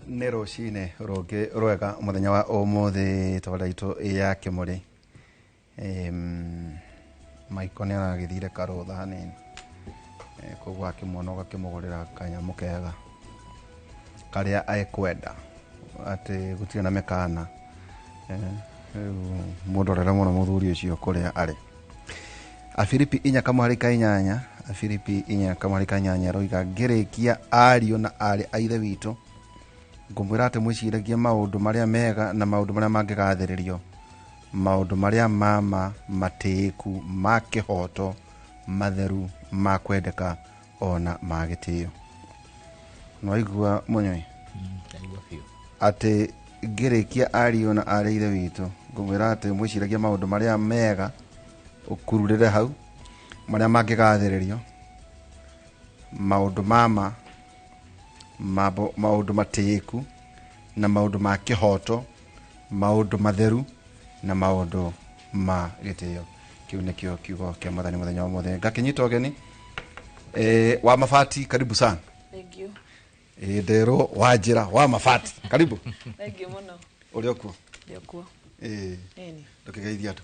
Nĩ rũcinĩ rũngĩ rwega mũthenya wa ũmũthĩ tabarĩra itũ ya kĩmũrĩ. Maiko nĩ aragĩthire karũtha hanini. Koguo akĩmuona ũgakĩmũgũrĩra kanyamũ kega karĩa ekwenda, atĩ gũtirĩ na mĩkana. Rĩu mũndorere mũno mũthuri ũcio kũrĩa arĩ. Afilipi 4:8, Afilipi 4:8 roiga, ngĩrĩkia ariũ na aarĩ a Ithe witũ, ngũmwĩra atĩ mwĩciragie maũndũ marĩa mega na maũndũ marĩa mangĩgathĩrĩrio, maũndũ marĩa ma ma, matĩĩku, ma kĩhooto, matheru, ma kwendeka, ona ma gĩtĩo. Nĩwaigua Mũnyoi? Ndaigua biũ. Atĩ ngĩrĩkia ariũ na aarĩ a Ithe witũ, ngũmwĩra atĩ mwĩciragie maũndũ marĩa mega, ũkururĩre hau, marĩa mangĩgathĩrĩrio, maũndũ ma ma, maũndũ matĩĩku, na maũndũ ma kĩhooto, maũndũ matheru, na maũndũ ma gĩtĩo. Kĩu nĩkĩo kiugo kĩa Mwathani mũthenya wa ũmũthĩ. Ngakĩnyita ũgeni. Wa Mabati, karibu sana. Thank you. Nderwo wa njĩra wa Mabati, karibu. Thank you mũno. Ũrĩ o kuo? Ndĩ o kuo. Ĩni. Ndũkĩgeithie andũ.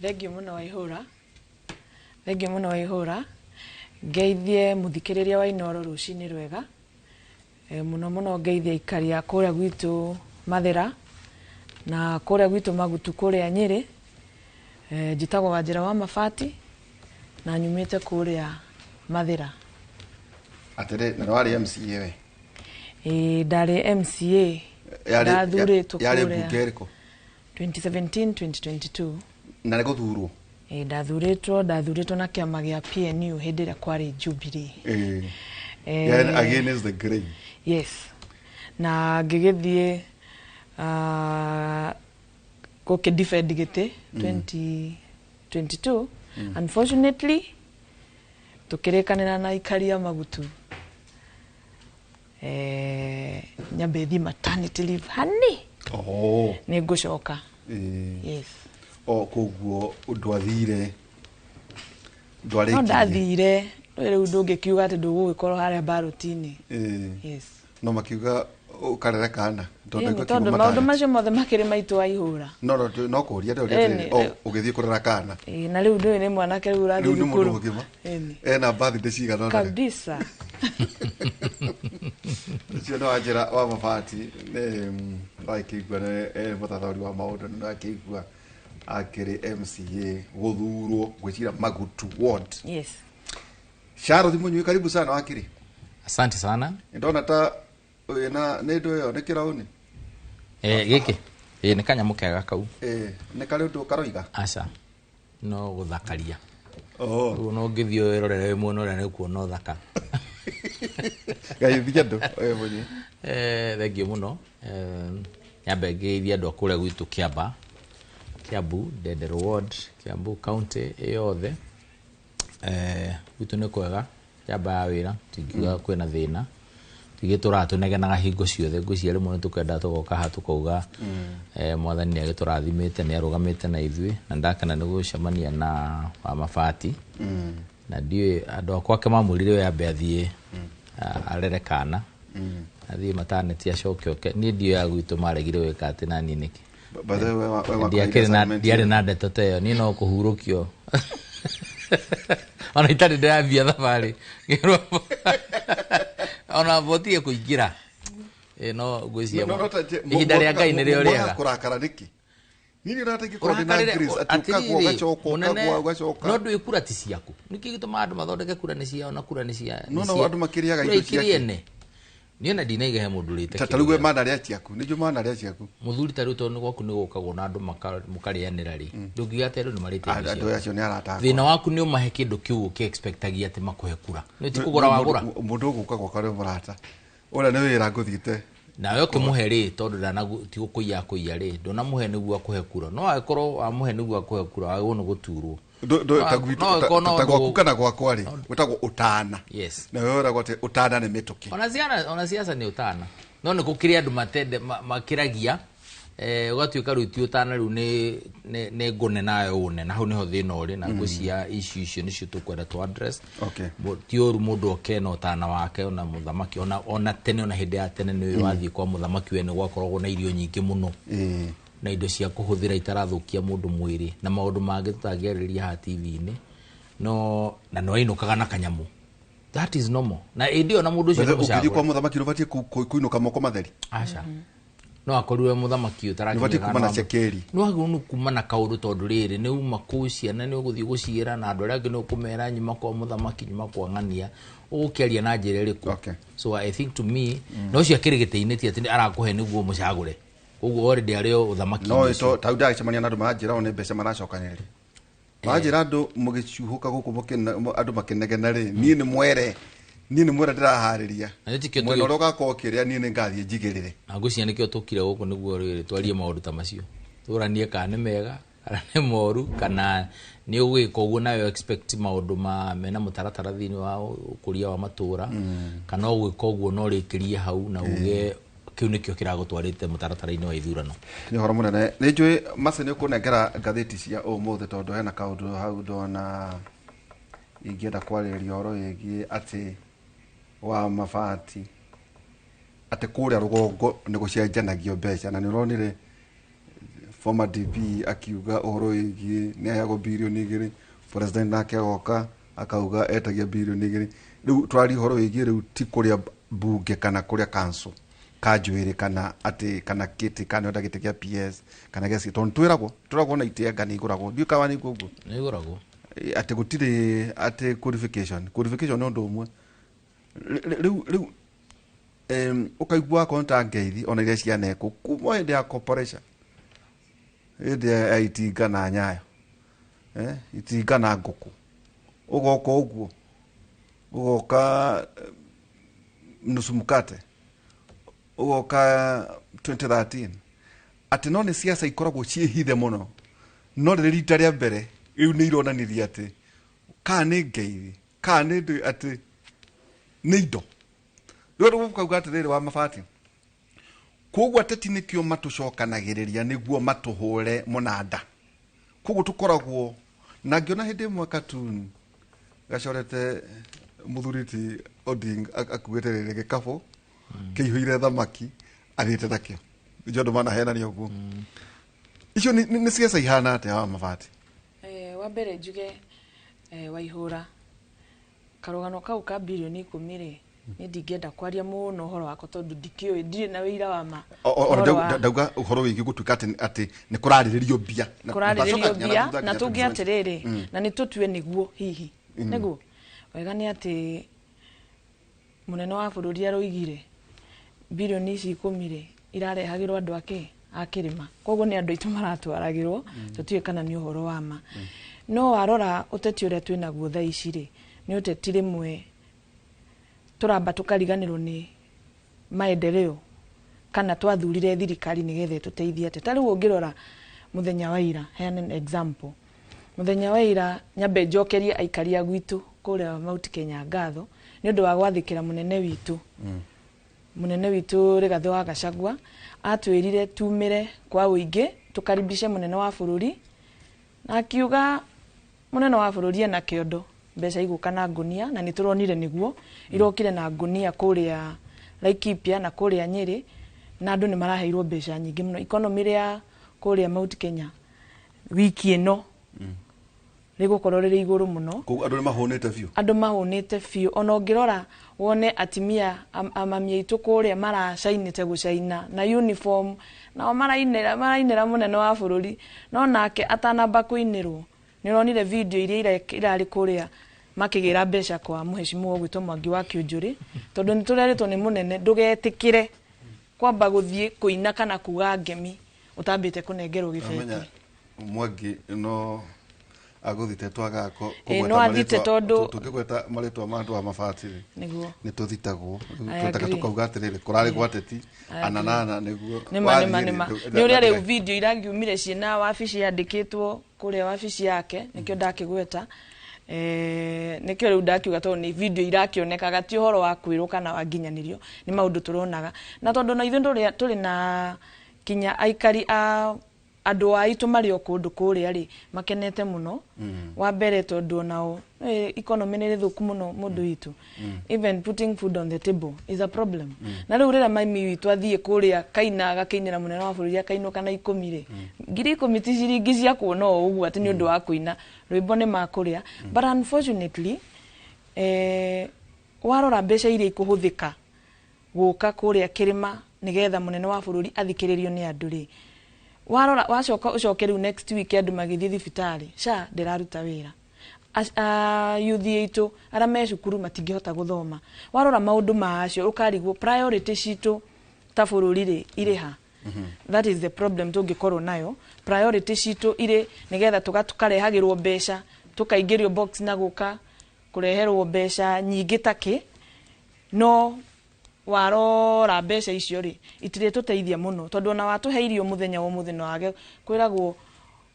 Thank you mũno Waihũra. Thank you mũno Waihũra. Ngeithie mũthikĩrĩria wa Inooro rũcinĩ rwega. Mũno mũno ngeithie aikari a kũrĩa gwitũ Mathĩra na kũrĩa gwitũ Magutu kũrĩa Nyĩrĩ. Njĩtagwo Wanjĩra wa Mabati na nyumĩte kũrĩa Mathĩra. Atĩrĩ, na warĩ MCA we? Ĩĩ, ndarĩ MCA. Ndathurĩtwo Yarĩ kũrĩa mbunge ĩrĩkũ? 2017, 2022. Na nĩ gũthurwo? Ĩĩ, ndathurĩtwo na kĩama gĩa PNU hĩndĩ ĩrĩa kwarĩ Jubilee. Yani against the grain. Yes. Na ngĩgĩthiĩ, gũkĩ defend gĩtĩ 2022. Unfortunately, tũkĩrĩkanĩra na aikari a Magutu. Nyambe thiĩ maternity leave hani. Nĩ ngũcoka. Yes. O koguo ndwathire, ndwarĩkirie. No ndathire, rĩu ndũngĩkiuga atĩ ndũgũgĩkorwo harĩa baroti-inĩ. Yes. No makiuga ũkarere kana, tondũ Ĩni, aigua tondũ kiugo maũndũ maternity. macio mothe makĩrĩ maitũ wa ihũra. No, no, no kũria ndĩrĩa Ĩni, atĩrĩrĩ, o, ũgĩthiĩ kũrera kana. Ĩĩ, na rĩu ndũĩ nĩ mwanake rĩu ũrathiĩ Rĩu nĩ mũndũ thukuru. mũgima. Ĩni. Ena birthday cigana ũna rĩu. Kabisa. Ũcio nĩ Wanjĩra wa Mabati, nĩ, wakĩigua nĩ, mũthathaũri wa maũndũ, nĩ wakĩigua akĩrĩ MCA gũthurwo ngwĩciria Magutu Ward. Yes. Charles Mũnyui, karibu sana wakiri. Asante sana. Ndona ta wĩna nĩ ndũ ĩyo nĩ kĩraũni? Gĩkĩ. Nĩ kanyamũ kega kau. Nĩ karĩ ũndũ karoiga? Aca. No gũthakaria. Rĩu no ũngĩthiĩ wĩrorere wĩ mwena ũrĩa nĩ ũkuona ũthaka. Geithia andũ, Mũnyui. Thank you mũno. Nyambe ngeithie andũ a kũrĩa gwitũ Kĩamba, Kiambu, Ndenderũ Ward, Kiambu County yothe. Gwitũ nĩ kwega, Kĩamba ya wĩra, tingiuga kwĩna thĩna. Tigĩtũraga tũnegenaga hingo ciothe, ngwĩciria rĩmwe nĩ tũkenda tũgoka haha tũkauga, Mwathani nĩ agĩtũrathimĩte, nĩ arũgamĩte na ithuĩ, na ndakena nĩ gũcemania na wa Mabati. Na ndiũĩ andũ akwa ake mamwĩrire we ambe athiĩ, arere kana. Athiĩ maternity acoke oke. Niĩ ndiũĩ a gwitũ maregire gwĩka atĩ na niĩ nĩkĩ. By the way, we wa Ndiakĩrĩ na, assignment ndiarĩ ĩyo. na ndeto ta ĩyo, niĩ no kũhurũkio. Ona itarĩ ndĩrambia thabarĩ. Ona mbotire kũingĩra. No ngwĩciria No, no, ta nje, ihinda rĩa Ngai nĩrĩo mwaga rĩega. kũrakara nĩkĩ? Niĩ nĩ ũrata ingĩkorwo ndĩ na Ũrakarĩre, Grace, atĩ atĩrĩrĩ, ũkagwa, ũgacoka, mũnene, ũkagwa, ũgacoka. No ndũĩ kura ti ciaku. Nĩkĩ gĩtũmaga andũ mathondeke kura nĩ ciao na kura nĩ cia, No, nĩ no, cia- andũ makĩrĩaga kura indo ciake. ikĩrĩ ene. Niĩ ona ndinaiga he mũndũ ũrĩte Ta kĩndũ rĩu we gĩaku. mana rĩa ciaku, nĩ njũĩ mana rĩa ciaku. Mũthuri ta rĩu tondũ nĩ gwaku nĩ gũkagwo na andũ mũkarĩanĩra rĩ. Ndũngiuga atĩ andũ nĩ marĩte indo Andũ ciaku. acio nĩ arata akwa. Thĩna waku nĩ ũmahe kĩndũ kĩu ũkĩ expectagia atĩ makũhe kura. Nĩ ti kũgũra wagũra. Mũndũ ũgũka gwakwa nĩ mũrata. Ũrĩa nĩ wĩra ngũthiĩte. Nawe ũkĩmũhe rĩ, tondũ ti gũkũiya akũiya rĩ, ndũnamũhe nĩguo akũhe kura. No angĩkorwo wamũhe nĩguo akũhe kura, wagĩrĩirwo nĩ gũturwo. Ta gwitũ, No angĩkorwo no ta gwaku ũndũ kana gwakwa rĩ, gwĩtagwo ũtana. Yes. Na wewe ũragwo atĩ ũtana nĩ mĩtũkĩ. Ona ciana, ona siasa nĩ ũtana. No nĩ gũkĩrĩ andũ matende, makĩragia, Ũgatuĩka rĩu ti ũtana rĩu nĩ ngũne nayo une, na hau nĩho thĩna ũrĩ na ngwĩciria issue icio nĩcio tũkwenda tũ address. Ti ũru mũndũ oke na ũtana wake ona mũthamaki ona tene, ona hĩndĩ ya tene nĩ wathiĩ kwa mũthamaki we nĩ gwakoragwo na irio nyingĩ mũno na indo cia kũhũthĩra itarathũkia mũndũ mwĩrĩ na maũndũ mangĩ tũtangĩarĩrĩria haha TV-inĩ, no na nĩ wainũkaga na kanyamũ. That is normal. Na ĩndĩ ĩyo na mũndũ ũcio nĩ Ũngĩthiĩ kwa mũcagũre. mũthamaki nĩ ũbatiĩ kũinũka moko matheri? Aca, no akorirwe mũthamaki Nĩ ũbatiĩ kuma na cekeri. Nĩ wagĩrĩirwo nĩ kuma na kaũndũ, tondũ rĩrĩ nĩ uma kũu ciana nĩ ũgũthiĩ gũciĩra na andũ arĩa angĩ nĩ ũkũmera nyuma kwa mũthamaki, nyuma kwa ng'ania, ũgũkĩaria na njĩra ĩrĩkũ? So I think to me, no ũcio akĩrĩ gĩtĩ-inĩ ti atĩ arakũhe nĩguo mũcagũre, koguo already arĩ o ũthamaki-inĩ No ũcio. ito tau ndagĩcemania na andũ maranjĩra o nĩ mbeca maracokanĩrĩria, maranjĩra andũ mũgĩcuhũka gũkũ andũ makĩnegena rĩ, niĩ nĩ mwere, niĩ nĩ mwere ndĩraharĩria Na nĩkĩo mwena ũrĩa ũgakorwo ũkĩrĩa, niĩ nĩ ngathiĩ njigĩrĩre. Na ngwĩciria nĩkĩo tũkire gũkũ nĩguo rĩrĩ twarie maũndũ ta macio, tũranie kana nĩ mega kana nĩ moru, kana nĩ ũgwĩka ũguo nawe expect maũndũ ma mena mũtaratara thĩinĩ wa ũkũria wa matũra, kana ũgwĩka ũguo no ũrĩkĩrie hau na uge kĩu nĩkĩo kĩragũtwarĩte mũtaratara-inĩ wa ithurano. Nĩ ũhoro mũnene. Nĩ njũĩ Mercy nĩ ũkũnengera ngathĩti cia ũmũthĩ, tondũ hena kaũndũ hau ndona ingĩenda kwarĩrĩria ũhoro wĩgiĩ atĩ wa mabati, atĩ kũrĩa rũgongo nĩ gũcenjanagio mbeca, na nĩ ũronire former DP akiuga ũhoro wĩgiĩ nĩ aheagwo 2 birioni, president nake agoka akauga etagia 2 birioni. Rĩu tũraria ũhoro wĩgiĩ rĩu ti kũrĩa mbunge kana kũrĩa council kanjwĩrĩ kana atĩ kana kĩtĩ kana nĩwenda gĩtĩ kĩa PS kana gĩa C, tondũ twĩragwo na itĩ anga nĩ igũragwo, ndiũĩ kana nĩguo ũguo. Nĩ igũragwo. Atĩ gũtirĩ atĩ qualification nĩ ũndũ ũmwe. Rĩu ũkaigua akorwo nĩ ta ngeithi ona iria cianekwo kuma hĩndĩ ya corporation, hĩndĩ ya itinga na nyayo, itinga na ngũkũ, ũgoka ũguo ũgoka nusu mkate, ũgoka 2013, atĩ no nĩ ciaca ikoragwo ciĩhithe mũno, no rĩrĩ rita rĩa mbere rĩu nĩ ironanirie atĩ kana nĩ ngeithi kana nĩ atĩ nĩ indo. Rĩu andũ gũkauga atĩrĩrĩ wa mabati, koguo ateti nĩkĩo matũcokanagĩrĩria nĩguo matũhũre mũnanda, koguo tũkoragwo na ngĩona hĩndĩ ĩmwe cartoon gacorete mũthuri ti Odinga akuĩte rĩrĩ gĩkabũ kĩihũire thamaki athiĩte nakĩo. Nĩkĩo andũ manahenania ũguo. Icio nĩ ciaca ihana atĩa wa mabati? Wa mbere njuge, Waihũra, karũgano kau ka 10 birioni rĩ, niĩ ndingĩenda kwaria mũno ũhoro wako tondũ ndikĩũĩ, ndirĩ na ũira wa ma. Ona Ũhoro ndauga ũhoro wĩgiĩ gũtuĩka atĩ nĩ kũrarĩrĩrio mbia. Kũrarĩrĩrio ndacoka nginya mbia na thutha na nginya tuge 2020. Atĩrĩrĩ, na nĩ tũtue nĩguo hihi nĩguo wega nĩ atĩ mũnene wa bũrũri aroigire 10 birioni ici rĩ irarehagĩrwo andũ ake a kĩrĩma, koguo nĩ andũ aitũ maratwaragĩrwo, tũtiũĩ kana nĩ ũhoro wa ma. No warora ũteti ũrĩa twĩnaguo thaa ici rĩ, nĩ ũteti rĩmwe tũramba tũkariganĩrwo nĩ maendeleo kana twathurire thirikari nĩgetha ĩtũteithie atĩa. Ta rĩu ũngĩrora mũthenya wa ira, heane an example, mũthenya wa ira nyambe njokerie aikari a gwitũ kũrĩa Mount Kenya ngatho nĩ ũndũ wa gwathĩkĩra mũnene witũ Rigathĩ wa Gachagua. Atwĩrire tumĩre kwa ũingĩ tũkaribishe mũnene wa bũrũri, na akiuga mũnene wa bũrũri ena kĩondo mbeca igũka na ngũnia, na nĩ tũronire nĩguo irokire na ngũnia kũrĩa Laikipia na kũrĩa Nyĩrĩ, na andũ nĩ maraheirwo mbeca nyingĩ mũno. Economy rĩa kũrĩa Mount Kenya wiki ĩno rĩgũkorwo rĩrĩ igũrũ mũno. Koguo andũ nĩ mahũnĩte biũ. Andũ mahũnĩte biũ. Ona ũngĩrora wone atimia amami aitũ kũrĩa maracainĩte gũcaina na uniform, nao marainĩra mũnene wa bũrũri, no nake atanamba kũinĩrwo nĩ ũronire video iria irarĩ kũrĩa makĩgĩra mbeca kwa mũheshimiwa ũgwĩtwo Mwangi wa Kĩũnjũrĩ, tondũ nĩ tũrerĩtwo nĩ mũnene ndũgetĩkĩre kwamba gũthiĩ kũina kana kuga ngemi ũtambĩte kũnengerwo gĩbeti. Amenya Mwangi no agũthite twaga Ĩ, no athite tũngĩgweta marĩtwa ma andũ a mabati rĩ, nĩguo nĩ tũthitagwo. I Twetaga agree. tũkauga atĩrĩrĩ kũrarĩ gwa ateti I ananana nĩguo nĩma wathiĩ nĩma rĩ, nĩma nĩ ũrĩa rĩu video irangiumire ciĩna wabici yandĩkĩtwo kũrĩa wabici yake, nĩkĩo ndakĩgweta. Nĩkĩo rĩu ndakiuga tondũ nĩ video irakĩonekaga, ti ũhoro wa kwĩrwo kana wa nginyanĩrio, nĩ maũndũ tũronaga, na tondũ na ithuĩ tũrĩ na Kinya aikari a andũ aitũ marĩ o kũndũ kũrĩa rĩ, makenete mũno. Wa mbere, tondũ onao economy nĩ thũku mũno, mũndũ witũ. Even putting food on the table is a problem. Na rĩu rĩrĩa mami witũ athiĩ kũrĩa kaina, agakĩinĩra mũnene wa bũrũri, akainũka na 10 rĩ, 10,000 ti ciringi cia kuona o ũguo atĩ nĩ ũndũ wa kũina rwĩmbo nĩ makũrĩa. But unfortunately, warora mbeca iria ikũhũthĩka gũka kũrĩa kĩrĩma nĩgetha mũnene wa bũrũri athikĩrĩrio nĩ andũ rĩ, warora wacoka ũcoke rĩu next week andũ magĩthiĩ thibitarĩ, SHA ndĩraruta wĩra. Yuthi aitũ arĩa me cukuru matingĩhota gũthoma. Warora maũndũ macio ũkarigwo priority citũ ta bũrũri rĩ irĩ ha. That is the problem tũngĩkorwo nayo. Priority citũ irĩ nĩgetha tũkarehagĩrwo mbeca, tũkaingĩrio box na gũka kũreherwo mbeca nyingĩ takĩ, no warora mbeca icio rĩ, itirĩtũteithia mũno, tondũ ona watũhe irio mũthenya wa ũmũthĩ no wage.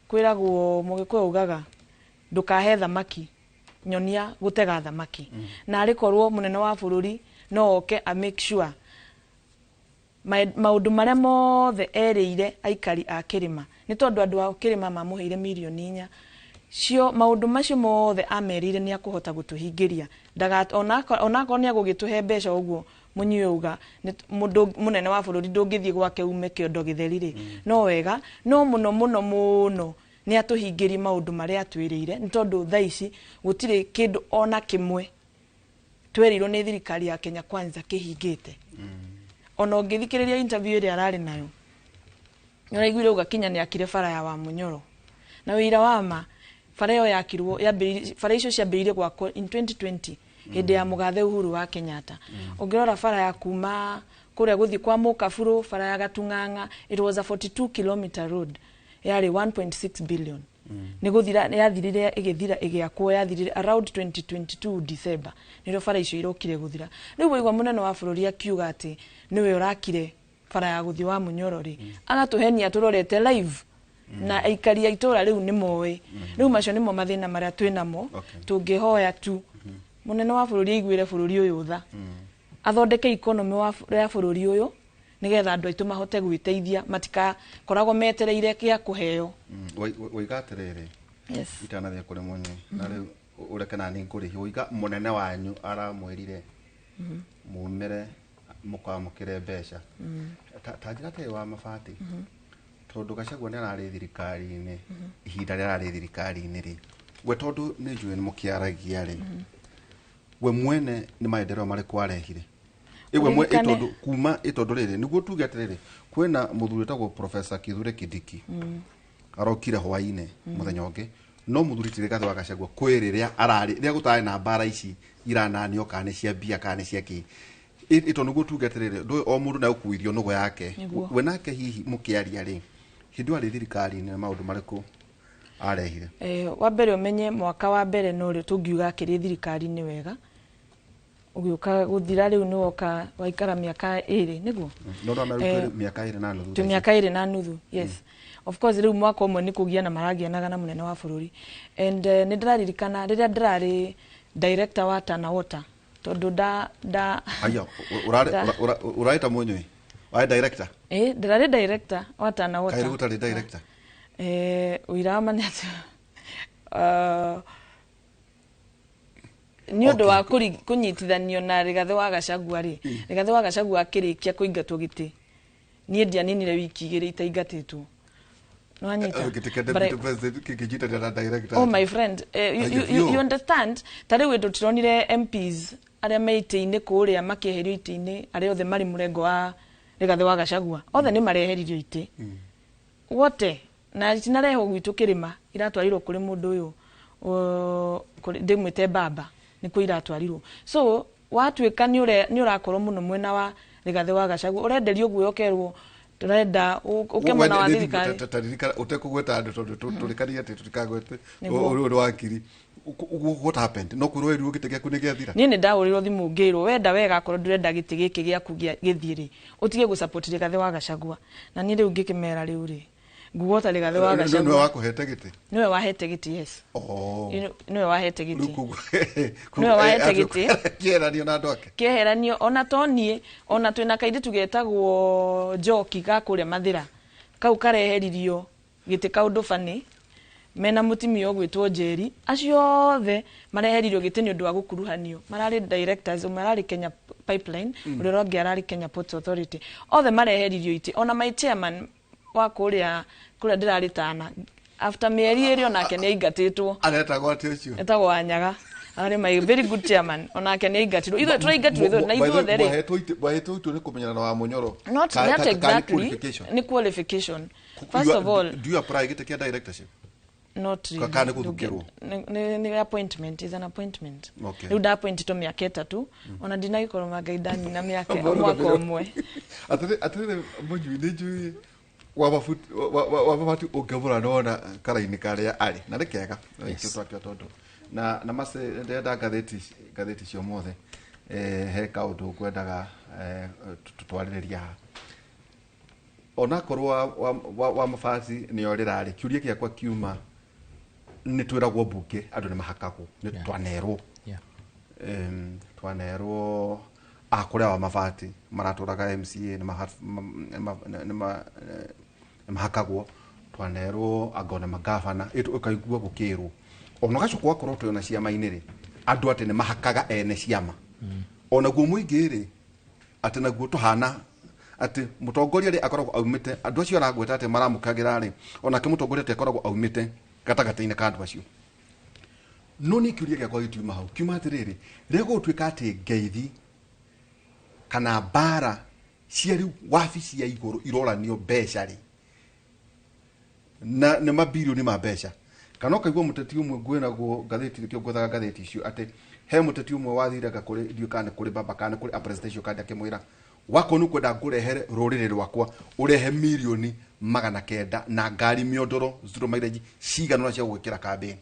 Kwĩragwo mũgĩkũyũ ugaga, "Ndũkahe thamaki, nyonia gũtega thamaki." Na arĩ korwo mũnene wa bũrũri no oke a make sure maũndũ marĩa mothe erĩire aikari a kĩrĩma, nĩ tondũ andũ a kĩrĩma mamũheire 4 mirioni cio, maũndũ macio mothe amerire nĩ akũhota gũtũhingĩria. Onakorwo nĩ agũgĩtũhe mbeca ũguo mũnyue uga mũndũ mũnene wa bũrũri ndũngĩthiĩ gwake ume kĩondo gĩtheri rĩ, no wega, no mũno mũno mũno nĩ atũhingĩrie maũndũ marĩa atwĩrĩire, nĩ tondũ thaa ici gũtirĩ kĩndũ ona kĩmwe twerirwo nĩ thirikari ya Kenya Kwanza kĩhingĩte. Ona ũngĩthikĩrĩria interview ĩrĩa ararĩ nayo, nĩũraiguire uga kinya nĩ akire bara ya Wamunyoro, na wĩira wa ma bara ĩyo yakirwo bara icio ciambĩrĩirie gwakwo in 2020 hĩndĩ ya mũgathe Uhuru wa Kenyatta. Ũngĩrora bara ya kuma kũrĩa gũthiĩ kwa Mũkaburu, bara ya Gatung'ang'a, it was a 42-kilometer road, yarĩ 1.6 billion. Nĩ gũthira yathirire, ĩgĩthira ĩgĩakwo, yathirire around 2022 December, nĩrĩo bara icio irokire gũthira. Rĩu waigua mũnene wa bũrũri akiuga atĩ nĩwe ũrakire bara ya gũthiĩ wa Mũnyoro rĩ, agatũhenia tũrorete live, na aikari a itũra rĩu nĩ moĩ. Rĩu macio nĩmo mathĩna marĩa twĩ namo. Tũngĩhoya tu mũnene wa bũrũri aiguĩre bũrũri ũyũ tha, athondeke economy ya bũrũri ũyũ nĩgetha andũ aitũ mahote gwĩteithia, matikakoragwo metereire gĩa kũheo. Waiga atĩrĩrĩ, Yes. itanathiĩ kũrĩ mũnyui na rĩu ũreke nani ngũrĩhi, waiga mũnene wanyu aramwĩrire mumĩre mũkamũkĩre mbeca. Ta njĩra atĩrĩ wa mabati, tondũ Gachagua nĩ ararĩ thirikari-inĩ, ihinda rĩrĩa ararĩ thirikari-inĩ rĩ, we tondũ nĩ njũĩ nĩ mũkĩaragia rĩ, we mwene nĩ maendeleo marĩkũ arehire? Ĩwe mwe Ũririkane- ĩtondũ kuma ĩtondũ rĩrĩ nĩguo tuge atĩrĩrĩ, kwĩna mũthuri wĩtagwo Professor Kithure Kindiki arokire hwainĩ mũthenya ũngĩ, no mũthuri ti Rigathĩ wa Gachagua kwĩ rĩrĩa ararĩ rĩrĩa gũtarĩ na mbara ici irananio kana nĩ cia mbia kana nĩ cia kĩ. Ĩtondũ nĩguo tuge atĩrĩrĩ, ndũĩ o mũndũ nĩ agũkuithio nũgũ yake. Nĩguo. We nake hihi mũkĩaria rĩ, hĩndĩ ĩyo arĩ thirikari-inĩ nĩ maũndũ marĩkũ arehire? Wa mbere ũmenye mwaka wa mbere no rĩo tũngiuga akĩrĩ thirikari-inĩ wega, ũgĩũka gũthira rĩu nĩ woka waikara mĩaka 2, nĩguo? No ndona rĩu twĩ mĩaka 2.5. Twĩ mĩaka 2.5, yes. Of course rĩu mwaka ũmwe nĩ kũgiana maragianaga na mũnene wa bũrũri. And nĩ ndĩraririkana rĩrĩa ndĩrarĩ director wa Tana Water, tondũ nda nda Aya, ũrarĩ ta mũnyui warĩ director? Ndĩrarĩ director wa Tana Water. Kaĩ rĩu ũtarĩ director? Ũira wa ma nĩ atĩ nĩ ũndũ wa kũnyitithanio na Rigathĩ wa Gachagua rĩ, Rigathĩ wa Gachagua akĩrĩkia kũingatwo gĩtĩ, niĩ ndianinire wiki 2 itaingatĩtwo. Nĩwanyita? Gĩtĩ kĩa But deputy president kĩngĩnyitanĩra na director? Oh my friend, Thank you, you. you understand, ta rĩu tũtironire MPs arĩa me itĩ-inĩ kũrĩa makĩeherio itĩ-inĩ, arĩa othe marĩ mũrengo wa Rigathĩ wa Gachagua, othe nĩ mareheririo itĩ wote, na itinarehwo gwitũ kĩrĩma, iratwarirwo kũrĩ mũndũ ũyũ ndĩmwĩte baba, nĩkuo iratwarirwo. So watuĩka nĩ ũrakorwo mũno mwena wa Rigathĩ wa Gachagua, ũrenderio guoya, ũkerwo tũrenda ũke mwena wa thirikari. Taririkana ũtekũgweta andũ, tondũ tũrĩkanie atĩ tũtikagwete. Nĩguo. Ũrĩ wakiri. What happened? No kwĩrwo werirwo gĩtĩ gĩaku nĩ gĩathira? Niĩ nĩ ndahũrĩrwo thimũ ngĩrwo, wenda wega, akorwo ndũrenda gĩtĩ gĩkĩ gĩaku gĩthiĩ rĩ, ũtige gũsupport Rigathĩ wa Gachagua. Na niĩ rĩu ngĩkĩmera rĩu rĩ, nguota Rigathĩ wa Nĩwe Gachagua. wakũhete gĩtĩ? Nĩwe wahete gĩtĩ, yes. Oh. You know, nĩwe wahete Rĩu gĩtĩ. koguo Nĩwe wahete gĩtĩ. kĩeranio na andũ ake. Kĩeheranio ona to niĩ, ona twĩna kairĩtu getagwo Njoki ga kũrĩa Mathĩra. Kau kareheririo gĩtĩ kaũndũ bani mena mũtumia ũgwĩtwo Njeri. Acio othe mareheririo gĩtĩ nĩ ũndũ wa gũkuruhanio. Mararĩ directors, ũmwe ararĩ Kenya Pipeline, ũrĩa ũngĩ ararĩ Kenya Ports Authority. Othe mareheririo itĩ. Ona my chairman wa kũrĩa kũrĩa ndĩrarĩ tana, after mĩeri 2 onake nĩ aingatĩtwo. Aretagwo atĩ ũcio? Etagwo Wanyaga. Arĩ my very good chairman, onake nĩ aingatirwo. Ithuĩ tũraingatirwo ithuĩ na ithuothe rĩ. Mwahetwo itũ nĩ kũmenyana na wa Mũnyoro? Not, not Ka nĩ exactly. Qualification? Nĩ qualification. First of all, Do you apply gĩtĩ kĩa directorship? Not really. Kana nĩ gũthukĩrwo? Nĩ appointment, is an appointment. Okay. Rĩu ndaappointitwo mĩaka 3, ona ndinagĩkorwo mangai ndanina mĩaka mwaka ũmwe. Atĩrĩrĩ, mũnyui, nĩ njũĩ wa mabati ũngĩmũra nona karaini karĩa arĩ na nĩ kega. Yes. Twakĩo tondũ na mace ndĩrenda ngathĩti cio mothe, he kaũndũ ngwendaga tũtwarĩrĩria haha onakorwo wa mabati nĩo rĩrarĩ kĩũria gĩakwa kiuma nĩ twĩragwo mbunge andũ nĩ mahakagwo nĩ twanerwo. Twanerwo a kũrĩa wa mabati maratũraga MCA nĩ mahakagwo. Twanerwo anga ona magavana ũkaigua gũkĩrwo ona ũgacoka ũgakorwo twĩna ciama-inĩ rĩ, andũ atĩ nĩ mahakaga ene ciama. Onaguo mũingĩ rĩ, atĩ naguo tũhana atĩ mũtongoria rĩ akoragwo aumĩte andũ acio aragweta atĩ maramũkagĩra rĩ, onake mũtongoria atĩ akoragwo aumĩte gatagatĩ-inĩ ka andũ acio. No niĩ kĩũria gĩakwa gĩtiuma hau, kiuma atĩrĩrĩ, rĩrĩa gũgũtuĩka atĩ ngeithi kana mbara cia rĩu wabici ya igũrũ iroranio mbeca rĩ, na nĩ mabirioni ma mbeca, kana ũkaigua mũteti ũmwe ngwĩragwo ngathĩti nĩkĩo ngwethaga ngathĩti icio atĩ he mũteti ũmwe wathiraga kũrĩ ndiũĩ kana nĩ kũrĩ baba kana nĩ kũrĩ a presidential candidate akĩmwĩra wakorwo nĩ ũkwenda ngũrehere rũrĩrĩ rwakwa ũrehe 900,000,000 na ngari mĩondoro zero mileage cigana ũna cia gwĩkĩra kambĩni.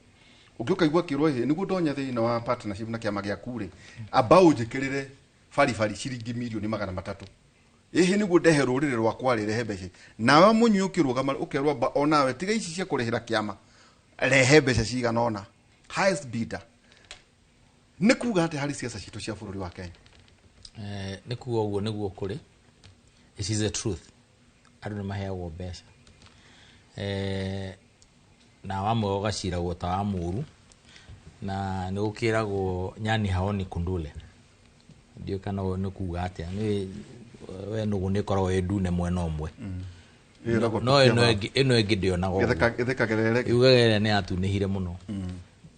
Ũngĩ ũkaigua kĩrwo ĩ nĩguo ndonye thĩinĩ wa partnership na kĩama gĩaku rĩ, amba ũnjĩkĩrĩre baribari ciringi 300,000,000 ĩhĩ nĩguo ndehe rũrĩrĩ rwakwa rĩ, rehe mbeca. Nawe mũnyui ũkĩrũgama ũkerwo amba onawe tiga ici cia kũrĩhĩra kĩama, rehe mbeca cigana ũna. Highest bidder. Nĩ kuga atĩ harĩ ciaca citũ cia bũrũri wa Kenya? Nĩ kuga ũguo nĩguo kũrĩ. It is the truth. Andũ nĩ maheagwo mbeca, na wamwe ũgaciragwo ta wa mũru na nĩ gũkĩragwo nyani haoni kundule. Ndiũĩ kana ũyũ nĩ kuga atĩa. Nĩ we nũgũ nĩ ĩkoragwo ĩ ndune mwena ũmwe, Ĩragwo no ĩno ĩngĩ ndĩonaga ũguo. Ĩthekagĩrĩra ĩrĩa ĩngĩ. Yugaga ĩrĩa nĩ yatunĩhire mũno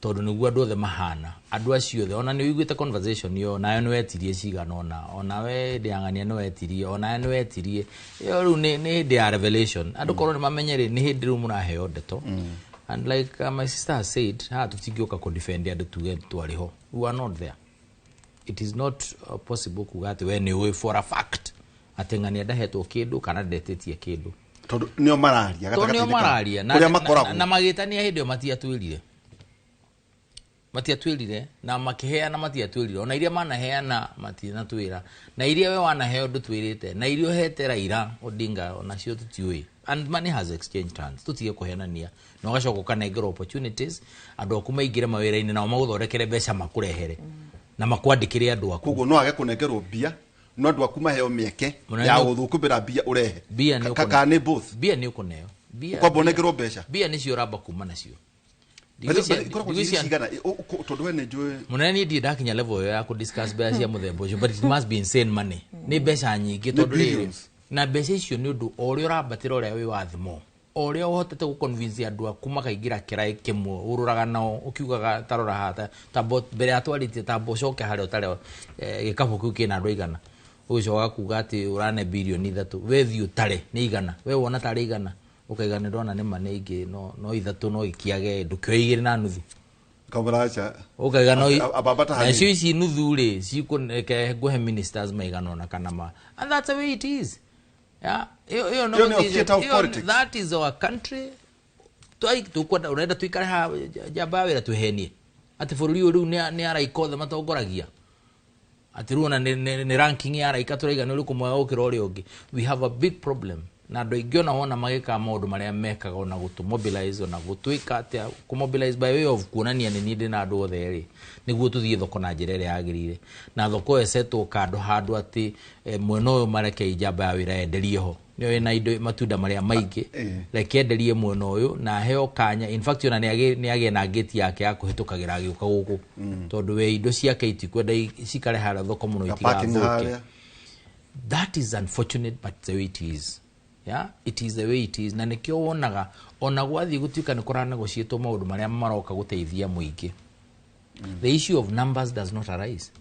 tondũ nĩguo andũ othe mahana andũ acio othe. Ona nĩ ũiguĩte conversation ĩyo, nayo nĩ wetirie cigana ũna, onawe ndĩang'ania nĩ wetirie, onawe nĩ wetirie ĩyo. Rĩu nĩ hĩndĩ ya revelation, andũ korwo nĩ mamenye rĩ, nĩ hĩndĩ rĩu mũraheo ndeto. And like my sister has said, haha tũtingĩũka kũ-defend andũ tuge twarĩ ho. We are not there. It is not possible kuga atĩ we nĩ ũĩ for a fact atĩ ng'ania ndahetwo kĩndũ kana ndetĩtie kĩndũ. Tondũ nĩo mararia. Tondũ nĩo Gatagatĩ-inĩ mararia kũrĩa makoragwo. Na magĩtania hĩndĩ ĩyo matiatwĩrire na makĩheana matiatwĩrire, ona iria manaheana matinatwĩra, na iria we wanaheo ndũtwĩrĩte, na iria ũhete Raila Odinga onacio tũtiũĩ. And money has exchanged hands, tũtige kũhenania. Na ũgacoka ũkanengerwo opportunities, andũ aku maingĩre mawĩra-inĩ nao magũthondekere mbeca makũrehere na makwandĩkĩre andũ aku. Koguo no age kũnengerwo mbia no andũ aku maheo mĩeke Mũnene ya gũthũkũmĩra mbia ũrehe. Mbia nĩ Kana nĩ both? Mbia nĩ ũkũneo. Mbia Ũkwamba ũnengerwo mbeca? Mbia nĩcio ũramba kuma nacio. Ikoragwo ciĩ cigana? Tondũ we nĩ njũĩ. Mũnene, niĩ ndirĩ ndakinya level ĩyo ya kũ-discuss mbeca cia mũthemba ũcio, but it must be insane money. Nĩ mbeca nyingĩ tondũ rĩrĩ Billions. Na mbeca icio nĩ ũndũ o ũrĩa ũrambatĩra ũrĩa wĩ worth more, o ũrĩa ũhotete gũ-convince andũ aku makaingĩra kĩraĩ kĩmwe ũrũraga nao ũkiugaga tarora haha tambo mbere ya twarĩtie tamba ũcoke harĩa ũtarĩ, gĩkabũ kĩu kĩna andũ aigana, ũgĩcoka kuga atĩ ũrane 3 billion, we thiĩ ũtare nĩ igana, we wona tarĩ igana ũkaiga nĩ ndona nĩ ma nĩ ingĩ no ithatũ no ikiage ndũkĩoe 2.5. Kamũraca. Ũkaiga no Abambata hanini. Nacio ici nuthu rĩ cikũneke ngũhe ministers maigana ũna kana ma, and that's the way it is. Yeah, ĩyo Ĩyo nĩyo theatre of politics. That is our country. Tukwenda ũrenda tuikare haha njamba ya wĩra twĩhenie atĩ bũrũri ũyũ rĩu nĩ araika othe matongoragia, atĩ rĩu ona nĩ ranking ya araika tũraiga nĩ ũrĩkũ mwega gũkĩra ũrĩa ũngĩ. We have a big problem. Na andũ aingĩ ona wona magĩkaga maũndũ marĩa mekaga, ona gũtũ mobilize, ona gũtwĩka atĩa, kũ mobilize by way of kuonania nĩ niĩ ndĩ na andũ othe rĩ, nĩguo tũthiĩ thoko na njĩra ĩrĩa yagĩrĩire. Na thoko ĩyo ĩcetwo kando handũ atĩ mwena ũyũ mareke njamba ya wĩra enderie ho, nĩyo ĩna indo matunda marĩa maingĩ, reke enderie mwena ũyũ na aheo kanya. In fact, ona nĩ agĩe na ngĩti yake ya kũhĩtũkagĩra agĩũka gũkũ, tondũ we indo ciake itikwenda cikare harĩa thoko mũno Na parking itigathũke. Harĩa. That is unfortunate, but the way it is, yeah, it is the way it is. Na nĩkĩo wonaga ona gwathiĩ gũtuĩka nĩ kũranegotiatwo maũndũ marĩa maroka gũteithia mũingĩ, the issue of numbers does not arise.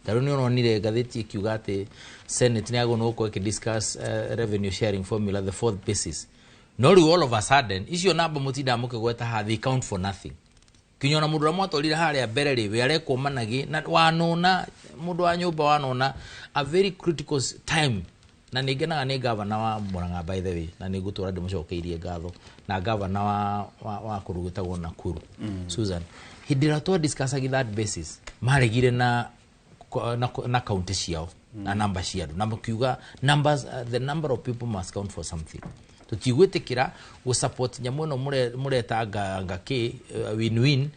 Ta rĩu nĩ ũronire ngathĩti ĩkiuga atĩ Senate nĩ yagĩrĩirwo nĩ gũkorwo ĩkĩdiscuss revenue sharing formula, the fourth basis. No rĩu all of a sudden icio namba mũtindaga mũkĩgweta haha, they count for nothing. Kinya ona mũndũ ũrĩa mwatwarire harĩa mbere rĩ, we arekwo managĩ na wanona mũndũ wa nyũmba, wanona a very critical time. Na nĩ ngenaga nĩ gavana wa Murang'a, by the way, na nĩ ngũtũra ndĩmũcokeirie ngatho, na gavana wa kũndũ gwĩtagwo Nakuru, Susan, hĩndĩ ĩrĩa twa discussagi that basis, maregire na kaunti ciao na namba cia andũ, na makiuga numbers, the number of people must count for something. Tũtigwĩtĩkĩra gũ support nyamũ ĩno mũreta anga kĩ win-win,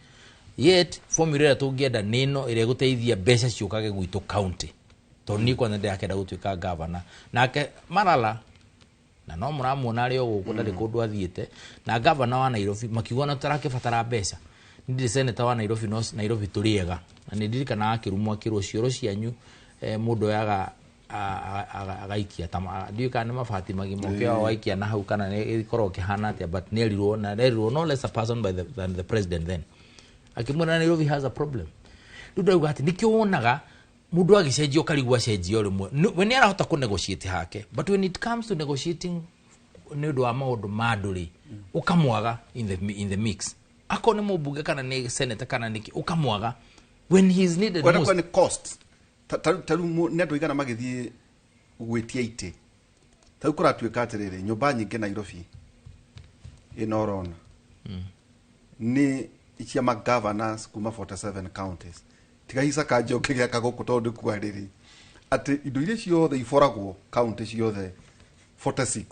yet formula ĩrĩa tũngĩenda nĩ ĩno ĩrĩa ĩgũteithia mbeca ciũkage gwitũ county, tondũ niĩ kwanza ndĩrakenda gũtuĩka gavana. Nake Marala, na no mũramuona arĩ o gũkũ, ndarĩ kũndũ athiĩte, na gavana wa Nairobi makiuga na tũtarakĩbatara mbeca. Nĩ ndĩ senator wa Nairobi, no Nairobi tũrĩ ega, na nĩ ndirikanaga akĩrumwo akĩrwo cioro cianyu, mũndũ oyaga agaikia ta ndiũĩ kana nĩ mabati magima ũkĩoya waikia na hau kana nĩ ĩkoragwo ĩkĩhana atĩa, but nĩ erirwo, na erirwo no less a person than the president then, akĩmwĩra Nairobi has a problem. Rĩu ndauga atĩ nĩkĩo wonaga mũndũ agĩcenjia ũkarigwo acenjia o rĩmwe. We nĩ arahota kũ negotiate hake, but when it comes to negotiating nĩ ũndũ wa maũndũ ma andũ rĩ, ũkamwaga in the mix, akorwo nĩ mũmbunge kana nĩ senator kana nĩkĩ, ũkamwaga when he is needed Kwenda most. kwa nĩ cost. Ta rĩu nĩ andũ aigana magĩthiĩ gwĩtia itĩ? Ta rĩu kũratuĩka atĩrĩrĩ, nyũmba nyingĩ Nairobi ĩno ũrona nĩ cia magovernors kuma 47 counties, tiga hica kanja ũkĩgĩaka gũkũ, tondũ kwarĩrĩ atĩ indo iria ciothe iboragwo county ciothe 46,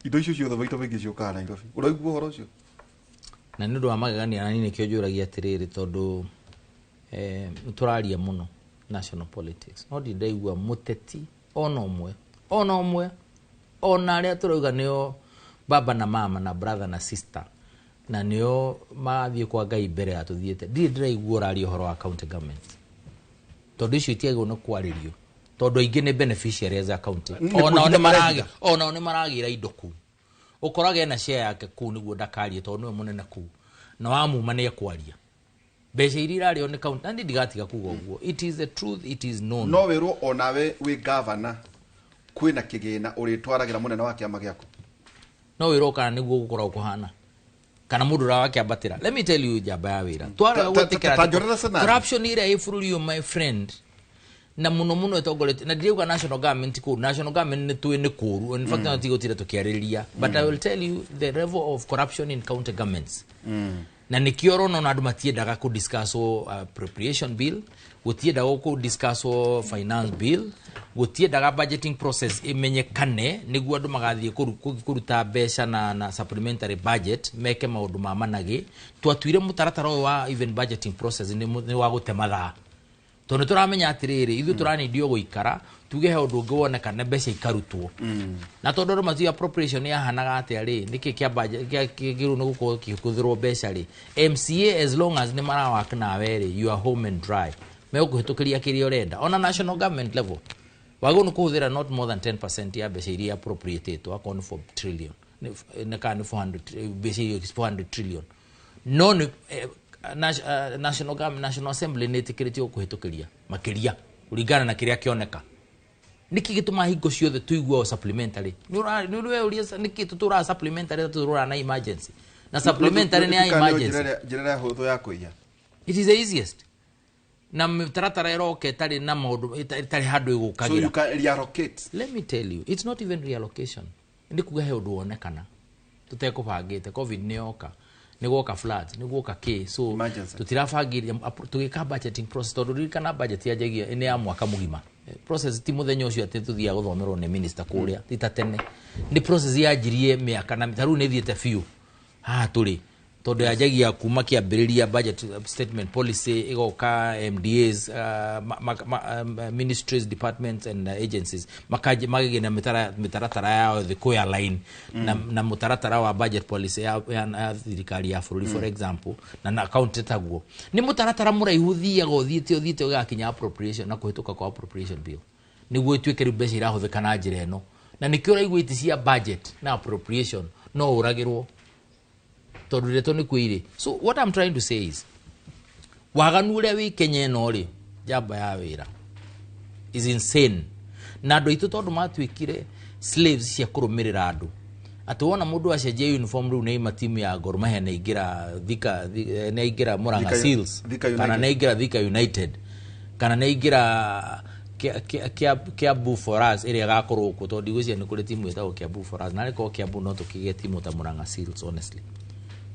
indo icio ciothe maita maingĩ ciũkaga Nairobi. Ũraigua ũhoro ũcio? Na nĩ ũndũ wa magegania, na niĩ nĩkĩo njũragia atĩrĩrĩ, tondũ nĩ tũraria mũno national politics, no ndirĩ ndaigua mũteti ona ũmwe, ona ũmwe, ona arĩa tũrauga nĩo baba na mama na brother na sister na nĩo magathiĩ kwa Ngai mbere ya tũthiĩte, ndirĩ ndĩraigua ũraria ũhoro wa county government, tondũ icio itiagĩrĩirwo nĩ kwarĩrio, tondũ aingĩ nĩ beneficiaries a county. Nĩ Onao kũhitha nĩ marehitha. Onao nĩ maragĩra indo kũu, ũkoraga ena share yake kũu nĩguo ndakarie, tondũ nĩwe mũnene kũu, na wamuma nĩ ekwaria mbeca iria irarĩo nĩ county. Na niĩ ndigatiga kuga ũguo, it is the truth, it is known. No wĩrwo onawe wĩ gavana kwĩna kĩgĩna ũrĩtwaragĩra mũnene wa kĩama gĩaku. No wĩrwo kana nĩguo gũkoragwo kũhana, kana mũndũ ũrĩa wakĩambatĩra. Let me tell you, njamba ya wĩra twarega gwĩtĩkĩra ta atĩ njorera scenario. corruption ĩrĩa ĩ bũrũri ũyũ, my friend, na mũno mũno ĩtongoretie, na ndirauga national government kũru, national government nĩ tũĩ nĩ kũru. In fact, no tigũtire tũkĩarĩrĩria, but I will tell you the level of corruption in county governments, na nĩkĩo ũrona ona andũ matiendaga kũ discuss appropriation bill, gũtiendaga kũ discuss finance bill, gũtiendaga budgeting process ĩmenyekane nĩguo andũ magathiĩ kũruta mbeca na supplementary budget meke maũndũ ma managĩ. Twatuire mũtaratara ũyũ wa even budgeting process nĩ wa gũte mathaa, tondũ nĩ tũramenya atĩrĩrĩ, ithuĩ tũranindio gũikara tuge he ũndũ ũngĩ woneka na mbeca ikarutwo, na tondũ andũ matiũĩ appropriation yahanaga atĩa rĩ, nĩkĩ kĩa budget kĩagĩrĩirwo nĩ gũkorwo kĩhũthĩrwo mbeca rĩ. MCA, as long as nĩ marawak nawe rĩ, you are home and dry, megũkũhĩtũkĩria kĩrĩa ũrenda. Ona national government level wagĩrĩirwo nĩ kũhũthĩra not more than 10% ya mbeca iria appropriated, akorwo nĩ 4 trillion, nĩ kana nĩ 400, mbeca iria 400 trillion, no nĩ national government, national assembly nĩ ĩtĩkĩrĩtio kũhĩtũkĩria makĩria kũringana na kĩrĩa kĩoneka. Nĩkĩ gĩtũmaga hingo ciothe tũiguo supplementary? Nĩ ũrĩa nĩkĩ tũtũraga supplementary na tũtũraga na emergency, na supplementary nĩ ya emergency? Njĩra ĩrĩa hũthũ ya kũiya. It is the easiest, na mĩtaratara ĩroka ĩtarĩ na maũndũ, ĩtarĩ handũ So ĩgũkagĩra. you can reallocate. Let me tell you, it's not even reallocation. Nĩ kuga he ũndũ wonekana tũtekũbangĩte. COVID nĩ yoka. Nĩ gwoka floods, nĩ gwoka kĩ, so Emergency. Tũtirabangĩria tũgĩka budgeting process, tondũ ririkana budget yanjagia nĩ ya mwaka mũgima. Process ti mũthenya ũcio atĩ tũthiaga gũthomerwo nĩ minister kũrĩa, ti ta tene, nĩ process yanjirie mĩaka na ta rĩu nĩ ĩthiĩte biũ haha tũrĩ, tondũ yanjagia kuma kĩambĩrĩria, budget statement policy, ĩgoka MDAs, ministries, departments and agencies makagĩa na mĩtaratara yao thĩ kũya line na mũtaratara wa budget policy ya thirikari ya bũrũri, for example, na county taguo. Nĩ mũtaratara mũraihu, ũthiaga ũthiĩte ũthiĩte ũgakinya appropriation na kũhĩtũka kwa appropriation bill, nĩguo ĩtuĩke rĩu mbeca irahũthĩka na njĩra ĩno. Na nĩkĩo ũraigua iti cia budget na appropriation no ũragĩrwo, tondũ ndeto nĩ kwĩirĩ. So what I'm trying to say is, waganu ũrĩa wĩ Kenya ĩno rĩ, njamba ya wĩra, is insane. Na andũ aitũ tondũ matuĩkire slaves cia kũrũmĩrĩra andũ, atĩ wona mũndũ acenjia uniform, rĩu nĩ aima timu ya Gor Mahia, nĩ aingĩra Thika, nĩ aingĩra Murang'a Seals, Thika kana United. nĩ aingĩra Thika United, kana nĩ aingĩra Kiambu for us ĩrĩa ĩgakorwo gũkũ, tondũ ndigwĩciria nĩ kũrĩ timu ĩtagwo Kiambu for us. Na rĩkorwo Kiambu no tũkĩgĩe timu ta Murang'a Seals, honestly,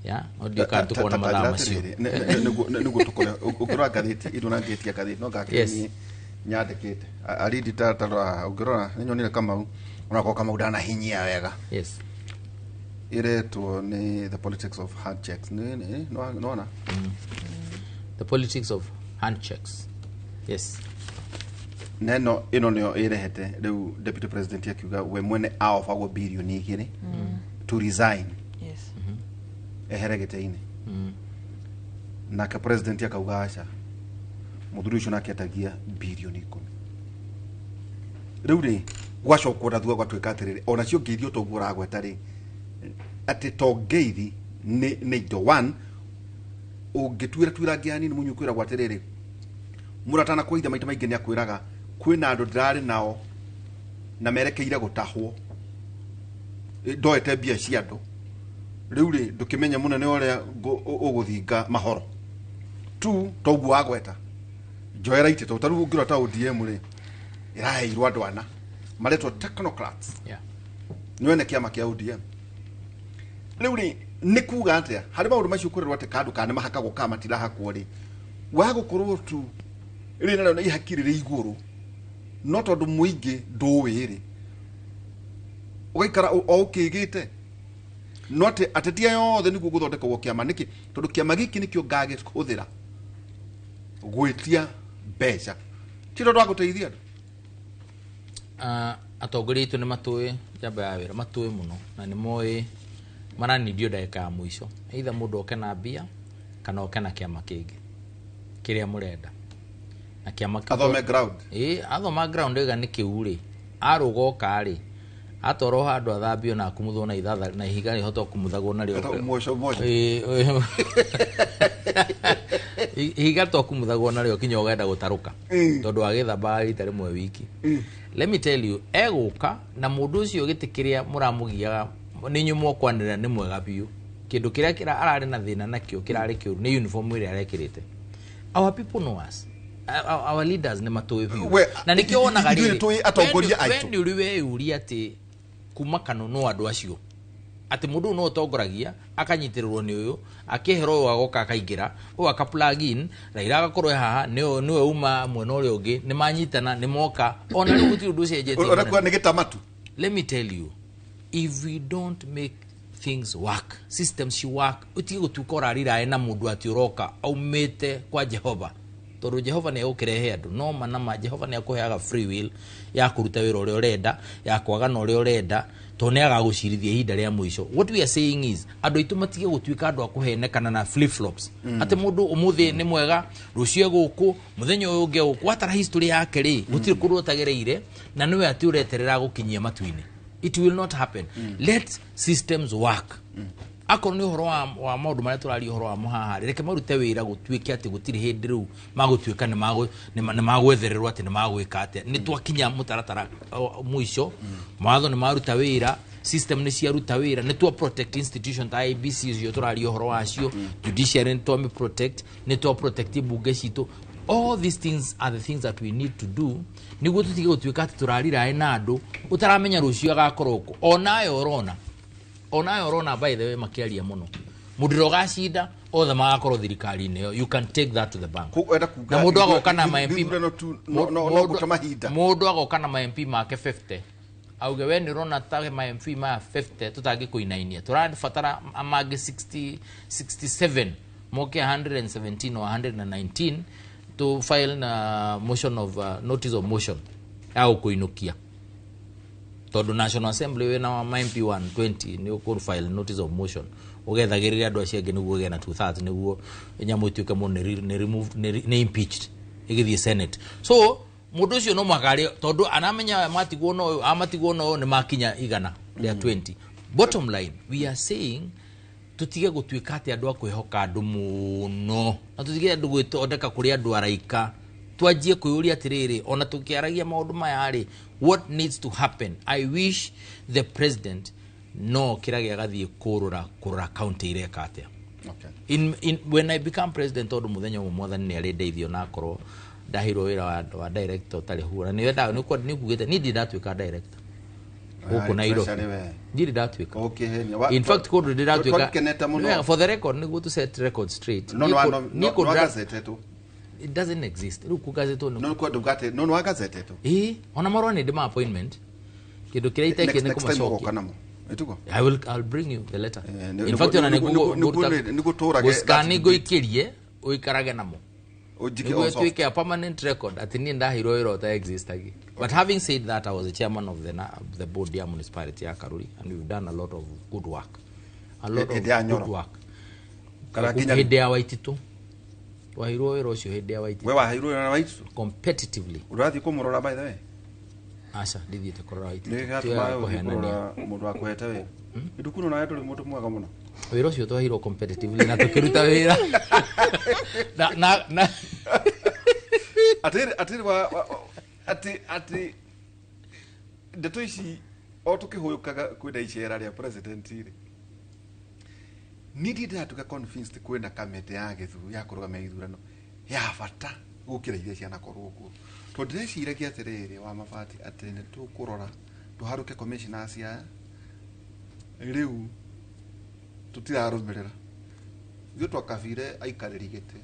yeah, no ndiũ kana tũkona mathaa macio. Nĩguo tũkore ũngĩrora ngathĩti ĩno na ngĩtia ngathĩti no ngakĩrĩ Yes. nyandĩkĩte aridi ta rora, ũngĩrora nĩ nyonire Kamau, onakorwo Kamau ndanahinyia wega. Ĩretwo nĩ The Politics of Hard Checks. Nĩwona? The Politics of Handshakes, yes. Neno ĩno nĩyo ĩrehete rĩu deputy president akiuga we mwene aofagwo 2 birioni to resign, ehere gĩtĩ-inĩ. Nake president akauga aca, mũthuri ũcio nake etagia 10 birioni. Rĩu rĩ, gwacokwo na thutha gwatuĩka atĩrĩrĩ, onacio ngeithi o toguo ũragweta rĩ, atĩ to ngeithi nĩ indo one ũngĩtuĩra tuĩra ngĩanini munyu kwĩragwo atĩrĩrĩ, mũratana kwaitha maita maingĩ nĩ akwĩraga kwĩna andũ ndĩrarĩ nao na merekeire gũtahwo. Ndoete mbia cia andũ. Rĩu rĩ, ndũkĩmenye mũnene ũrĩa ũgũthinga mahoro tu toguo wagweta njoera itĩ, tondũ tarĩu ũngĩrora ta ODM rĩ, ĩraheirwo andũ ana maretwo technocrats, nĩ wene kĩama kĩa ODM. Rĩu rĩ, nĩ kuga atĩa harĩ maũndũ macio kwĩrwo atĩ kandũ kana nĩ mahakagwo kana matirahakwo rĩ, wagũkorwo tu rĩ narĩo nĩ ihaki rĩrĩ igũrũ, no tondũ mũingĩ ndũĩ rĩ, ũgaikara o ũkĩgĩte no atĩ atetia yothe nĩguo gũthondekagwo kĩama nĩkĩ, tondũ kĩama gĩkĩ nĩkĩo ngagĩhũthĩra gwĩtia mbeca, ti tondũ wa gũteithia andũ. Atongoria aitũ nĩ matũĩ njamba ya wĩra, matũĩ mũno, na nĩ moĩ maranindio ndagĩka ya mũico, either mũndũ oke na mbia kana oke na kĩama kĩngĩ kĩrĩa mũrenda na kĩama kĩu. Athome ground. Ĩ, athoma ground ĩga nĩ kĩu rĩ, arũgoka rĩ, atwarwo handũ athambio na akumuthwo na ithatha na ihiga rĩhote kumuthagwo narĩo. Eta mosho mosho. Ĩ, ihiga to kumuthagwo narĩo kinya ũgenda gũtarũka, tondũ agĩthambaga rita rĩmwe wiki. Let me tell you, egũka na mũndũ ũcio gĩtĩ kĩrĩa mũramũgiaga nĩ inyuĩ mwokwanĩrĩra nĩ mwega biũ. Kĩndũ kĩrĩa ararĩ na thĩna nakĩo kĩrarĩ kĩũru nĩ uniform ĩrĩa arekĩrĩte. Our people know us. Our leaders nĩ matũĩ biũ, na nĩkĩo wonaga ithuĩ rĩrĩ, nĩtũĩ atongoria aitũ. We nĩ ũrĩ weyũria atĩ kuma kano no andũ acio, atĩ mũndũ ũyũ no ũtongoragia, akanyitĩrĩrwo nĩ ũyũ, akĩehera ũyũ agoka akaingĩra ũyũ aka plug in. Raila agakorwo e haha, nĩwe uma mwena ũrĩa ũngĩ, nĩ manyitana, nĩ moka ona rĩu gũtirĩ ũndũ ũcenjetie Ũrakuga mũnene. nĩ gĩtamatu. Let me tell you, if we don't make things work, systems should work, utige gũtuĩka ũrarirae na mũndũ atĩ ũroka aumĩte kwa Jehova, tondũ Jehova nĩ egũkĩrehe andũ no ma na ma. Jehova nĩ akũheaga free will ya kũruta wĩra ũrĩa ũrenda, ya kwagana ũrĩa ũrenda, tondũ nĩ agagũcirithia ihinda rĩa mũico. What we are saying is, andũ aitũ matige gũtuĩka andũ a kũhenekana na flip flops, atĩ mũndũ ũmũthĩ nĩ mwega, rũciũ egũkũ, mũthenya ũyũ ũngĩ egũkũ. Watara history yake rĩ, gũtirĩ kũndũ ũtagereire, na nĩwe atĩ ũreterera gũkinyia matu-inĩ. It will not happen. Let systems work. Akorwo nĩ ũhoro wa maũndũ marĩa tũraria ũhoro wamo haha rĩ, reke marute wĩra, gũtuĩke atĩ gũtirĩ hĩndĩ rĩu magũtuĩka nĩ magwethererwo atĩ nĩ magwĩka atĩa. Nĩ twakinya mũtaratara mũico, mawatho nĩ maruta wĩra, system nĩ ciaruta wĩra, nĩ twa protect institution ta IEBC icio tũraria ũhoro wacio, judiciary nĩ twamĩ protect, nĩ twa protect mbunge citũ. All these things are the things that we need to do nĩguo tũtige gũtuĩka atĩ tũrarirae na andũ ũtaramenya rũciũ agakorwo kũ. Onayo ũrona, onayo ũrona, by the way, makĩaria mũno Mũndũ ũrĩa ũgacinda othe magakorwo thirikari-inĩ ĩyo. You can take that to the bank. Koguo enda kuga Na mũndũ agoka na ma MP gĩthurano tu no gũte mahinda. Mũndũ agoka na ma MP make 50, auge we nĩ ũrona ta ma MP maya 50 tũtangĩkũinainia, tũrabatara mangĩ 60, 67 moke 117 or 119 to file na motion of notice of motion ya gũkũinũkia, tondũ National Assembly wĩna ma MP 120 nĩ ũkũ file notice of motion ũgethagĩrĩria andũ acio angĩ nĩguo ũgĩe na 2/3, nĩguo nyamũ ĩtuĩke mũndũ nĩ removed, nĩ impeached, ĩgĩthiĩ Senate. So mũndũ ũcio no mũhaka arĩ, tondũ anamenya matigwo no ũyũ, amatigwo no ũyũ, nĩ makinya igana rĩa 20. Bottom line, we are saying tutige gũtuĩka atĩ andũ a kwĩhoka andũ mũno, na tũtige andũ gwĩthondeka kũrĩ andũ araika. Twanjie kwĩyũria atĩrĩrĩ, ona tũkĩaragia maũndũ maya rĩ, what needs to happen? I wish the president no kĩrage agathiĩ kũrora county ireka atĩa. In when I become president, tondũ mũthenya ũmwe mwathani nĩ arĩ ndeithio na akorwo ndaheirwo wĩra wa director ũtarĩ huo, na nĩ nĩ kugĩte niĩ ndirĩ ndatuĩka director gũkũ Nairobi. Treasury we. Ndirĩ ndatuĩka. Ũkĩhenia. In fact, kũndũ ndĩratuĩka Twakenete mũno. Yeah, for the record, nĩguo to set record straight, No niĩ no niĩ kũndũ no gazetetwo. It doesn't exist. Rĩu kũgazetwo nĩ No kwa ndugate no no gazetetwo. Ĩĩ, ona marũa nĩ ndĩma appointment, kĩndũ kĩrĩa itekire nĩ Next time kũmacokia. ũgoka namo. Ĩtugo. I'll bring you the letter. In fact, ona nĩguo tũrage gũscan that debate. ngũikĩrie ũikarage namo. Ũnjike Nĩguo on soft. ĩtuĩke a permanent record atĩ niĩ ndaheirwo wĩra ũta existagi. But having said that, I was the chairman of the board ya municipality ya Karuri, and we've done a lot of good work, a lot of Hĩndĩ ya Nyoro? good work. Kana nginya Hĩndĩ ya Waititu. Waheirwo wĩra ũcio hĩndĩ ya Waititu. We waheirwo wĩra na Waititu? Competitively. Ũrathiĩ kũmũrora, by the way? Aca, ndithiĩte kũrora Waititu. Nĩ Tiwega gĩgatũma ũthiĩ kũhenania. kũrora mũndũ wakũhete wĩra. Ndukuno nawe ndũrĩ mũndũ mwega mũno. Wĩra ũcio twaheirwo competitively na tũkĩruta wĩra na Atĩrĩ atĩ ndeto ici o tũkĩhũyũkaga kwĩna icera rĩa president rĩ, niĩ ndirĩ ndĩratuĩka convinced kwĩna kamĩtĩ ya ya kũrũgamia gĩthurano ya bata gũkĩra iria cianakorwo kuo, tondũ ndĩreciragia atĩrĩrĩ wa mabati atĩ nĩ tũkũrora tũharũke commissioners aya rĩu tũtirarũmĩrĩra, ithuĩ twakabire aikarĩri gĩtĩ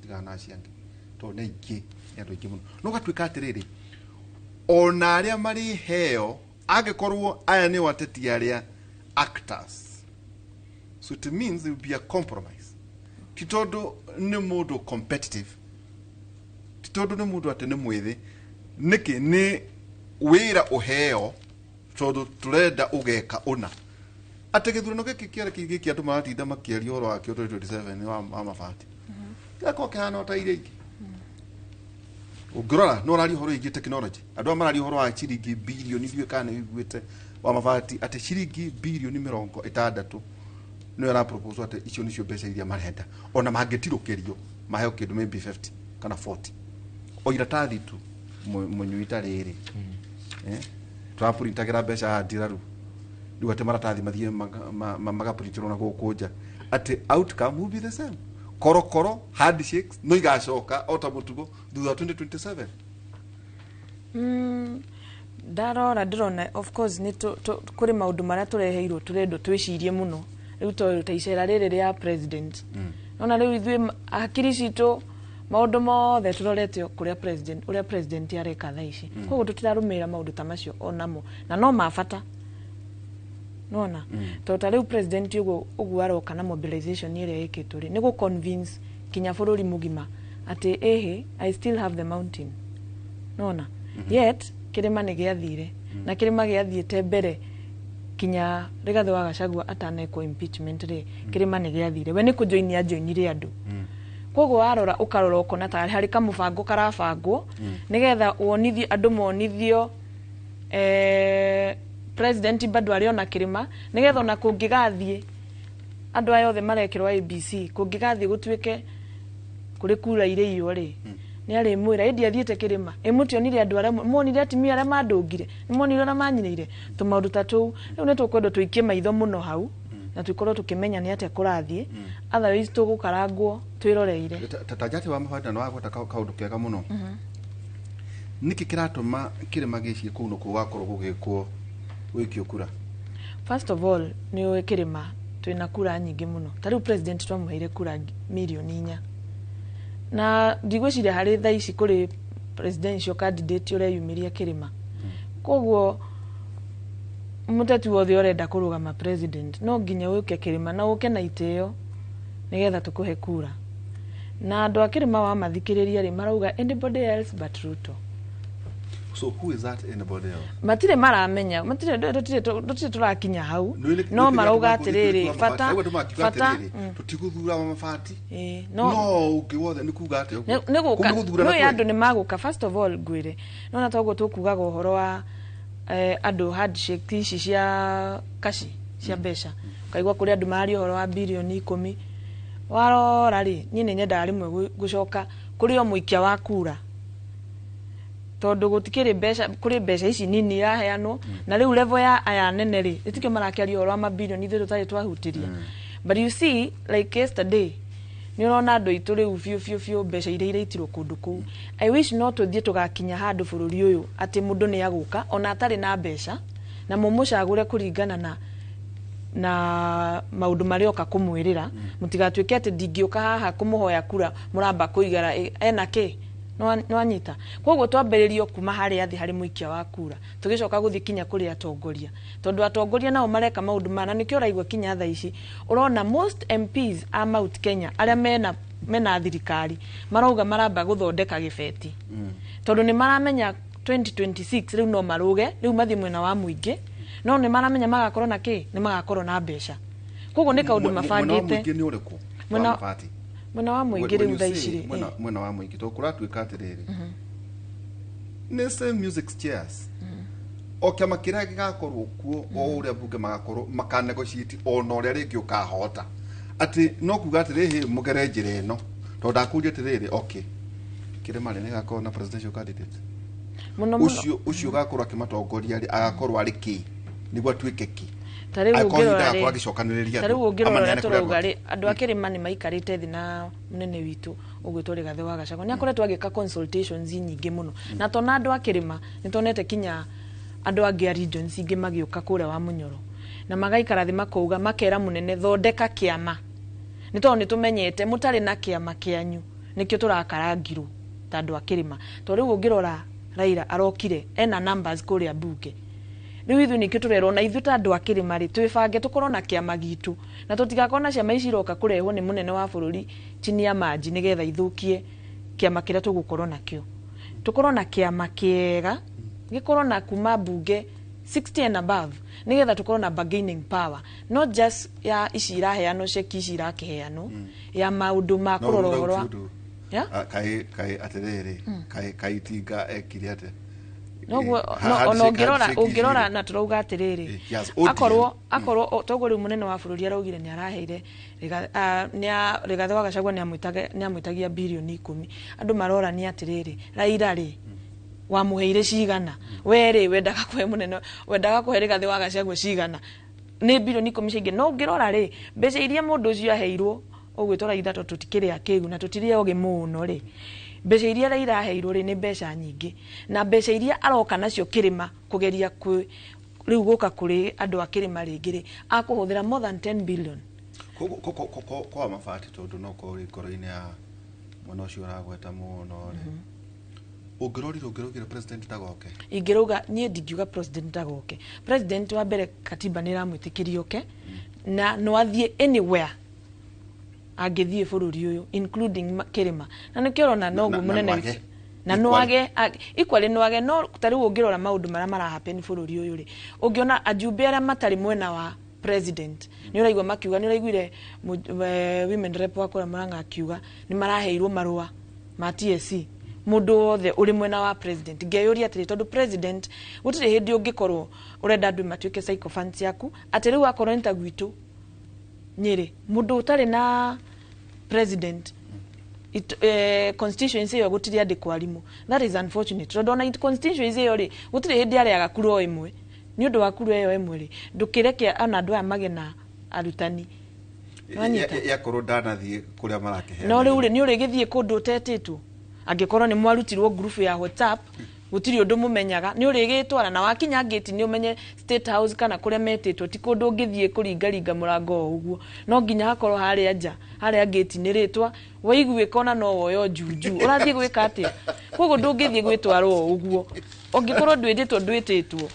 tigana na acio angĩ, tondũ nĩ aingĩ, nĩ andũ aingĩ mũno. No gatuĩka atĩrĩrĩ, ona arĩa marĩ heo, angĩkorwo aya nĩo ateti arĩa actors, so it means there will be a compromise. Ti tondũ nĩ mũndũ competitive, ti tondũ nĩ mũndũ atĩ nĩ mwĩthĩ, nĩkĩ nĩ wĩra ũheo tondũ tũrenda ũgeka ũna, atĩ gĩthurano gĩkĩ kĩarĩ gĩkĩ andũ maratinda makĩaria ũhoro wakĩo 2027 wa mabati gĩgakorwo kĩhana o ta iria ingĩ. Ũngĩrora no ũraria ũhoro wĩgiĩ technology, andũ aya mararia ũhoro wa ciringi birioni, ndiũĩ kana nĩ wĩiguĩte wa mabati, atĩ ciringi birioni 60 nĩyo ĩra propose, atĩ icio nĩcio mbeca iria marenda, ona mangĩtirũkĩrio maheo kĩndũ maybe 50 kana 40 o iratathi tu mũnyui ta rĩrĩ. Tũrapurintagĩra mbeca haha ndiraru, rĩu atĩ maratathi mathiĩ magaprintĩrwo na gũkũ nja, atĩ outcome will be the same. Korokoro handshakes no igacoka o ta mũtugo thutha wa 2027. Ndarora ndĩrona of course nĩ kũrĩ maũndũ marĩa tũreheirwo tũrendwo twĩcirie mũno rĩu, tondũ ta icera rĩrĩ rĩa president, nona rĩu ithuĩ hakiri citũ maũndũ mothe tũrorete kũrĩa president, ũrĩa president areka thaa ici. Koguo tũtirarũmĩrĩra maũndũ ta macio onamo na no ma bata, nona tondũ ta rĩu president ũguo ũguo aroka na mobilization ĩrĩa ĩkĩtwo rĩ, nĩ gũ convince kinya bũrũri mũgima atĩ ĩhĩ, I still have the mountain, nona yet kĩrĩma nĩ gĩathire na kĩrĩma gĩathiĩte mbere kinya Rigathĩ wa Gachagua atanekwo impeachment rĩ, kĩrĩma nĩ gĩathire, we nĩ kũjoinia ajoinire andũ. Koguo warora ũkarora ũkona ta harĩ kamũbango karabangwo nĩgetha wonithie andũ, monithio president bado arĩ ona kĩrĩma, nĩgetha ona kũngĩgathiĩ andũ aya othe marekĩrwo ABC, kũngĩgathiĩ gũtuĩke kũrĩ kura irĩiywo rĩ, nĩ arĩmwĩra ĩndĩ athiĩte kĩrĩma. Ĩ mũtionire andũ arĩa monire atumia arĩa mandũngire, nĩ monire ũrĩa manyinĩire tũmaũndũ ta tũu. Rĩu nĩ tũkwendwo tũikie maitho mũno hau na tũkorwo tũkĩmenya nĩ atĩa kũrathiĩ, otherwise tũgũkarangwo twĩroreire. Ta njati wa mabati na wagweta kaũndũ kega mũno. Nĩkĩ kĩratũma kĩrĩma gĩciĩ kũu nĩkuo gwakorwo gũgĩkwo gũikio kura? First of all, nĩ ũĩ kĩrĩma Twĩna kura nyingĩ mũno. Ta rĩu president twamũheire kura 4 mirioni na ndigwĩciria harĩ thaa ici kũrĩ presidential candidate ũreyumĩria kĩrĩma. Koguo mũteti wothe ũrenda kũrũgama president no nginya ũke kĩrĩma na ũke na itĩo nĩgetha tũkũhe kura. Na andũ a kĩrĩma wamathikĩrĩria rĩ, marauga anybody else but Ruto. So who is that anybody else? Matirĩ maramenya, matirĩ, tũtirĩ tũrakinya hau, no marauga atĩrĩrĩ, bata bata Tũtigũthura mabati. Ĩĩ, no no ũngĩ wothe nĩ kuga atĩa ũguo? Nĩ gũka. Kũu nĩ gũthurana nĩ kweli? Andũ nĩ magũka. First of all, ngwĩre nona toguo tũkugaga ũhoro wa andũ handshake ici cia kaci cia mbeca, ũkaigua kũrĩ andũ mararia ũhoro wa 10 birioni. Warora rĩ, niĩ nĩ nyendaga rĩmwe gũcoka kũrĩ o mũikia wa kura, tondũ gũtikĩrĩ mbeca, kũrĩ mbeca ici nini iraheanwo na rĩu level ya aya nene rĩ, ĩtikĩo marakĩaria ũhoro wa mabirioni, ithuĩ tũtarĩ twahutĩria. But you see, like yesterday, nĩ ũrona andũ aitũ rĩu biũ biũ biũ mbeca iria iraitirwo kũndũ kũu. I wish no tũthiĩ tũgakinya handũ bũrũri ũyũ atĩ mũndũ nĩ agũka ona atarĩ na mbeca na mũmũcagũre kũringana na maũndũ marĩa oka kũmwĩrĩra. Mũtigatuĩke atĩ ndingĩũka haha kũmũhoya kura mũramba kũigara ena kĩ. Nĩwanyita? Koguo twambĩrĩrio kuma harĩa thĩ harĩ mũikia wa kura, tũgĩcoka gũthiĩ kinya kũrĩ atongoria, tondũ atongoria nao mareka maũndũ mana. Nĩkĩo ũraigua kinya thaa ici ũrona most MPs a Mount Kenya arĩa mena thirikari marauga maramba gũthondeka gĩbeti, tondũ nĩ maramenya 2026 rĩu no marũge, rĩu mathiĩ mwena wa mũingĩ, no nĩ maramenya magakorwo na kĩ, nĩ magakorwo na mbeca. Koguo nĩ kaũndũ Mwena wa mabangĩte. mũingĩ nĩ ũrĩkũ? Mwena Wa mabati? Mwena wa mũingĩ When rĩu you thaa say ici rĩ, mwena wa mũingĩ, tondũ kũratuĩka atĩrĩrĩ, nĩ same music chairs, o kĩama kĩrĩa gĩgakorwo kuo, o ũrĩa mbunge magakorwo makanegotiate, ona ũrĩa rĩngĩ ũkahota atĩ no kuga atĩrĩrĩ, mũgere njĩra ĩno, tondũ ndakũria atĩrĩrĩ, okay, kĩrĩma rĩ, nĩgakorwo na presidential candidate? Mũno mũno. Ũcio ũgakorwo akĩmatongoria rĩ, agakorwo arĩ kĩ nĩguo atuĩke kĩ? Ta rĩu Angĩkorwo ũngĩrora ihinda rĩ, agakorwo agĩcokanĩrĩria ta rĩu andũ, ũngĩrora ũrĩa amaneane kũrĩ andũ tũrauga ake. rĩ, andũ a kĩrĩma nĩ maikarĩte thĩ na mũnene witũ ũgwĩtwo Rigathĩ wa Gachagua. Nĩ akoretwo agĩka consultations nyingĩ mũno, na tona andũ a kĩrĩma nĩ tuonete kinya andũ angĩ a regions ingĩ magĩũka kũrĩa wa Mũnyoro na magaikara thĩ, makauga, makera mũnene, thondeka kĩama, nĩ tondũ nĩ tũmenyete mũtarĩ na kĩama kĩanyu nĩkĩo tũrakarangirwo ta andũ a kĩrĩma. Tondũ rĩu ũngĩrora Raila arokire ena numbers kũrĩa mbunge. Rĩu ithuĩ nĩkĩo tũrerwo na ithuĩ ta andũ a kĩrĩma rĩ, twĩbange tũkorwo na kĩama gitũ, na tũtigakorwo na ciama ici iroka kũrehwo nĩ mũnene wa bũrũri chini ya maji nĩgetha ithũkie kĩama kĩrĩa tũgũkorwo nakĩo. Tũkorwo na kĩama kĩega gĩkorwo na kuma mbunge 60 and above, nĩgetha tũkorwo na bargaining power, not just ya ici iraheanwo, ceki ici irakĩheanwo ya maũndũ ma No, kũrora rũu ũhoro wa ti ũndũ. Yeah? Ah, kaĩ atĩrĩrĩ, kaĩ Itinga ekire atĩa? Noguo. Eh, No ona ũngĩrora handshake ũngĩrora ici na tũrauga atĩrĩrĩ, Eh, yes, ODM. akorwo toguo rĩu mũnene wa bũrũri araugire nĩ araheire Rigathĩ wa Gachagua nĩ amwĩtagia 10 birioni. Andũ marorania atĩrĩrĩ, Raila rĩ, wamũheire cigana? We rĩ, wendaga kũhe mũnene, wendaga kũhe Rigathĩ wa Gachagua cigana? Nĩ 10 birioni ciaingĩ. No ũngĩrora rĩ, mbeca iria mũndũ ũcio aheirwo ũgwĩtwo Raila, tondũ tũtikĩrĩ akĩgu na tũtirĩ ogĩ mũno rĩ, mbeca iria Raila aheirwo rĩ, nĩ mbeca nyingĩ, na mbeca iria aroka nacio kĩrĩma kũgeria kwĩ rĩu gũka kũrĩ andũ a kĩrĩma rĩngĩ rĩ, akũhũthĩra more than 10 billion. Kwa mabati, tondũ no korwo ũrĩ ngoro-inĩ ya mwena ũcio ũragweta mũno rĩ, ũngĩrorire ũngĩraugire president ndagoke? Ingĩrauga niĩ ndingiuga president ndagoke. President wa mbere, katiba nĩ ĩramwĩtĩkĩria oke na no athiĩ anywhere angĩthiĩ bũrũri ũyũ, including kĩrĩma, na nĩkĩo ũrona noguo Na mũnene nwage. witũ na Equally. nwage equally nwage. No ta rĩu ũngĩrora maũndũ marĩa marahappen bũrũri ũyũ rĩ, ũngĩona ajumbe arĩa matarĩ mwena wa president nĩ ũraigua makiuga, nĩ ũraiguire women rep wa kũrĩa Murang'a akiuga nĩ maraheirwo marũa ma TSC, mũndũ wothe ũrĩ mwena wa president. Ngeyũria atĩrĩ, tondũ president gũtirĩ hĩndĩ ũngĩkorwo ũrenda andũ matuĩke sycophants yaku, atĩ rĩu akorwo nĩ ta gwitũ Nyĩrĩ, mũndũ ũtarĩ na president constituency ĩyo gũtirĩ andĩkwo arimũ. That is unfortunate, tondũ ona constituency ĩyo rĩ, gũtirĩ hĩndĩ arĩaga kura o ĩmwe. Nĩ ũndũ wa kura ĩyo ĩmwe rĩ, ndũkĩreke ona andũ aya magĩe na arutani. Nĩwanyita? Yakorwo ndanathiĩ kũrĩa marakĩheana. No rĩu rĩ, nĩ ũrĩgĩthiĩ kũndũ ũtetĩtwo, angĩkorwo nĩ mwarutirwo ngurubu ya WhatsApp. Gũtirĩ ũndũ mũmenyaga. Nĩ ũrĩgĩtwara na wakinya gate nĩ ũmenye State House kana kũrĩa metĩtwo ti kũndũ ũngĩthiĩ kũringaringa mũrango o ũguo. No nginya hakorwo harĩa nja, harĩa gate nĩ rĩtwa, waiguĩka ona no woyo juju. Ũrathiĩ gwĩka atĩa? Koguo ndũngĩthiĩ gwĩtwara o ũguo. Ũngĩkorwo ndwĩtĩtwo ndwĩtĩtwo.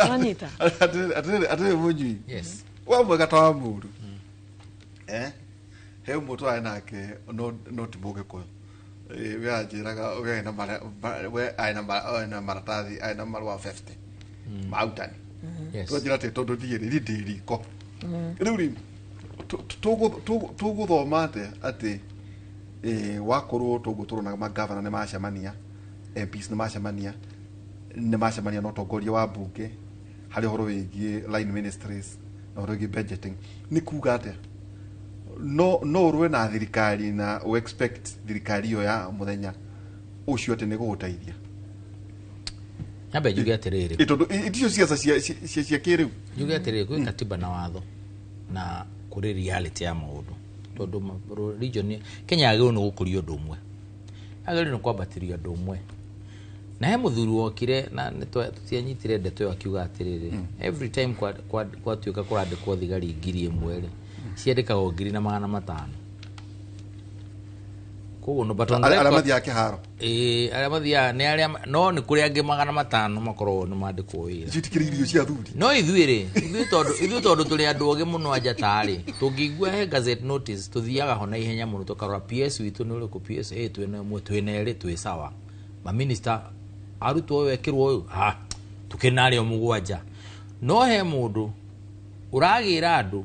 Wanyita? Atĩrĩrĩ, atĩrĩrĩ mũnyui. Yes. Wa mwega ta wa mũru. He ũmwe twarĩ nake no ti mũgĩkũyũ. We anjĩraga we arĩ na we arĩ na maratathi, arĩ na marũa 50 ma arutani. Yes. Twanjĩra atĩ tondũ niĩ rĩ, niĩ ndĩ riko. Rĩu rĩ, tũgũthoma atĩa atĩ wakorwo tũguo tũrona magavana nĩ macemania, MPs nĩ macemania, nĩ macemania na ũtongoria wa mbunge harĩ ũhoro wĩgiĩ line ministries na ũhoro wĩgiĩ budgeting, nĩ kuga atĩa no ũrũe na thirikari na ũ expect thirikari ĩyo ya mũthenya ũcio atĩ nĩ gũgũteithia? Nyambe njuge atĩrĩrĩ. Tondũ icio ciaca cia kĩrĩu. Njuge atĩrĩrĩ, kwĩ katiba na watho na kũrĩ reality ya maũndũ, tondũ region Kenya yagĩrĩirwo nĩ gũkũria ũndũ ũmwe, yagĩrĩirwo nĩ kwambatĩria ũndũ ũmwe. Na he mũthuri wokire na tũtianyitire ndeto ĩyo, akiuga atĩrĩrĩ, every time kwatuĩka kũrandĩkwo thigari 1,000 rĩ, ciandĩkagwo 1,500. Koguo no, but on arĩa record mathiaga kĩharo. Ĩĩ, arĩa mathiaga nĩ arĩa, no nĩ kũrĩ angĩ 500 makoragwo nĩ mandĩkwo wĩra. Icio itikĩrĩ irio cia athuri. No ithuĩ rĩ, ithuĩ tondũ tũrĩ andũ ogĩ mũno anjata rĩ, tũngĩigua he gazette notice, tũthiaga ho na ihenya mũno tũkarora PS witũ nĩ ũrĩkũ. PS ĩ twĩna ĩmwe, twĩna ĩrĩ, twĩ sawa. Maminista arutwo ũyũ ekĩrwo ũyũ, ha tũkĩrĩ na arĩa 7. No he mũndũ ũragĩra andũ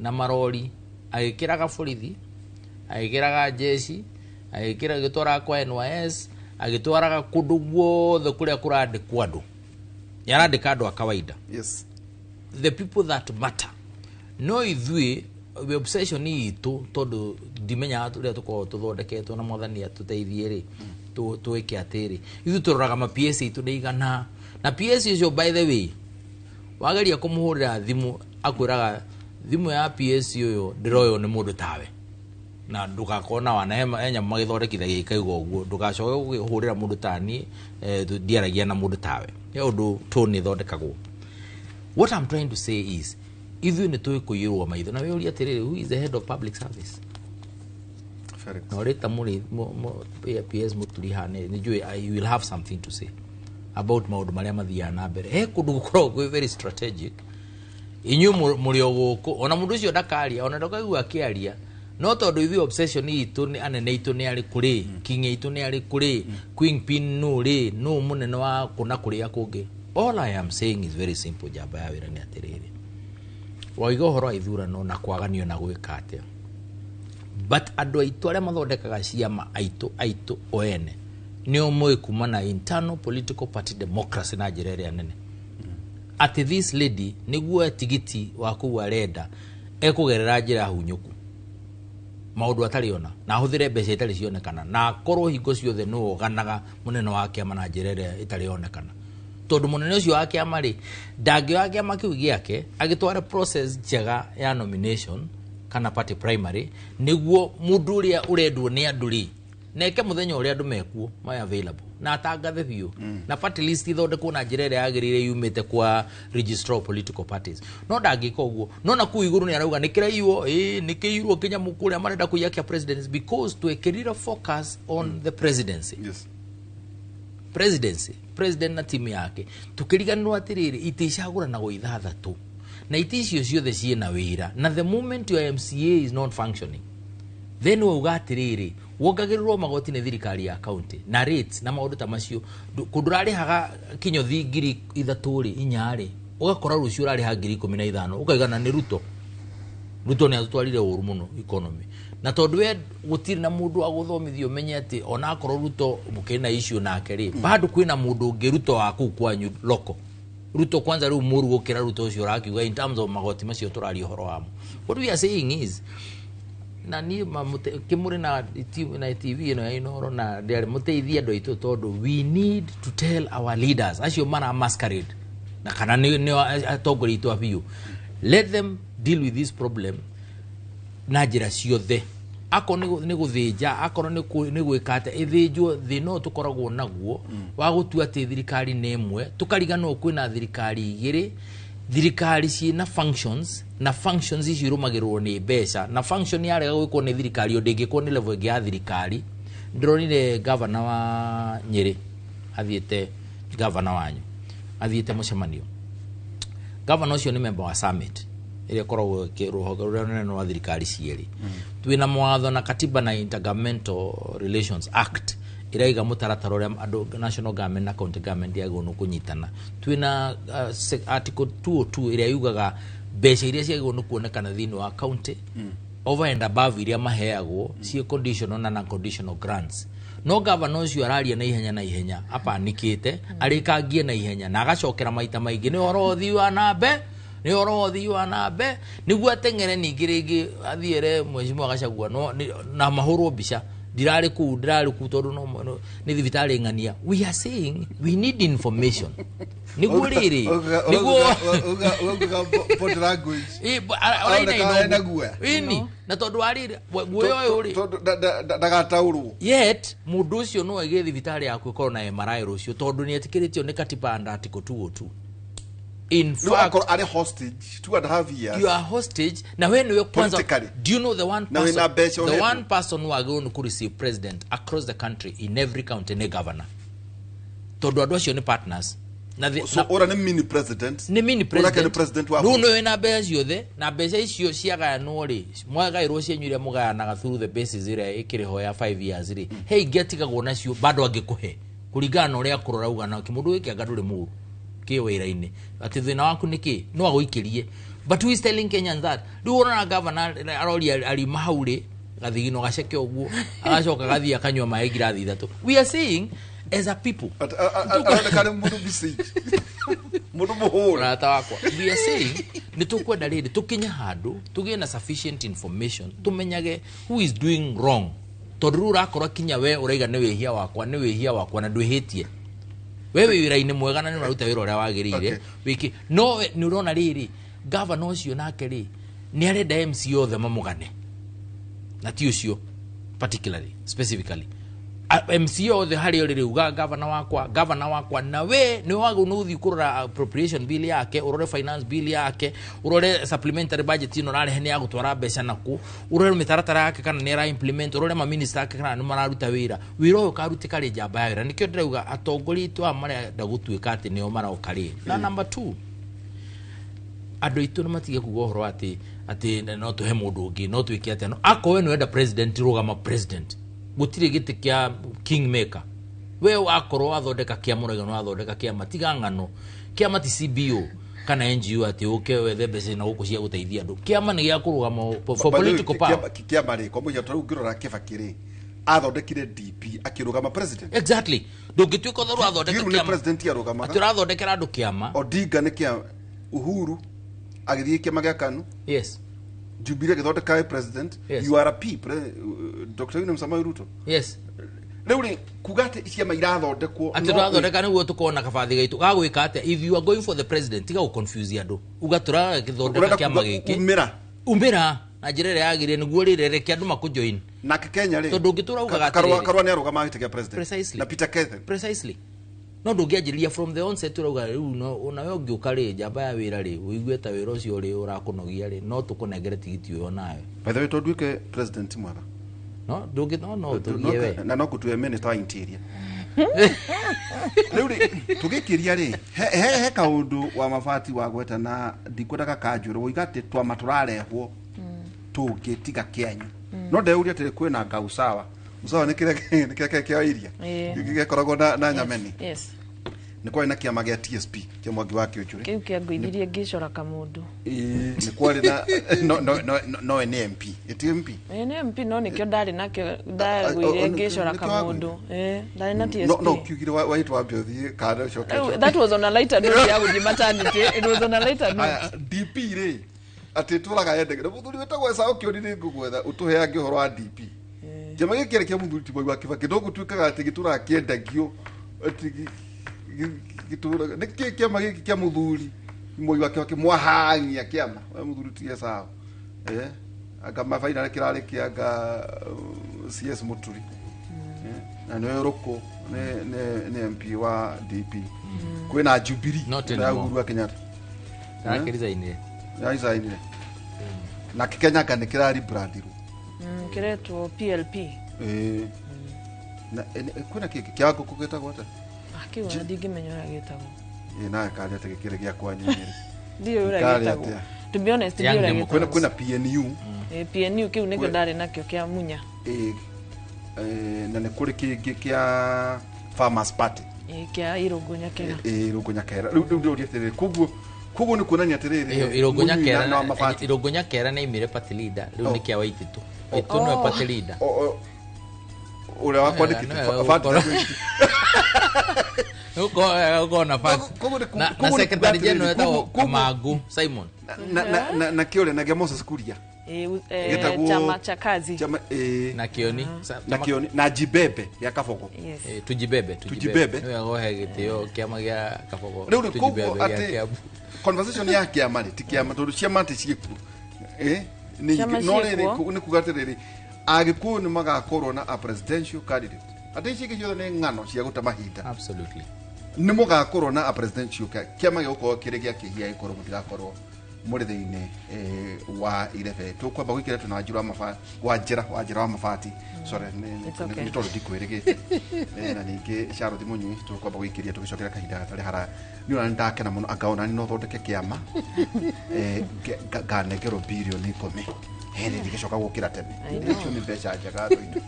na marori, agĩkĩraga borithi, agĩkĩraga jeshi, agĩkĩra, agĩtwaraga kwa NYS, agĩtwaraga kũndũ guothe kũrĩa kũrandĩkwo andũ. Nĩ arandĩka andũ a kawaida, the people that matter. No ithuĩ we obsession itũ, tondũ ndimenyaga ũrĩa tũkoragwo tũthondeketwo, na mwathani atũteithie rĩ, twĩke atĩrĩ, ithuĩ tũroraga ma PS itũ nĩ igana, na PS ũcio, by the way, wageria kũmũhũrĩra thimũ akwĩraga thimũ ya PS ũyũ ndĩroywo nĩ mũndũ tawe, na ndũgakorwo na wana he nyamũ magĩthondekithagia ikaigwo ũguo, ndũgacoke gũkĩhũrĩra mũndũ ta niĩ, ndiaragia na mũndũ tawe. He ũndũ tone ĩthondekagwo. What I'm trying to say is, ithuĩ nĩ tũĩ kũiyũrwo maitho. Na wĩũrie atĩrĩrĩ, who is the head of public service? Felix. Na ũrĩta mũrĩ PS Mũturi haha, nĩ njũĩ you will have something to say about maũndũ marĩa mathiaga na mbere. He kũndũ gũkoragwo kwĩ very strategic. Inyuĩ mũrĩ o gũkũ, ona mũndũ ũcio ndakaria, ona ndakaigua akĩaria, no tondũ ithuĩ obsession itũ nĩ anene itũ nĩ arĩkũ rĩ, king itũ nĩ arĩkũ rĩ, queen pin nũ rĩ, nũ mũnene wa kũna kũrĩa kũngĩ. All I am saying is very simple, njamba ya wĩra, nĩ atĩrĩrĩ, waiga ũhoro wa ithurano na kwaganio na gwĩka atĩa, but andũ aitũ arĩa mathondekaga ciama aitũ o ene nĩo moĩ kuma na internal political party democracy na njĩra ĩrĩa nene, atĩ this lady nĩguo tigiti wa kũu arenda ekũgerera njĩra hunyũku, maũndũ atarĩ ona, na ahũthĩre mbeca itarĩ cionekana, na akorwo hingo ciothe nĩwe ũganaga mũnene wa kĩama na njĩra ĩrĩa ĩtarĩ yonekana, tondũ mũnene ũcio wa kĩama rĩ, ndangĩoya kĩama kĩu gĩake agĩtware process njega ya nomination kana party primary, nĩguo mũndũ ũrĩa ũrendwo nĩ andũ rĩ, neke mũthenya ũrĩa andũ mekuo my available na atangathe biũ, na party list ithondekwo na njĩra ĩrĩa yagĩrĩire yumĩte kwa registrar of political parties. No ndangĩka ũguo. No na kũu igũrũ nĩ arauga nĩ kĩraiywo, ĩĩ nĩ kĩirwo kĩnyamũ kũrĩa marenda kũiya kĩa presidency, because twekĩrire focus on the presidency, presidency, president na timu yake, tukĩriganĩrwo atĩrĩrĩ, itĩ icagũranagwo 6, na itĩ icio ciothe ciĩna wĩra. Na the moment your MCA is not functioning, then wauga atĩrĩrĩ, wongagĩrĩrwo magoti nĩ thirikari ya county na rates na maũndũ ta macio. Kũndũ ũrarĩhaga kinyothi 3,000 rĩ, 4 rĩ, ũgakora rũciũ ũrarĩha 15,000, ũkaigana nĩ Ruto. Ruto nĩ atũtwarire ũru mũno economy, na tondũ we gũtirĩ na mũndũ wa gũthomithio ũmenye atĩ onakorwo Ruto mũkĩrĩ na issue nake rĩ, bado kwĩna mũndũ ũngĩ Ruto wa kũu kwanyu loko Ruto kwanza rĩu mũru gũkĩra Ruto ũcio ũrakiuga in terms of magoti macio tũraria ũhoro wamo. What we are saying is, na niĩ kĩmũrĩ na TV ĩno ya Inooro na ndĩarĩ mũteithie andũ aitũ, tondũ we need to tell our leaders acio mara masquerade na kana nĩ atongoria aitũ a biũ, let them deal with this problem na njĩra ciothe. Akorwo nĩ gũthĩnja, akorwo nĩ gwĩka atĩa, ĩthĩnjwo. Thĩna ũyũ tũkoragwo naguo wa gũtua atĩ thirikari nĩ ĩmwe, tũkariganĩrwo kwĩna thirikari igĩrĩ, thirikari ciĩna functions, na functions icio irũmagĩrĩrwo nĩ mbeca, na function yarega gwĩkwo nĩ thirikari ĩyo ndĩngĩkwo nĩ level ĩngĩ ya thirikari. Ndĩronire gavana wa Nyĩrĩ athiĩte, gavana wanyu athiĩte mũcemanio. Gavana ũcio nĩ member wa summit ĩrĩa ĩkoragwo rũhonge rũrĩa rũnene rwa thirikari cierĩ. Twĩna mawatho na katiba na Intergovernmental Relations Act ĩraiga mũtaratara ũrĩa andũ national government na county government yagĩrĩirwo nĩ kũnyitana. Twĩna article 202 ĩrĩa yugaga mbeca iria ciagĩrĩirwo nĩ kuonekana thĩinĩ wa county over and above iria maheagwo ciĩ conditional na non-conditional grants. No gavana ũcio araria na ihenya na ihenya, apanikĩte, arĩkangie na ihenya na agacokera maita maingĩ nĩ ũhoro ũthii wa na mbe, nĩ ũhoro wa ũthii wa na mbe, nĩguo ateng'ere ningĩ rĩngĩ athiĩre mheshimiwa Gachagua no, na mahũrwo mbica. Ndirarĩ kũu, ndĩrarĩ kũu tondũ no nĩ thibitarĩ ng'ania. We are saying we need information nĩguo rĩrĩ nĩguo Ũgauga body language. Araina Aroneka ena inogu. guoya. Ĩni, na tondũ wa rĩrĩ guoya ũyũ rĩ Tondũ ndagataũrwo. Yet mũndũ ũcio no aige thibitarĩ yaku ĩkorwo na MRI rũciũ tondũ nĩ etĩkĩrĩtio nĩ katiba and article 202. In Rĩu fact, akorwo arĩ hostage 2.5 years. You are hostage na we niwe kwanza. Politically. Do you know the one Na person, wĩna mbeca the ũhetwo. one person who agĩrĩirwo nĩ kũreceive president across the country in every county nĩ governor, tondũ andũ acio nĩ partners na So ũrĩa nĩ mini president. Nĩ mini Ũrĩa nĩ president. president wa Rĩu bũrũri. nĩwe wĩna mbeca ciothe, na mbeca icio ciagayanwo rĩ, mwagaĩrwo cianyu iria mũgayanaga through the basis ĩrĩa ĩkĩrĩ ho ya 5 years rĩ, he ingĩ atigagwo nacio bado angĩkũhe kũringana na ũrĩa akũrora uga na kĩmũndũ gĩkĩ anga ndũrĩ mũru kĩ wĩra-inĩ, atĩ thĩna waku nĩ kĩ no agũikĩrie. But who is telling Kenyans that? Rĩu ũrona governor aroria arima hau rĩ gathigino gaceke ũguo, agacoka gathiĩ akanyua maĩ ngirathi 3. We are saying as a people Aroneka nĩ mũndũ busy, mũndũ mũhũre. Mũrata wakwa, we are saying nĩ tũkwenda rĩrĩ tũkinye handũ tũgĩe na sufficient information, tũmenyage who is doing wrong, tondũ rĩu ũrakora kinya we ũraiga nĩ wĩhia wakwa, nĩ wĩhia wakwa, na ndwĩhĩtie. We wĩ wĩra-inĩ mwega na nĩ ũraruta wĩra ũrĩa wagĩrĩire. Wĩki no we- nĩ ũrona rĩrĩ gavana ũcio nake rĩ nĩ arenda MC othe mamũgane, na ti ũcio particularly, specifically. MC othe harĩa ũrĩ rĩu gavana wakwa, gavana wakwa, na we nĩ wagĩrĩirwo nĩ gũthiĩ kũrora appropriation bill yake, ũrore finance bill yake, ũrore supplementary budget ĩno ũrarehe nĩ ya gũtwara mbeca naku, ũrore mĩtaratara yake kana nĩ ara implement, ũrore maminista ake kana nĩ mararuta wĩra. Wĩra ũyũ ũkarutĩka rĩ njamba ya wĩra. Nĩkĩo ndĩrauga atongoria aitũ aya marenda gũtuĩka atĩ nĩo maroka rĩ. Na number two, andũ aitũ nĩ matige kuga ũhoro atĩ no tũhe mũndũ ũngĩ, no twĩke atĩa. No akorwo we nĩwenda president, rũgama president. Gũtirĩ gĩtĩ kĩa kingmaker. We wakorwo wathondeka kĩama, ũrauga nĩ wathondeka kĩama, tiga ng'ano. Kĩama ti CBO kana NGO atĩ ũke wethe mbeca na gũkũ cia gũteithia andũ. Kĩama nĩ gĩa kũrũgama for By the way, political power. Kĩama rĩ, kwa mũhiano, tarĩu ũngĩrora Kĩbakĩ rĩ, athondekire DP akĩrũgama president. Exactly, ndũngĩtuĩka ũthe ũrathondeka Ngiru nĩ kĩama president arũgamaga. atĩ ũrathondekera andũ kĩama. Odinga nĩ kĩa Uhuru agĩthiĩ kĩama gĩa KANU. Jubilee agĩthondeka we president. URP Dr. William Samoei Ruto. Rĩu rĩ kuga atĩ ciama irathondekwo Atĩ tũrathondeka nĩguo tũkona kabathi gaitũ gagwĩka atĩa? If you are going for the president, tiga gũconfuse andũ, uga tũragĩthondeka Ũrenda kĩama kuga gĩkĩ. umĩra. Umĩra na njĩra ĩrĩa yagĩrĩire nĩguo rĩrĩ reke andũ makũjoin. Nake Kenya rĩ, Tondũ ũngĩtũra ugaga Karua atĩrĩrĩ. Karua nĩ arũgamaga gĩtĩ kĩa president. Precisely. Na Peter Kethe. Precisely, no ndũngĩanjĩrĩria from the onset ũrauga rĩu no onawe ũngĩũka rĩ njamba ya wĩra rĩ ũigue ta wĩra ũcio rĩ ũrakũnogia rĩ, no tũkũnengere tigiti ũyũ nawe. By the way, to nduĩke president mwega. No ndũngĩ no tũgie we. Na no ngũtue minister wa interior. Rĩu rĩ tũgĩkĩria rĩ he kaũndũ wa mabati wa gweta na ndikwendaga kanjũrwo woiga atĩ twama tũrarehwo tũngĩ tiga kĩanyu, no ndeuria atĩrĩ, kwĩna ngausawa usawa nĩ kĩrĩa nĩ kĩrĩa kĩa iria gĩkoragwo na nyameni. Nĩ kwarĩ na kĩama gĩa TSP kĩa Mwangi wa Kĩũnjũrĩ. Kĩu kĩangũithirie ngĩcora kamũndũ. Ĩĩ, nĩ kwarĩ na no no no no nĩ MP, ĩti MP. Ĩĩ, nĩ MP, no nĩkĩo ndarĩ nakĩo, ndagũire ngĩcora nĩkĩo kamũndũ. Ĩĩ, ndarĩ na no TSP. No kiugire waitũ wambe ũthiĩ kana ũcoke. Rĩu, that was on a lighter note ya gũthiĩ maternity. It was on a lighter note. Aya, DP rĩ atĩ tũraga yendeke na mũthuri wĩtagwo Esau Kĩoni, nĩ ngũgwetha ũtũheange ũhoro wa DP, kĩama gĩkĩ kĩarĩ kĩa mũthuri ti Mwai wa Kĩbakĩ, no gũtuĩkaga atĩ gĩtũraga kĩendagio atĩ gĩtũraga nĩ kĩ kĩama gĩkĩ kĩa mũthuri Mwai wa Kĩbakĩ mwahang'ia kĩama we mũthuri ti Esau. Anga mabaina kĩrarĩ kĩa anga CS Muturi. Na nĩ Rũkũ nĩ MP wa DP. Kwĩna Jubilee Not ya anymore. Uhuru wa Kenyatta. Arakĩricainire. Yaicainire. Na Kenya nĩ kĩraribrandirwo. Kĩretwo PLP. Ĩĩ. Na kwĩna kĩngĩ kĩa ngũkũ gĩtagwo atĩa? Ah, kĩu ona ndingĩmenya ũrĩa gĩtagwo. Ĩĩ nawe karĩ atĩ gĩkĩrĩ gĩa kwanyu Nyĩrĩ. Ndiũĩ ũrĩa Karĩ gĩtagwo. atĩa? To be honest, Young ndiũĩ ũrĩa Democrats. gĩtagwo. Kwĩna PNU. PNU kĩu nĩkĩo Kwĩ- ndarĩ nakĩo kĩa Munya. Ĩĩ, na nĩ kũrĩ kĩngĩ kĩa Farmers Party. Kĩa Irũngũ Nyakera. Ĩĩ Irũngũ Nyakera. Rĩu ndĩũria atĩrĩrĩ, koguo nĩ kuonania atĩrĩrĩ, Irũngũ Mũnyui Nyakera na mabati. Irũngũ Nyakera nĩ aimire party leader rĩu Oh. nĩ kĩa Waititu. Waititu nĩwe party leader. Ũrĩa wakwandĩkĩte Nĩwe Fati ũgũkorwo- Nĩgũkorwo na facts. Koguo nĩ ku- Na- na koguo nĩ kuga secretary atĩrĩrĩ, general etagwo koguo- Kamangu Simon. Na kĩũrĩa na gĩa Moses Kuria. Gĩtagwo- Chama cha kazi. Chama, ĩĩ, Na Kioni. na Kioni na Jibebe ya Kabogo. Yes. Tujibebe. Tujibebe. Nĩwe ũhe gĩtĩo kĩama gĩa Kabogo. Rĩu rĩ, Tujibebe koguo gĩa atĩ Kiambu. conversation ya kĩama rĩ ti kĩama tondũ ciama ti ciĩkuo. Nĩ Ciama nyingĩ. No rĩrĩ ciĩkuo. nĩ kuga atĩrĩrĩ, Agĩkũyũ nĩ magakorwo na a presidential candidate. Atĩ ici ingĩ ciothe nĩ ng'ano cia gũte mahinda. Absolutely. Nĩ mũgakorwo na a presidential kĩama gĩgũkorwo kĩrĩ gĩa kĩhia gĩkorwo mũtigakorwo mũrĩ thĩinĩ wa irebe. Tũkwamba gwĩkĩra twĩna Wanjĩra wa Mabati, Wanjĩra wa Mabati. Sorry, It's okay. nĩ tondũ ndikwĩrĩgĩte. Na ningĩ Charlotte Mũnyui tũkwamba gwĩkĩria tũgĩcokera kahinda gatarĩ haraya. Niĩ ona nĩ ndakena mũno anga ona niĩ no thondeke kĩama nganengerwo birioni 10. Hĩndĩ ndigĩcoka gũkĩra tene. I know. Icio nĩ mbeca njega andũ aitũ.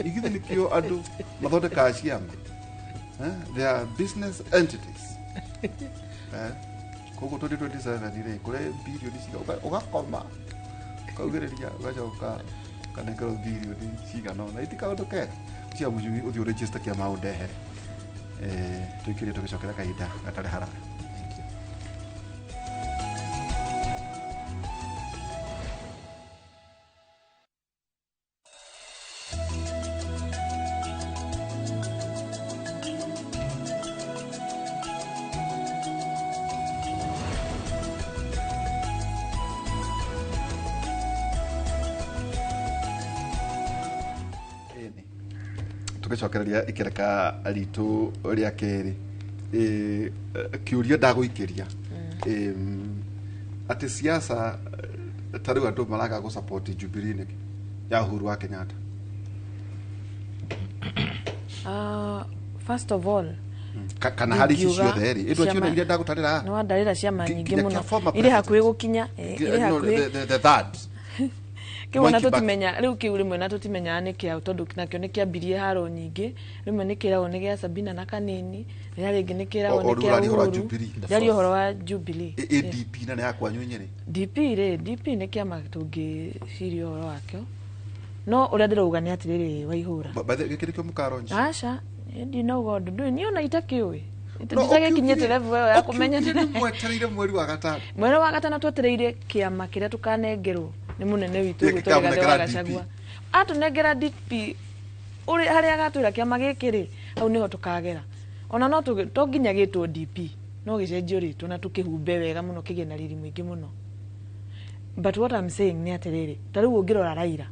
Igithĩ nĩkĩo andũ mathondekaga ciama. They are business entities. Koguo 2027 rĩ kũrĩ birioni ciga ũgakoma ũkaugĩrĩria ũgacoka ũkanengerwo birioni cigana ũna iti kaũndũ kega cia mũcumi ũthiĩ ũregister kĩama ũndehere. Tũikĩrie tũgĩcokera kahinda gatarĩ haraya. Thank you. Ĩni. Tũgĩcokereria ikereka ritũ rĩa kerĩ, kĩũria ndagũikĩria atĩ siasa ta rĩu andũ maraga gũ support Jubilee nĩkĩ ya Uhuru wa Kenyatta? First of all, Kana harĩ ici Ingiuga ciothe rĩ ĩndũ ciama- acio iria ndagũtarĩra nĩ wandarĩra ciama nyingĩ nginya mũno kĩa former irĩ hakuhĩ president. gũkinya, irĩ No, hakuhĩ the third kĩu ona Mwai Kibaki. tũtimenya rĩu kĩu rĩmwe na tũtimenyaga nĩ kĩaũ tondũ nakĩo nĩ kĩambirie haro nyingĩ rĩmwe nĩ kĩragwo nĩ gĩa Sabina na kanini rĩrĩa rĩngĩ nĩ kĩragwo O- nĩ o rĩu kĩa ũraria ũhoro wa Uhuru. Jubilee. The Ndĩraria fourth. ũhoro wa Jubilee. ADP na nĩ ya kwanyu Nyĩrĩ. DP rĩ, DP nĩ kĩama tũngĩciria ũhoro wakĩo no ũrĩa ndĩrauga nĩ atĩrĩrĩ Waihũra. By the way, gĩkĩ nĩkĩo mũkaronji. Aca ndinauga ũndũ ndũĩ niĩ ona itakĩũĩ nditagĩkinyĩte level ĩyo ya kũmenya. Mwetereire mweri wa gatano. Mweri wa gatano twetereire kĩama kĩrĩa tũkanengerwo nĩ mũnene witũ Gĩkĩ ũgwĩtwo Rigathĩ wa kamunengera Gachagua. DP. Atũnengera DP ũrĩ harĩa agatwĩra kĩama gĩkĩ rĩ hau nĩho tũkagera ona no to nginya gĩtwo DP no gĩcenjio rĩtwa na tũkĩhumbe wega mũno kĩgĩe na riri mũingĩ mũno. But what I'm saying nĩ atĩrĩrĩ, ta rĩu ũngĩrora Raila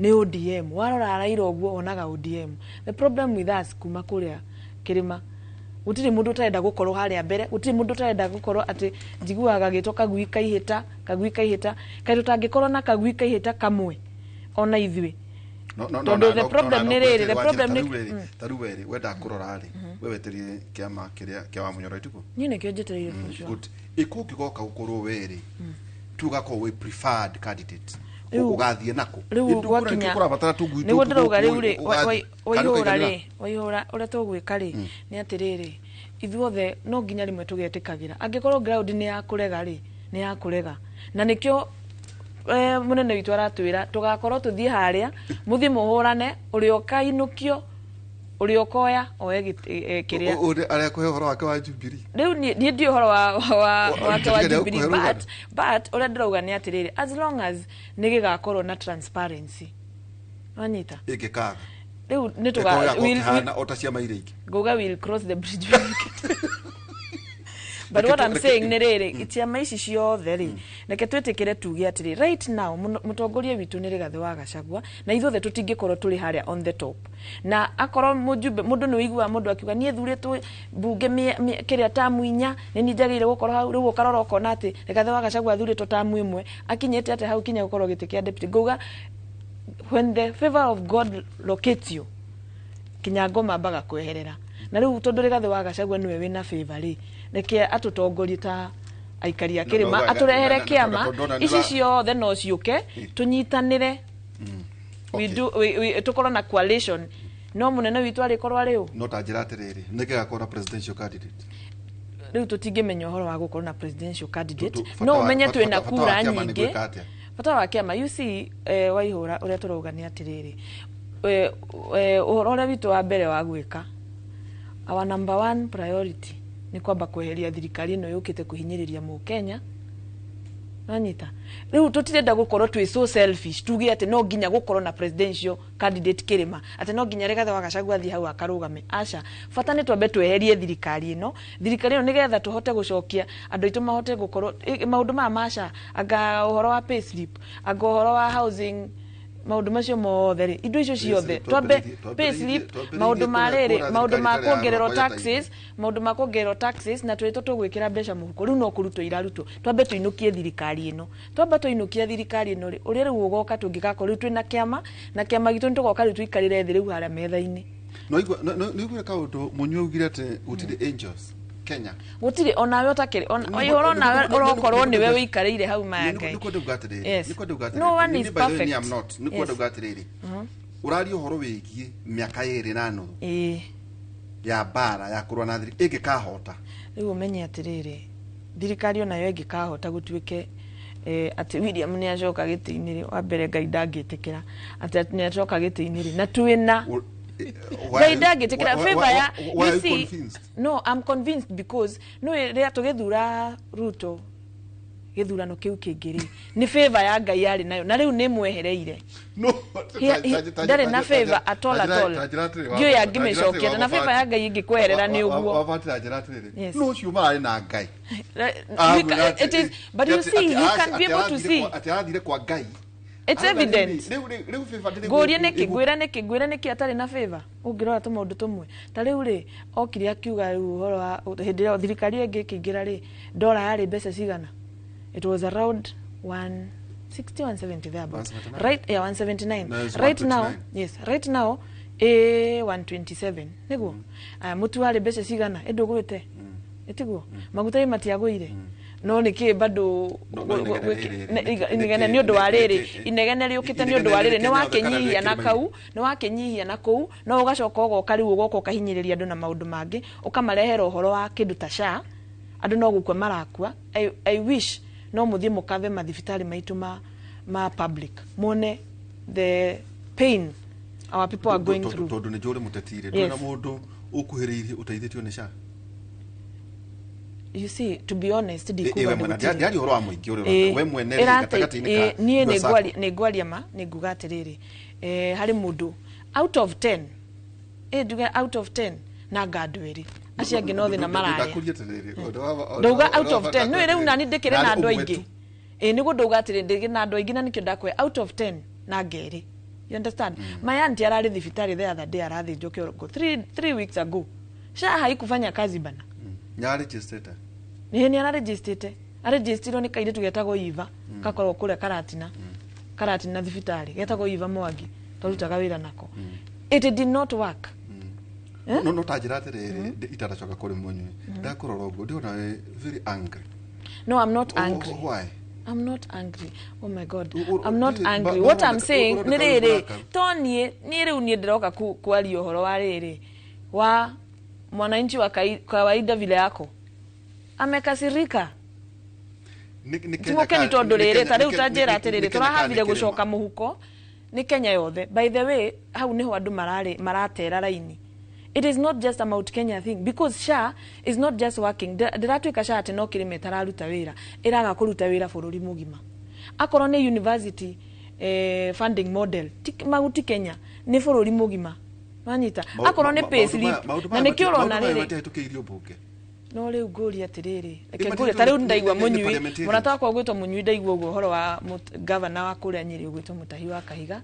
nĩ ODM, warora Raila ũguo wonaga ODM. The problem with us kuma kũrĩa kĩrĩma gũtirĩ mũndũ ũtarenda gũkorwo harĩa mbere, gũtirĩ mũndũ ũtarenda gũkorwo atĩ njiguaga gĩtwo kagui kaihĩta, kagui kaihĩta, kaĩ tũtangĩkorwo na kagui kaihĩta kamwe ona ithuĩ. No, no, no, Tondũ no, the no, problem no, nĩ no, rĩrĩ, the Wanjĩra, problem ta nĩ rĩu rĩrĩ, ta rĩu werĩ wenda kũrora rĩ we wetereire kĩama kĩrĩa kĩa wa Munyoro ituko Niĩ nĩkĩo njetereire for sure. good ĩkũngĩgoka gũkorwo werĩ tu ũgakorwo wĩ preferred candidate Rĩu- ũgathiĩ nako rĩu gwakinya kũrabatara tũgui nĩguo ndĩrauga rĩu rĩ waihũra rĩ waihũra ũrĩa tũgwĩka rĩ nĩ atĩrĩrĩ ithuothe no nginya rĩmwe tũgetĩkagĩra angĩkorwo ground nĩ ya kũrega rĩ nĩ ya kũrega na nĩkĩo mũnene witũ aratwĩra tũgakorwo tũthiĩ harĩa mũthiĩ mũhũrane ũrĩa ũkainũkio ũrĩa ũkoya oe kĩrĩa arĩa kũhe ũhoro wake wa Jubilee. Rĩu niĩ ndiũĩ ũhoro wake wa Njĩtĩkĩria Jubilee, gũkũhe rũgano. but ũrĩa ndĩrauga nĩ atĩrĩrĩ as long as nĩ gĩgakorwo na transparency wanyita Ĩngĩkaga rĩu nĩ ĩkorwo kĩhana o ta ciama iria ingĩ. Nguga we'll cross the bridge when we get. But what I'm saying nĩ rĩrĩ, ciama ici ciothe rĩ, reke twĩtĩkĩre tuge atĩrĩ, right now mũtongoria witũ nĩ Rigathĩ wa Gachagua, na ithuothe tũtingĩkorwo tũrĩ harĩa on the top. Na akorwo mũjumbe, mũndũ nĩ ũiguaga mũndũ akiuga niĩ thurĩtwo mbunge kĩrĩa tamu 4, nĩ niĩ njagĩrĩire gũkorwo hau. Rĩu ũkarora ũkona atĩ Rigathĩ wa Gachagua athurĩtwo tamu 1, akinyĩte atĩ hau kinya gũkorwo gĩtĩ kĩa deputy. Ngauga when the favor of God locates you, kinya ngoma ambaga kweherera. Na rĩu tondũ Rigathĩ wa Gachagua nĩwe wĩna favor rĩ, reke atũtongorie ta aikari a kĩrĩma, atũrehere kĩama ici ciothe no ciũke tũnyitanĩre. We do we tũkorwo na coalition, no mũnene witũ arĩkorwo arĩ ũ. No ta njĩra atĩrĩrĩ, nĩkĩ gakorwo na presidential candidate? Rĩu tũtingĩmenya ũhoro wa gũkorwo na presidential candidate, no ũmenye twĩna kura nyingĩ. Bata wa kĩama, you see, Waihũra, ũrĩa tũrauga nĩ atĩrĩrĩ, ũhoro ũrĩa witũ wa mbere wa gwĩka, our number one priority nĩ kwamba kweheria thirikari ĩno yũkĩte kũhinyĩrĩria mũkenya. Nanyita rĩu tũtirenda gũkorwo twĩ so selfish tuge atĩ no nginya gũkorwo na presidential candidate kĩrĩma, atĩ no nginya Rigathĩ wa Gachagua athiĩ hau akarũgame. Aca, bata nĩ twambe tweherie thirikari ĩno, thirikari ĩno nĩgetha tũhote gũcokia andũ aitũ mahote gũkorwo maũndũ maya maca, anga ũhoro wa payslip, anga ũhoro wa housing, maũndũ macio mothe rĩ, indo icio ciothe twambe payslip, maũndũ ma rĩrĩ, maũndũ ma kuongererwo taxes, maũndũ ma kuongererwo taxes, na twĩtwo tũgwĩkĩra mbeca mũhuko. Rĩu no kũrutwo irarutwo, twambe tũinũkie thirikari ĩno. Twamba tũinũkia thirikari ĩno rĩ, ũrĩa rĩu ũgoka tũngĩgakorwo rĩu twĩna kĩama, na kĩama gitũ nĩtũgoka rĩu tũikarĩre thĩ rĩu harĩa metha-inĩ. No igua kaũndũ Mũnyuĩ augire atĩ gũtirĩ angels Kenya. Gũtirĩ, onawe ũtakĩrĩ, ũhoro nawe ũrokorwo nĩwe wĩikarĩire hau maya Ngai. No one is perfect. Nĩ kwenda uga atĩrĩrĩ, ũraria ũhoro wĩgiĩ mĩaka 2.5 ya mbara ya kũrũa na thirikari ĩngĩkahota. Rĩu ũmenye atĩrĩrĩ, thirikari onayo ĩngĩkahota gũtuĩke atĩ William nĩ acoka gĩtĩ-inĩ rĩ, wa mbere Ngai ndangĩtĩkĩra atĩ nĩ acoka gĩtĩ-inĩ rĩ, na twĩna Ngai ndangĩtĩkĩra favor ya, you see, no, I'm convinced because no rĩrĩa tũgĩthura Ruto gĩthurano kĩu kĩngĩ rĩ, nĩ favor ya Ngai yarĩ nayo, na rĩu nĩ mwehereire. Ndarĩ na favor at all at all. Ndiũĩ angĩmĩcokia, na favor ya Ngai ĩngĩkweherera nĩ ũguo. No ũcio mararĩ na Ngai. It is, but you see, you can be able to see. Atĩ arathire kwa Ngai. It's evident. Ngũrie nĩkĩ, ngwĩre nĩkĩ, ngwĩre nĩkĩ atarĩ na favor. Ũngĩrora tũmaũndũ tũmwe. Ta rĩu rĩ, okire akiuga rĩu ũhoro wa hĩndĩ ĩrĩa thirikari ĩngĩ ĩkĩingĩra rĩ, dola yarĩ mbeca cigana? It was around 160, 170 thereabouts. Right, yeah, 179. No, right now, yes, right now 127. Nĩguo. Mũtu warĩ mbeca cigana? Ĩndũgwĩte. Ĩtiguo. Maguta ĩ matiagũire. No nĩkĩ bado inegene nĩ ũndũ wa rĩrĩ, inegene rĩũkĩte nĩ ũndũ wa rĩrĩ, nĩ wakĩnyihia na kau, nĩ wakĩnyihia na kũu, no ũgacoka ũgoka rĩu ũgoka ũkahinyĩrĩria andũ na maũndũ mangĩ, ũkamarehera ũhoro wa kĩndũ ta SHA, andũ no gũkua marakua. I wish no mũthiĩ mũkathe mathibitarĩ maitũ ma public, muone the pain our people are going through. Tondũ nĩ njũrĩ mũtetire, ndũrĩ na mũndũ ũkuhĩrĩirie ũteithĩtio nĩ SHA. You see, to be honest, niĩ nĩ ngwaria ma, nĩ nguga atĩrĩrĩ, harĩ mũndũ out of 10, nduge out of 10 na nga andũ erĩ, acio angĩ no thĩna mararĩa. Ndauga out of 10, nĩ rĩu nani ndĩkĩrĩ na andũ aingĩ. Nĩguo ndauga atĩrĩ, ndĩkĩrĩ na andũ aingĩ na nĩkĩo ndakũhe out of 10 na nga erĩ. You understand? My auntie ararĩ thibitarĩ the other day, arathĩnjwo kĩongo 3 weeks ago. SHA haikufanya kazi bana. Nĩarĩnjĩstĩte? Nĩ ararĩnjĩstĩte. Arĩnjĩstirwo nĩ kairĩtu getagwo Eva, gakoragwo kũrĩa Karatina. Karatina thibitarĩ, getagwo Eva Mwangi, twarutaga wĩra nako. It did not work. No ta njĩra atĩrĩrĩ, itaracoka kũrĩ Mũnyuĩ, ndakũrora ũguo ndĩrona wĩ very angry. No, I'm not angry. Why? I'm not angry. Oh my God. I'm not angry. What I'm saying nĩ rĩrĩ, to niĩ rĩu niĩ ndĩroka kwaria ũhoro wa rĩrĩ wa mwananchi wa kawaida vile yako amekasirika. Timũkeni tondũ rĩrĩ, ta rĩu ta njĩra atĩrĩrĩ, tũrahavire gũcoka mũhuko nĩ Kenya yothe. By the way, hau nĩho andũ maratera raini. It is not just a Mount Kenya thing, because SHA is not just working. Ndĩratuĩka SHA atĩ no kĩrĩma ĩtararuta wĩra, ĩraga kũruta wĩra bũrũri mũgima. Akorwo nĩ university funding model, maguti Kenya nĩ bũrũri mũgima. Wanyita. Akorwo nĩ payslip, na nĩkĩo ũrona rĩrĩ. Matiahĩtũkĩirio mbunge. No rĩu ngũria atĩrĩrĩ, reke Ĩ, ngũrie ta rĩu ndaigua nĩ mũnyui parliamentarian. mũrata wakwa ũgwĩtwo mũnyui, ndaigua ũguo ũhoro wa gavana wa kũrĩa Nyĩrĩ ũgwĩtwo Mũtahi wa Kahiga.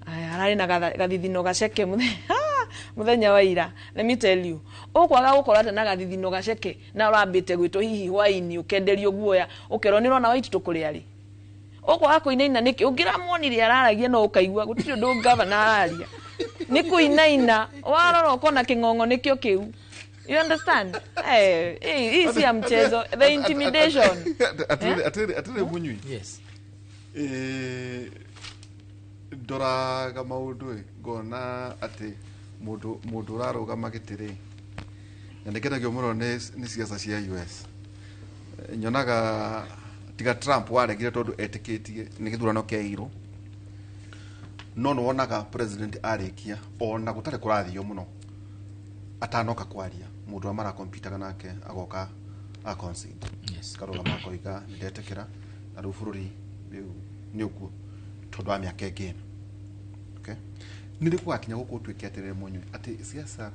Aya, ararĩ na gathithino gaceke mũthenya wa ira. Let me tell you, ũkwaga gũkorwo atĩ na gathithino gaceke na ũrambĩte gwĩtwo hihi hwaĩ-inĩ ũkenderio guoya ũkerwo nĩ ũrona Waititu kũrĩa rĩ, ũkwaga kũinaina nĩkĩ? Ũngĩramuonire araragia no ũkaigua gũtirĩ ũndũ gavana araria, nĩ kũinaina warora ũkona kĩng'ong'o nĩkĩo kĩu. You understand? Hii si ya mchezo, the intimidation. Atĩrĩ mũnyui. Yes. Ndoraga maũndũ ĩ, ngona atĩ mũndũ ũrarũgama gĩtĩ rĩ, na nĩngenagio mũno nĩ ciaca cia US. Nyonaga tiga Trump waregire tondũ etĩkĩtie nĩ gĩthurano kĩairwo, no nĩwonaga president arĩkia ona gũtarĩ kũrathio mũno atanoka kwaria, mũndũ ũrĩa marakompitaga nake agoka a concede. Karũgama akoiga nĩndetĩkĩra na rĩu bũrũri rĩu nĩ ũguo tondũ wa mĩaka ĩngĩ ĩna. Okay, nĩ rĩ gũgakinya gũkũ ũtuĩke atĩrĩrĩ mũnyui atĩ siasa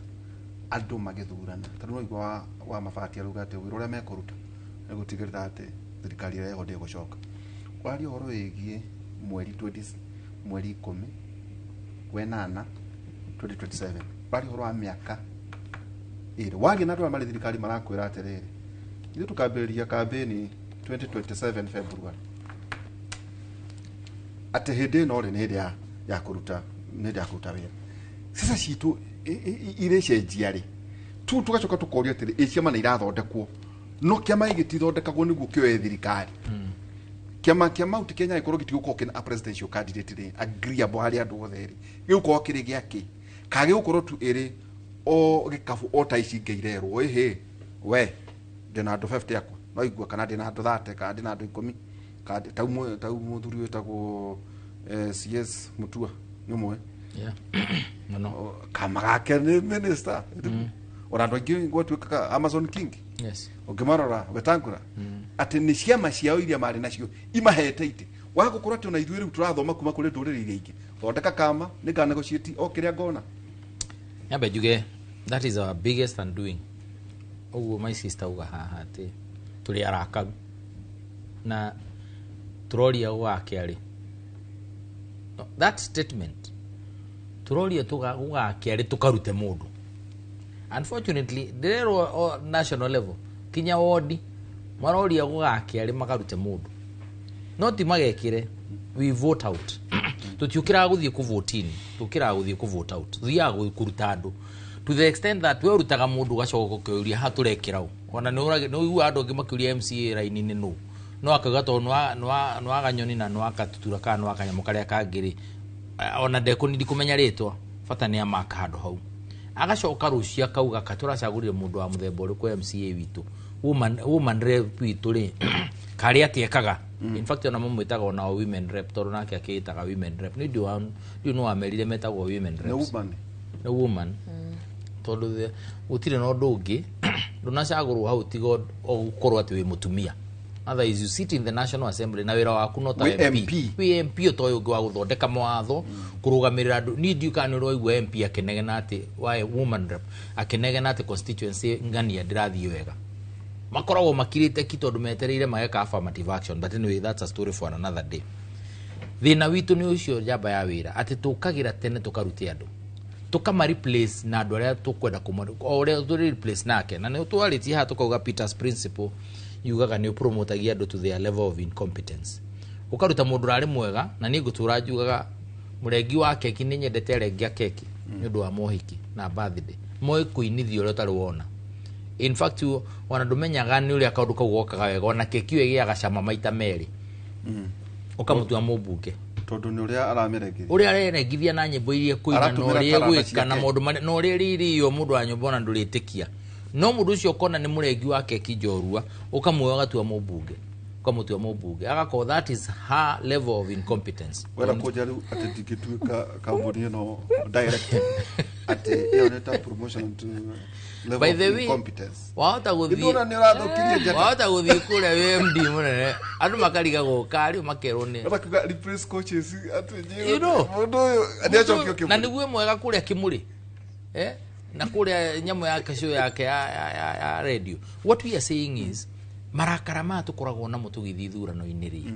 andũ magĩthurana, tondũ no igua wa mabati arauga atĩ wĩra ũrĩa mekũruta nĩ gũtigĩrĩra atĩ thirikari ĩrĩa ĩho ndĩgũcoka. Waria ũhoro wĩgiĩ mweri 20, mweri 10 wenana 2027, waria ũhoro wa mĩaka 2, waria na andũ arĩa marĩ thirikari marakwĩra atĩrĩrĩ, ithuĩ tũkambĩrĩria kambĩni 2027 February, atĩ hĩndĩ ĩno rĩ nĩ hĩndĩ ya kũruta, nĩ hĩndĩ ya kũruta wĩra. Ciaca citũ irĩcenjia rĩ tu tũgacoka tũkoria atĩrĩ, ĩ ciama nĩ irathondekwo, no kĩama gĩtithondekagwo nĩguo kĩoe thirikari. Kĩama kĩa Mount Kenya gĩkorwo gĩtigũkorwo kĩna a presidential candidate rĩ agreeable harĩ andũ othe rĩ, gĩgũkorwo kĩrĩ gĩakĩ kana gĩgũkorwo tu ĩrĩ o gĩkabu o ta ici ingĩ irerwo ĩhĩ we ndĩna andũ 50 akwa no igua, kana ndĩna andũ 30, kana ndĩna andũ 10, kana tau mũthuri wĩtagwo CS Mutua nĩ ũmwe. Yeah. Mũno. Kama gake nĩ minister ona andũ aingĩ gwatuĩkaga Amazon King. Ũngĩmarora Wetangula atĩ nĩ ciama ciao iria marĩ nacio imahete itĩ waga gũkorwo atĩ ona ithuĩ rĩu tũrathoma kuma kũrĩ ndũrĩrĩ iria ingĩ, thondeka kama nĩ nga negotiate o kĩrĩa ngona. Nyambe njuge that is our biggest undoing. Ũguo my sister uga haha atĩ tũrĩ arakaru na tũroria gũgakĩa rĩ. No, that statement tũroria gũgakĩa rĩ tũkarute mũndũ. Unfortunately ndĩrerwo o national level kinya wodi maroria gũgakĩa rĩ makarute mũndũ, no ti magekĩre we vote out. Tũtiũkĩraga gũthiĩ kũvotini, tũkĩraga gũthiĩ kũvote out, tũthiaga kũruta andũ to the extent that we ũrutaga mũndũ ũgacoka ũkĩũria ha tũrekĩra ũ. Ona nĩ ũiguaga andũ angĩ makĩũria MCA raini-inĩ nũ, no akauga tondũ nĩ wa ganyoni na nĩ wa gatutura kana nĩ wa kanyamũ karĩa kangĩ rĩ, ona ndekũnindi kũmenya rĩtwa, bata nĩ amaka handũ hau. Agacoka rũciũ akauga ka tũracagũrire mũndũ wa mũthemba ũrĩkũ MCA witũ, woman rep witũ rĩ, karĩa atĩ ekaga. In fact ona mamwĩtaga ona o women rep tondũ nake akĩĩtaga women rep. Nĩ ndiũ nĩ wamerire metagwo women Nĩ reps. Woman. Nĩ woman tondũ gũtirĩ na ũndũ ũngĩ ndũnacagũrwo hau tiga o gũkorwo atĩ wĩ mũtumia. Otherwise you sit in the National Assembly na wĩra waku no ta Wĩ MP. MP. Wĩ MP o ta ũyũ ũngĩ wa gũthondeka mawatho, kũrũgamĩrĩra andũ. Niĩ ndiũĩ kana nĩ ũraigua MP akĩnegena atĩ wa woman rep akĩnegena atĩ constituency ng'ania ndĩrathiĩ wega. Makoragwo makirĩte ki tondũ metereire mageka affirmative action, but anyway that's a story for another day. Thĩna witũ nĩ ũcio njamba ya wĩra atĩ tũkagĩra tene tũkarute andũ tũkama replace na andũ arĩa tũkwenda o ũrĩa tũrĩ replace nake. Na nĩ twarĩtie haha tũkauga Peter's principle yugaga nĩ ũpromotagia andũ to their level of incompetence, ũkaruta mũndũ ũrarĩ mwega. Na niĩ ngũtũra njugaga mũrengi wa keki, nĩ nyendete arengi a keki nĩ ũndũ wa mohiki na birthday moĩ kũinithia ũrĩa ũtarĩ wona. In fact ona ndũmenyaga nĩ ũrĩa kaũndũ kau gokaga wega, ona keki ĩyo ĩgĩaga cama maita merĩ, ũkamũtua mũmbunge. Tondũ nĩ ũrĩa aramĩrengeria. Ũrĩa arerengithia na nyĩmbo iria kũina na Aratũmĩra ũrĩa taranda egwĩka na ciake. maũndũ marĩa na ũrĩa rĩrĩo mũndũ wa nyũmba ona ndũrĩtĩkia, no mũndũ ũcio ũkona nĩ mũrengi wa keki njorua, ũkamuoya ũgatua mũmbunge, ũkamũtua mũmbunge agakorwo that is her level of incompetence. Wera kũnja rĩu atĩ ndingĩtuĩka kambuni ĩno director atĩ ĩyo nĩ ta promotion to level By the of way, incompetence. Wahota gũthiĩ Ndĩrona nĩ ũrathũkirie njata. Wahota gũthiĩ kũrĩa wĩ MD mũnene, andũ makarigagwo karĩ makerwo nĩ Ũrakiuga replace coaches atĩ You know. mũndũ ũyũ nĩacokio Na kĩmũrĩ. nĩguo mwega kũrĩa kĩmũrĩ. Na kũrĩa nyamũ yake, show yake ya radio. What we are saying is, marakara maya tũkoragwo namo tũgĩthiĩ ithurano-inĩ rĩ,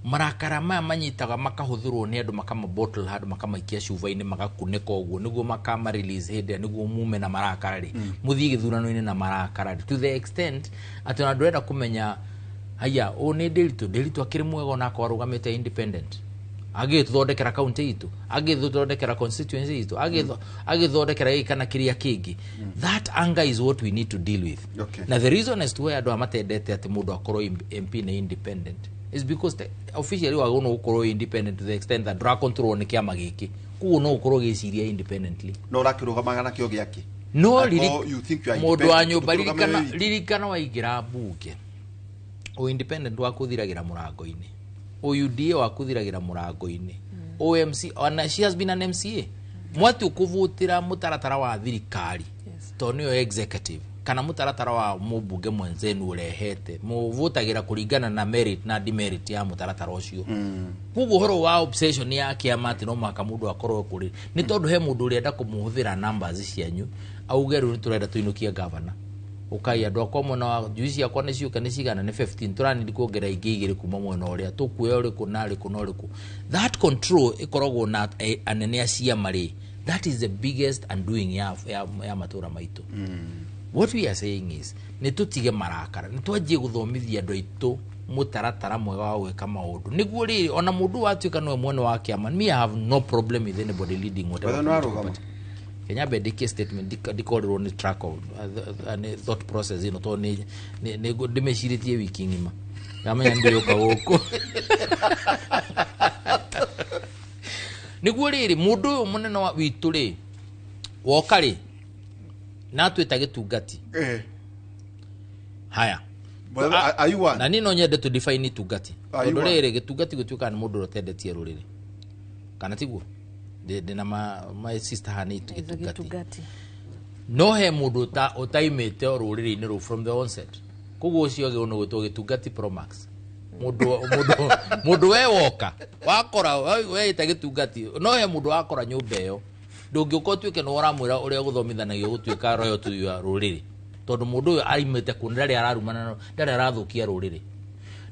marakara maya manyitaga makahũthĩrwo nĩ andũ, makama bottle handũ, makamaikia cuba-inĩ, magakunĩka ũguo nĩguo makama release hĩndĩ ĩrĩa nĩguo mume na marakara rĩ, mũthiĩ gĩthurano-inĩ na marakara rĩ, to the extent atĩ ona ndũrenda kũmenya haya ũũ nĩ Ndĩritũ. Ndĩritũ akĩrĩ mwega onakorwo arũgamĩte independent, agĩtũthondekera kaunti itũ, agĩthondekera constituency itũ, agĩthondekera gĩkĩ kana kĩrĩa kĩngĩ. That anger is what we need to deal with. Na the reason as to why andũ aya matendete atĩ mũndũ akorwo MP nĩ independent is because officially wagĩrĩirwo nĩ gũkorwo independent to the extent that ndũracontrol nĩ kĩama gĩkĩ, koguo no ũkorwo ũgĩciria independently. No ũrakĩrũgamaga nakĩo gĩake. No. Angĩkorwo you think you are Mũndũ wa independent, nyũmba, ndũkĩrũgame ririkana, wĩ wiki. ririkana waingĩra mbunge, o independent waku ũthiragĩra mũrango-inĩ, o UDA waku ũthiragĩra mũrango-inĩ, OMC, ona she has been an MCA, mwati ũkũvũtĩra mũtaratara wa thirikari tondũ nĩyo executive kana mũtaratara wa mũmbunge mwenzenu ũrehete, mũvũtagĩra kũringana na merit na demerit ya mũtaratara ũcio. Koguo ũhoro wa obsession ya kĩama atĩ no mũhaka mũndũ akorwo kũrĩ nĩ tondũ he mũndũ ũrenda kũmũhũthĩra numbers cianyu auge rĩu nĩ tũrenda tũinũkie gavana, ũkai andũ akwa mwena wa njui ciakwa nĩ ciũka nĩ cigana, nĩ 15, tũranindi kuongerera ingĩ igĩrĩ kuma mwena ũrĩa tũkuoya ũrĩkũ na ũrĩkũ na ũrĩkũ. That control ĩkoragwo na anene a ciama rĩ, that is the biggest undoing ya matũra maitũ. What we are saying is, nĩ tũtige marakara, nĩ twanjie gũthomithia andũ aitũ mũtaratara mwega wa gwĩka maũndũ, nĩguo rĩrĩ ona mũndũ watuĩka nĩwe mwene wa kĩama. Me, I have no problem with anybody leading whatever Wethe nĩ political warũgama. party. Kenya mbendĩkie statement, ndikorĩrwo nĩ track of nĩ thought process ĩno tondũ ndĩmĩcirĩtie wiki ng'ima, ngamenya ndĩũka gũkũ nĩguo rĩrĩ mũndũ ũyũ mũnene wa witũ rĩ woka rĩ na atwĩta gĩtungati. Haya. Well, are you one? Na niĩ no nyende tũ define itungati. Are you Tondũ one? rĩrĩ, gĩtungati gũtuĩkaga nĩ mũndũ ũrĩa ũtendetie rũrĩrĩ, kana tiguo? Ndĩna my sister haha nĩ gĩtungati. Gĩtungati. No he mũndũ ũtaimĩte rũrĩrĩ-inĩ rũu from the onset, koguo ũcio agĩrĩirwo nĩ gwĩtwo gĩtungati promax. Mũndũ we woka wakora weĩta gĩtungati, no he mũndũ wakora nyũmba ĩyo, ndũngĩũka ũtuĩke nĩ ũramwĩra ũrĩa gũthomithanagio gũtuĩka royalty ya rũrĩrĩ, tondũ mũndũ ũyũ aimĩte kũ ndarĩ ararumana, ndarĩ arathũkia rũrĩrĩ.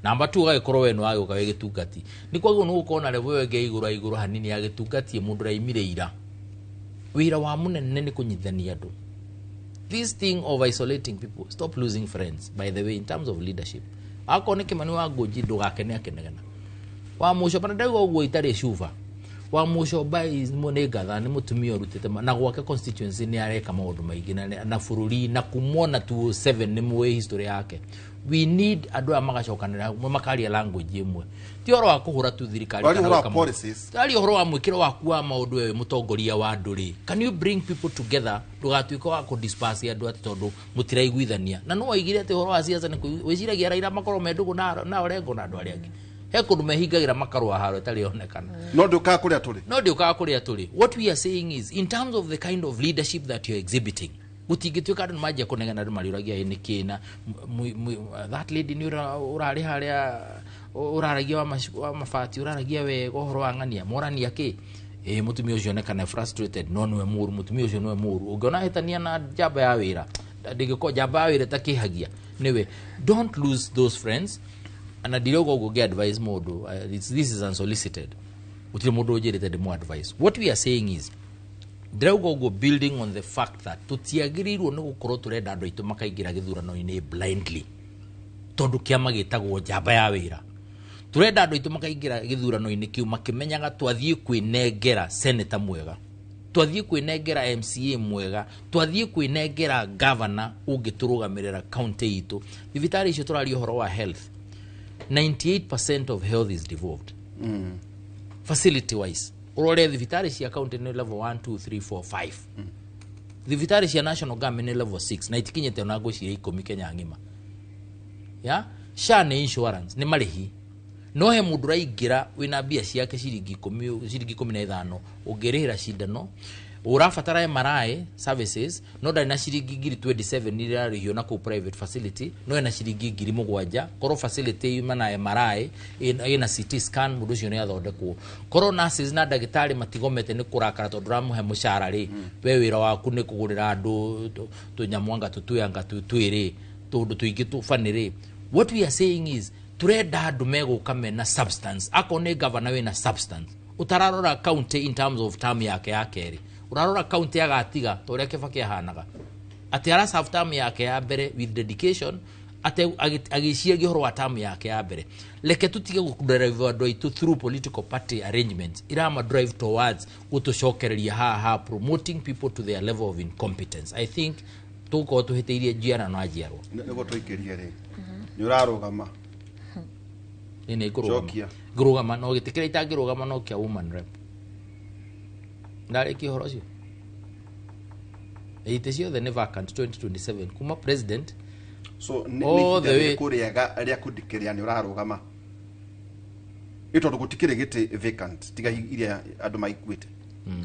Namba tu ũgagĩkorwo we nĩ wagĩũka wĩ gĩtungati, nĩ kwagĩrĩirwo nĩ gũkorwo na level ĩyo ĩngĩ ya igũrũ ya igũrũ hanini ya gĩtungati, mũndũ ũraimire ira. Wĩra wa mũnene nĩ kũnyitithania andũ. This thing of isolating people, stop losing friends. By the way, in terms of leadership, akorwo nĩ Kĩmani wa Ngũnji, ndũgakene akĩnegena wa Mũcomba, na ndauga ũguo itarĩ cuba wa Mũcomba nĩ ngatha, nĩ mũtumia ũrutĩte na gwake constituency nĩ areka maũndũ maingĩ na bũrũri na kumona 207 nĩ mũĩ history yake. We need andũ aya magacokanĩra hamwe, makaria language ĩmwe, ti ũhoro wa kũhũra tu thirikari Waria kana ũhoro wa gwĩka maũndũ. Policies. Taria ũhoro wa mwĩkĩro waku wa maũndũ, wewe mũtongoria wa andũ rĩ, can you bring people together? Ndũgatuĩke wa kũdisperse andũ atĩ tondũ mũtiraiguithania. Na no waigire atĩ ũhoro wa siasa nĩ wĩciragia Raila makorwo me ndũgũ na Orengo na andũ arĩa angĩ, he kũndũ mehingagĩra makarũa haro ĩtarĩ onekana. No ndũkaga kũrĩa tũrĩ. No ndĩũkaga kũrĩa tũrĩ. What we are saying is, in terms of the kind of leadership that you're exhibiting, gũtingĩtuĩka andũ nĩmanjia kũnegena, andũ mariũragia ĩ nĩkĩ na that lady nĩ ũrarĩ harĩa ũraragia wa mabati, ũraragia wega ũhoro wa ng'ania morania kĩ ĩ mũtumia ũcio onekana frustrated, no nĩwe mũru, mũtumia ũcio nĩwe mũru, ũngĩona hĩtania na njamba ya wĩra, ndĩngĩkorwo njamba ya wĩra ĩtakĩhagia nĩwe. Don't lose those friends. Na ndirauga ũguo ngĩ advise mũndũ, this is unsolicited, gũtirĩ mũndũ ũnjĩrĩte ndĩmũ advice. What we are saying is, ndĩrauga ũguo building on the fact that tũtiagĩrĩirwo nĩ gũkorwo tũrenda andũ aitũ makaingĩra gĩthurano-inĩ blindly tondũ kĩama gĩtagwo njamba ya wĩra. Tũrenda andũ aitũ makaingĩra gĩthurano-inĩ kĩu makĩmenyaga twathiĩ kwĩnengera senator mwega, twathiĩ kwĩnengera MCA mwega, twathiĩ kwĩnengera governor ũngĩtũrũgamĩrĩra county itũ. Thibitarĩ icio tũraria ũhoro wa health, 98% of health is devolved. Facility wise, ũrore thibitarĩ cia county nĩ level 1 2 3 4 5, thibitarĩ cia national government nĩ level 6 na itikinyĩte ona ngwĩciria 10 Kenya ng'ima. Ya SHA nĩ insurance, nĩ marĩhi, no he mũndũ ũraingĩra wĩna mbia ciake ciringi 10, ciringi 15, ũngĩrĩhĩra cindano, Ũrabatara MRI services no ndarĩ na ciringi 27,000 iria ararĩhio na kũu private facility, no ena ciringi 7,000. Korwo facility yuma na MRI ĩna CT scan, mũndũ ũcio nĩ athondekwo. Korwo nurses na ndagĩtarĩ matigomete nĩ kũrakara tondũ ũramũhe mũcara rĩ, we wĩra waku nĩ kũgũrĩra andũ tũnyamũ anga tũtwĩ anga twĩrĩ tũndũ tũingĩ tũbani rĩ. What we are saying is turenda andũ megũka mena substance. Akorwo nĩ governor wĩna substance, ũtararora county in terms of term yake ya kerĩ, ũrarora county agatiga ta ũrĩa Kibaki ahanaga, atĩ ara serve term yake ya mbere with dedication, ate agĩciragia ũhoro wa term yake ya mbere. Reke tũtige gũdrive andũ aitũ through political party arrangements irama drive towards gũtũcokereria haha, promoting people to their level of incompetence. I think tũgũkorwo tũhĩtĩirie njiarwa na njiarwa. Nĩguo tũikĩrie rĩ, nĩ ũrarũgama? Nĩ ngũrũgama. Cokia. Ngũrũgama, no gĩtĩ kĩrĩa itangĩrũgama no kĩa woman rep. Ndarĩkia ũhoro ũcio, itĩ ciothe nĩ vacant 2027 kuma president So nĩ all the ihinda way. rĩrĩkũ rĩega rĩa kũndikĩria nĩ ũrarũgama, ĩ tondũ gũtikĩrĩ gĩtĩ vacant tiga iria andũ maikuĩte?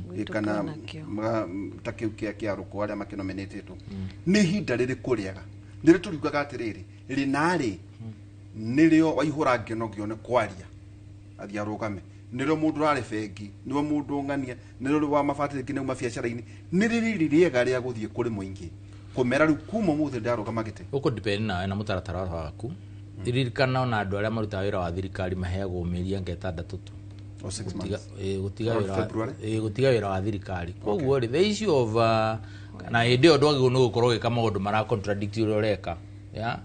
Gwitũ Kana kwĩnakĩo. ta kĩu kĩa rũkũ arĩa makĩnominĩtĩtwo, nĩ ihinda rĩrĩkũ rĩega nĩrĩ tũriugaga atĩrĩrĩ rĩnarĩ nĩrĩo waihũra ngenogio nĩ kwaria athiĩ arũgame, nĩrĩo mũndũ ũrarĩ bengi, nĩwe mũndũ ũng'ania, nĩrĩo wa mabati rĩngĩ nĩuma biacara-inĩ, nĩ rĩrĩ rĩega rĩa gũthiĩ kũrĩ mũingĩ kũmera rĩu kuma ũmũthĩ ndarũgama gĩtĩ? Ũkũ depend nawe na mũtaratara waku. Ririkana ona andũ arĩa marutaga wĩra wa thirikari maheagwo mĩeri anga 6 tu O 6 gũtiga months. Gũtiga Around wĩra February? Gũtiga wĩra wa thirikari. Koguo rĩ, the issue of na hĩndĩ ĩyo ndwagĩrĩirwo nĩ gũkorwo ũgĩka maũndũ mara contradict ũrĩa ũreka, yeah?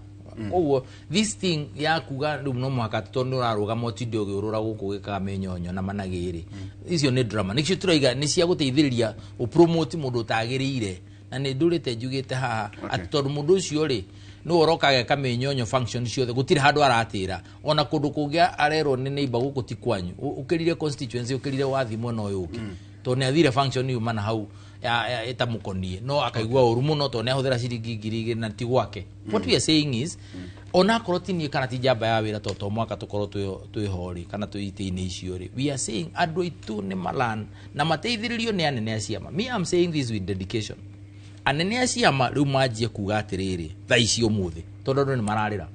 Koguo this thing ya kuga rĩu no mũhaka atĩ tondũ nĩ ũrarũgama ũtinde ũgĩũrũra gũkũ ũgĩkaga mĩnyonyo na managĩ rĩ, icio nĩ drama, nĩcio tũraiga nĩ cia gũteithĩrĩria ũpromote mũndũ ũtagĩrĩire. Na nĩ ndũrĩte njugĩte haha atĩ tondũ mũndũ ũcio rĩ nĩwe ũroka ageka mĩnyonyo function ciothe, gũtirĩ handũ aratĩra ona kũndũ kũngĩ arerwo nĩ neighbor gũkũ ti kwanyu. Ũkĩrire constituency, ũkĩrire wathi mwena ũyũ ũngĩ, tondũ nĩ athire function yuma na hau ĩtamũkonie, no akaigua ũru mũno tondũ nĩ ahũthĩra ciringi 2,000 na ti gwake. What we are saying is onakorwo ti niĩ kana ti njamba ya wĩra, tondũ to mwaka tũkorwo twĩho rĩ kana twĩ itĩ-inĩ icio rĩ, we are saying andũ aitũ nĩ malan na mateithĩrĩrio nĩ anene a ciama. Me, I'm saying this with dedication. Anene a ciama rĩu manjie kuga atĩrĩrĩ thaa ici ũmũthĩ, tondũ andũ nĩ mararĩra.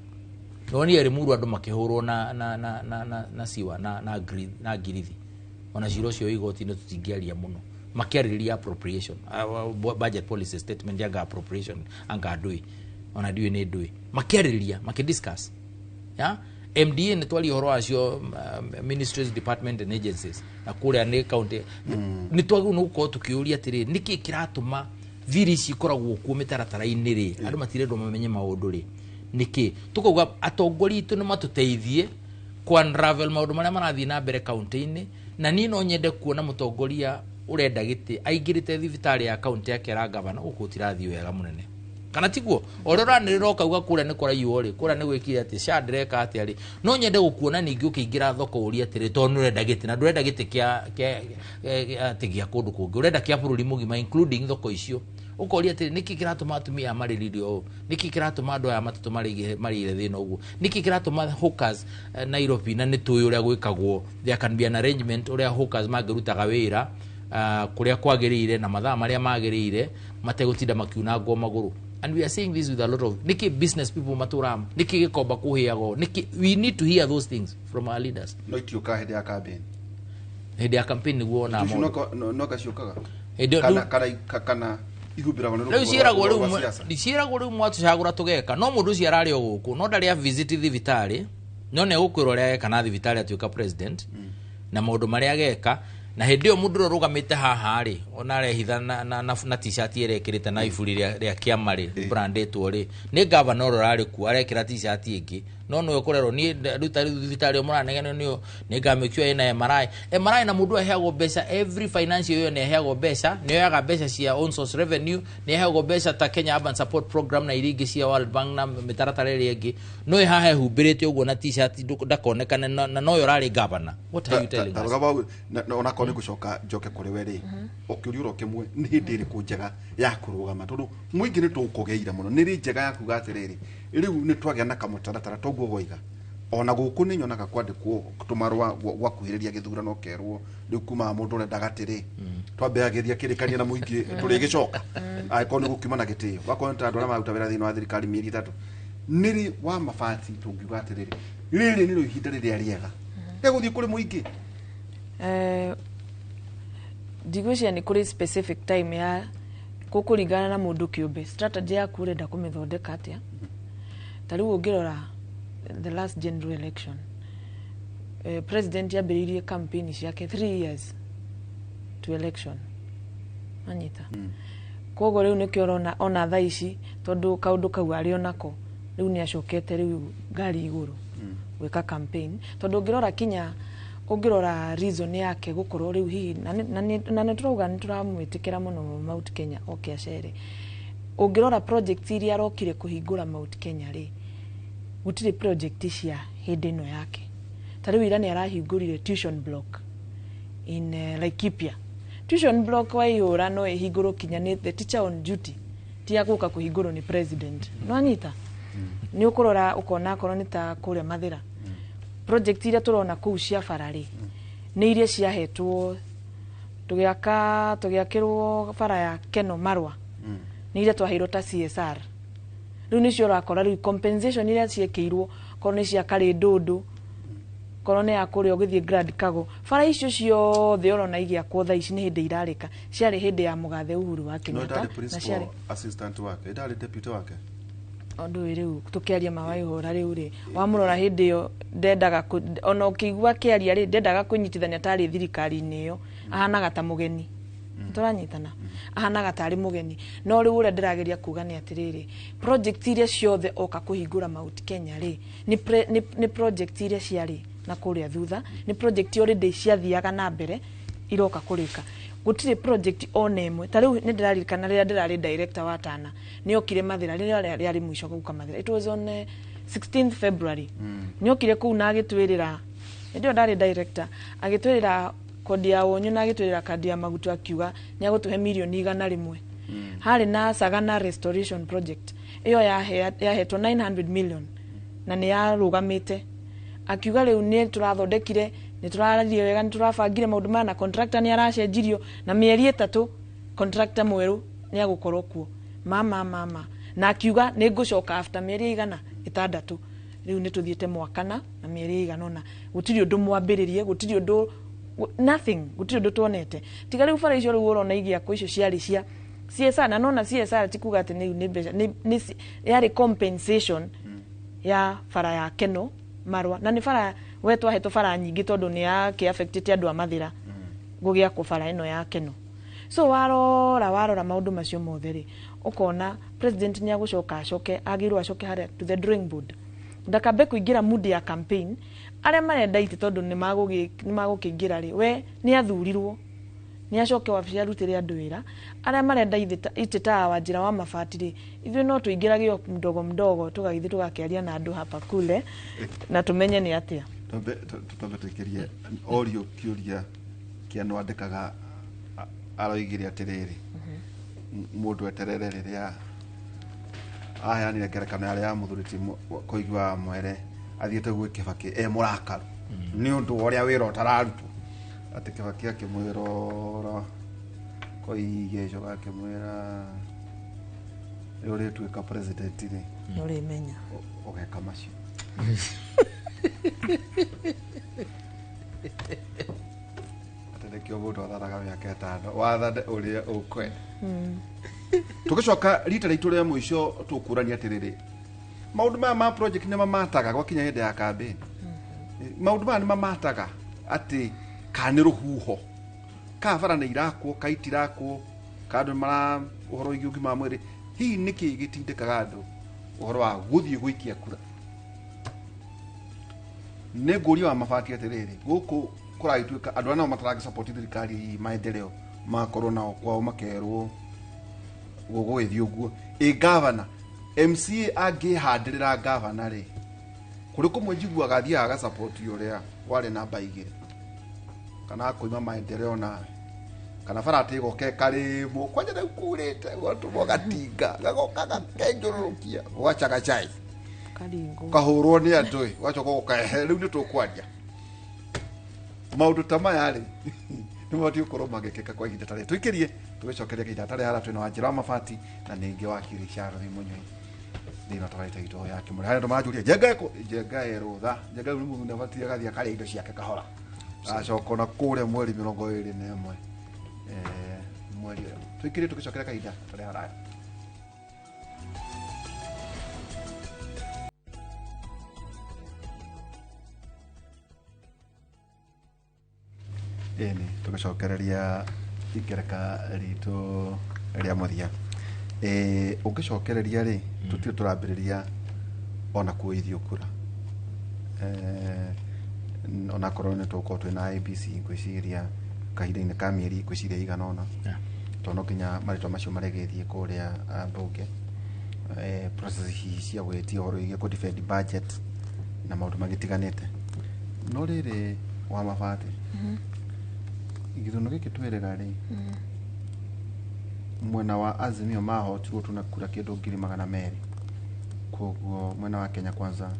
Nonire Limuru andũ makĩhũrwo na siwa na ngirithi, ona cira ũcio wĩ igoti-inĩ tũtingĩaria mũno, makĩarĩrĩria appropriation, budget policy statement anga appropriation anga ndũĩ, ona ndiũĩ nĩ ndũĩ, makĩarĩrĩria makĩdiscuss ya MDA. Nĩ twaria ũhoro wacio, ministries, department and agencies na kũrĩa nĩ county. Nĩ twagĩrĩirwo nĩ gũkorwo tũkĩũria atĩrĩrĩ, nĩkĩ kĩratũma thiri ici ikoragwo kuo mĩtaratara-inĩ rĩ, andũ matirendwo mamenye maũndũ rĩ, nĩkĩ? Tũkauga atongoria aitũ nĩ matũteithie ku unravel maũndũ marĩa marathiĩ na mbere kaunti-inĩ. Na niĩ no nyende kuona mũtongoria ũrenda gĩtĩ aingĩrĩte thibitarĩ ya kaunti akera gavana gũkũ gũtirathiĩ wega mũnene, kana tiguo? O ũrĩa ũranĩrĩra ũkauga kũrĩa nĩ kũraiywo rĩ, kũrĩa nĩ gwĩkire atĩ SHA ndĩreka atĩa rĩ, no nyende gũkuona ningĩ ũkĩingĩra thoko ũrie atĩrĩ, tondũ nĩ ũrenda gĩtĩ na ndũrenda gĩtĩ kĩa atĩ gĩa kũndũ kũngĩ, ũrenda kĩa bũrũri mũgima including thoko icio, ũkoria atĩrĩ, nĩkĩ kĩratũma atumia aya marĩrire ũũ? Nĩkĩ kĩratũma andũ aya matatũ marĩire thĩna ũguo? Nĩkĩ kĩratũma hawkers Nairobi, na nĩ tũĩ ũrĩa gwĩkagwo, there can be an arrangement ũrĩa hawkers mangĩrutaga wĩra kũrĩa kwagĩrĩire na mathaa marĩa magĩrĩire mategũtinda makiunangwo magũrũ. And we are saying this with a lot of nĩkĩ business people matũraga, nĩkĩ gĩkomba kũhĩagwo, nĩkĩ? We need to hear those things from our leaders. No itiũkaga hĩndĩ ya campaign. Hĩndĩ ya campaign nĩguo wonaga Icio maũndũ. No gaciũkaga Hĩndĩ ĩyo kana kana ihumbĩragwo nĩ rĩu rũhuho ciĩragwo rwa rĩu siasa. Ciĩragwo rĩu mwatũcagũra tũgeka, no mũndũ ũcio ararĩ o gũkũ no ndarĩ a visit thibitarĩ, no nĩ egũkwĩra ũrĩa ageka na thibitarĩ atuĩka president na maũndũ marĩa ageka. Na hĩndĩ ĩyo mũndũ ũrĩa ũrũgamĩte haha rĩ, ona arehitha na t-shirt ĩrĩa ĩkĩrĩte na iburi rĩa kĩama rĩ, brandĩtwo rĩ nĩ governor ũrĩa ũrarĩ kuo, arekĩra t-shirt ĩngĩ, no nĩwe ũkũrerwo niĩ rĩu ta rĩu thibitarĩ ĩyo mũranegenio nĩyo nĩ ngamake sure ĩna MRI, MRI, na mũndũ aheagwo mbeca every financial year, nĩ aheagwo mbeca, nĩ oyaga mbeca cia own source revenue, nĩ aheagwo mbeca ta Kenya Urban Support Program na iria ingĩ cia World Bank na mĩtaratara ĩrĩa ĩngĩ, no ĩ haha ehumbĩrĩte ũguo na t-shirt ndakonekane na noyo ũrarĩ governor. What are you telling us? Tarũgama onakorwo nĩ ngũcoka njoke kũrĩ we rĩ, ũkĩũria oro kĩmwe, nĩ hĩndĩ ĩrĩkũ njega ya kũrũgama? Tondũ mũingĩ nĩ tũkũgeira mũno, nĩ rĩ njega ya kuga atĩrĩrĩ, rĩu nĩ twagĩa na kamũtaratara toguo woiga? Ona gũkũ nĩ nyonaga kwandĩkwo tũmarũa gwakuhĩrĩria gĩthurano kerwo rĩu kuma mũndũ ũrenda gatĩrĩ twambe agĩthiĩ akĩrĩkania na mũingĩ tũrĩgĩcoka angĩkorwo nĩ gũkiuma na gĩtĩo wakorwo nĩ ta andũ arĩa maruta wĩra thĩinĩ wa thirikari mĩeri 3 nĩrĩ wa mabati tũngiuga atĩrĩrĩ rĩrĩ nĩrĩo ihinda rĩrĩa rĩega rĩa gũthiĩ kũrĩ mũingĩ. Ndigwĩciria nĩ kũrĩ specific time ya gũkũringana na mũndũ kĩũmbe strategy yaku ũrenda kũmĩthondeka atĩa. Ta rĩu ũngĩrora the last general election, president yambĩrĩirie campaign ciake 3 years to election, anyita. Koguo rĩu nĩkĩo ũrona ona thaa ici tondũ kaũndũ kau arĩ onako rĩu nĩ acokete rĩu ngari igũrũ gwĩka campaign, tondũ ũngĩrora kinya ũngĩrora reason yake gũkorwo rĩu hihi na nĩ tũrauga nĩ tũramwĩtĩkĩra mũno Mount Kenya oke acere. Ũngĩrora project iria arokire kũhingũra Mount Kenya rĩ, gũtirĩ project cia hĩndĩ ĩno yake. Ta rĩu ira nĩ arahingũrire tuition block in Laikipia. Tuition block waihũra no ĩhingũrwo kinya nĩ the teacher on duty, ti ya gũka kũhingũrwo nĩ president. No anyita nĩ ũkũrora ũkona akorwo nĩ ta kũrĩa Mathĩra project iria tũrona kũu cia bara rĩ, nĩ iria ciahetwo tũgĩaka tũgĩakĩrwo bara ya Keno Marwa, nĩ iria twaheirwo ta CSR. Rĩu nĩcio ũrakora rĩu compensation iria ciĩkĩirwo korwo nĩ cia Karĩndũndũ, korwo nĩ ya kũrĩa ũgĩthiĩ Grand Kago, bara icio ciothe ũrona igĩakwo thaa ici nĩ hĩndĩ irarĩka, ciarĩ hĩndĩ ya mũgathe Uhuru wa no Kenyatta ndarĩ na principal ciarĩ assistant wake, ndarĩ deputy wake. Ũndũ ũyũ rĩu tũkĩaria ma Waihũra rĩu rĩ, wamũrora hĩndĩ ĩyo ndendaga ona ũkĩigua akĩaria rĩ, ndendaga kwĩnyitithania tarĩ thirikari-inĩ ĩyo, ahanaga ta mũgeni. Tũranyitana, ahanaga tarĩ mũgeni. No rĩu ũrĩa ndĩrageria kuga nĩ atĩrĩrĩ, project iria ciothe oka kũhingũra Mount Kenya rĩ, nĩ project iria ciarĩ na kũrĩa thutha, nĩ project already ciathiaga na mbere iroka kũrĩka. Gũtirĩ project ona ĩmwe. Ta rĩu nĩ ndĩraririkana rĩrĩa ndĩrarĩ director wa Tana, nĩ okire Mathĩra rĩrĩa rĩarĩ mũico gũka Mathĩra, it was on 16th February. Nĩ okire kũu na agĩtwĩrĩra, hĩndĩ ĩyo ndarĩ director, agĩtwĩrĩra kodi ya wonyo na agĩtwĩrĩra kandi ya maguto, akiuga nĩ agũtũhe mirioni 100. Harĩ na Sagana restoration project ĩyo yahetwo 900 million na nĩ yarũgamĩte. Akiuga rĩu nĩ tũrathondekire, nĩ tũraririe wega, nĩ tũrabangire maũndũ maya na contractor nĩ aracenjirio na mĩeri 3 contractor mwerũ nĩ agũkorwo kuo. Mama na akiuga nĩ ngũcoka after mĩeri 600. Rĩu nĩ tũthiĩte mwaka na mĩeri 8 gũtirĩ ũndũ mwambĩrĩrie, gũtirĩ ũndũ, nothing, gũtirĩ ũndũ tuonete. Tiga rĩu bara icio rĩu ũrona igĩakwo icio ciarĩ cia CSR, na nona CSR ti kuga atĩ nĩ mbeca, nĩ yarĩ compensation ya bara ya Keno Marwa, na nĩ bara we twahetwo bara nyingĩ tondũ nĩ ya affectĩte andũ a Mathĩra gũgĩakwo bara ĩno ya Keno. So warora maũndũ macio mothe rĩ, ũkona president nĩ agũcoka acoke agĩrwo acoke harĩa to the drawing board, ndakambe kũingĩra mood ya campaign. Arĩa marenda itĩ tondũ nĩ magũkĩingĩra rĩ, we nĩ athurirwo nĩ acoke wabici arutĩre andũ wĩra. Arĩa marenda itĩ ta wa njĩra wa mabati rĩ, ithuĩ no tũingĩrage o mdogo mdogo tũgagĩthiĩ tũgakĩaria na andũ hapa kule na tũmenye nĩ atĩa. Twambe tũingĩrie orio kĩũria kĩa nwandĩkaga aroigire atĩrĩrĩ, mũndũ eterere rĩrĩa aheanire ngerekano yarĩa ya mũthuri ti Koigi wa Mwere athiĩte gwĩ Kĩbakĩ e mũrakaru nĩ ũndũ wa ũrĩa wĩra ũtararutwo, atĩ Kĩbakĩ akĩmwĩrora Koigi agĩcoka akĩmwĩra rĩu ũrĩtuĩka president rĩ nĩũrĩmenya ũgeka macio. Atĩ nĩkĩo mũndũ athanaga mĩaka 5 wathane ũrĩa ũkwenda. Tũgĩcoka rita rĩitũ rĩa mũico tũkũrania atĩrĩrĩ, maũndũ maya ma project nĩ mamataga gwakinya hĩndĩ ya campaign. Maũndũ maya nĩ mamataga atĩ kana nĩ rũhuho, kana bara nĩ irakwo, kana itirakwo, kana andũ mara ũhoro wĩgiĩ ũgima wa mwĩrĩ. Hihi nĩkĩ gĩtindĩkaga andũ ũhoro wa gũthiĩ gũikia kura? Nĩ ngũria wa mabati atĩrĩrĩ, gũkũ kũragĩtuĩka andũ arĩa nao mataragĩ support thirikari hihi maendeleo makorwo nao kwao makerwo gũgũgĩthiĩ ũguo. Ĩ gavana MCA angĩhandĩrĩra gavana rĩ, kũrĩ kũmwe njiguaga athiaga agasupport ũrĩa warĩ namba 2 kana akoima maendeleo nawe, kana bara atĩ ĩgoka ĩkarĩmwo kwanja rĩu kurĩte gũgatũmwo gatinga gagoka gakenjũrũrũkia gwacagacai. Ũkaringwo. Ũkahũrwo nĩ andũ ĩ, ũgacoka ũkaehe. Rĩu nĩ tũkwaria maũndũ ta maya rĩ, nĩ mabatiĩ gũkorwo magĩkĩka kwa ihinda tarĩ tũikĩrie tũgĩcokeria kahinda tarĩ haria twĩna Wanjĩra wa Mabati na ningĩ wakiri Sharon Mũnyui thĩinĩ wa tabarĩra itũ ya Kĩmũrĩ. Harĩa andũ maranjũria Njenga ĩkũ, Njenga ĩ rũtha. Njenga rĩu nĩ mũthuri abatiĩ agathiĩ akarĩa indo ciake kahora, acoka ona kũrĩa mweri 21 mweri ũyũ. Tũikĩrie tũgĩcokeria kahinda tarĩ haraya. Ĩni tũgĩcokereria ikereka ritũ rĩa mũthia, ũngĩcokereria rĩ, tũtirĩ tũrambĩrĩria ona kuoithio kura, onakorwo nĩ tũgũkorwo twĩna IEBC ngwĩciria kahinda-inĩ ka mĩeri ngwĩciria igana ũna, tondũ no nginya marĩtwa macio marĩgĩthiĩ kũrĩa mbunge, process hihi cia gwĩtia ũhoro wĩgiĩ kũ defend budget na maũndũ magĩtiganĩte. No rĩrĩ, wa Mabati, gĩthurano gĩkĩ twĩrĩga rĩ, mwena wa Azimio mahotirwo tu na kura kĩndũ 200,000, koguo mwena wa Kenya Kwanza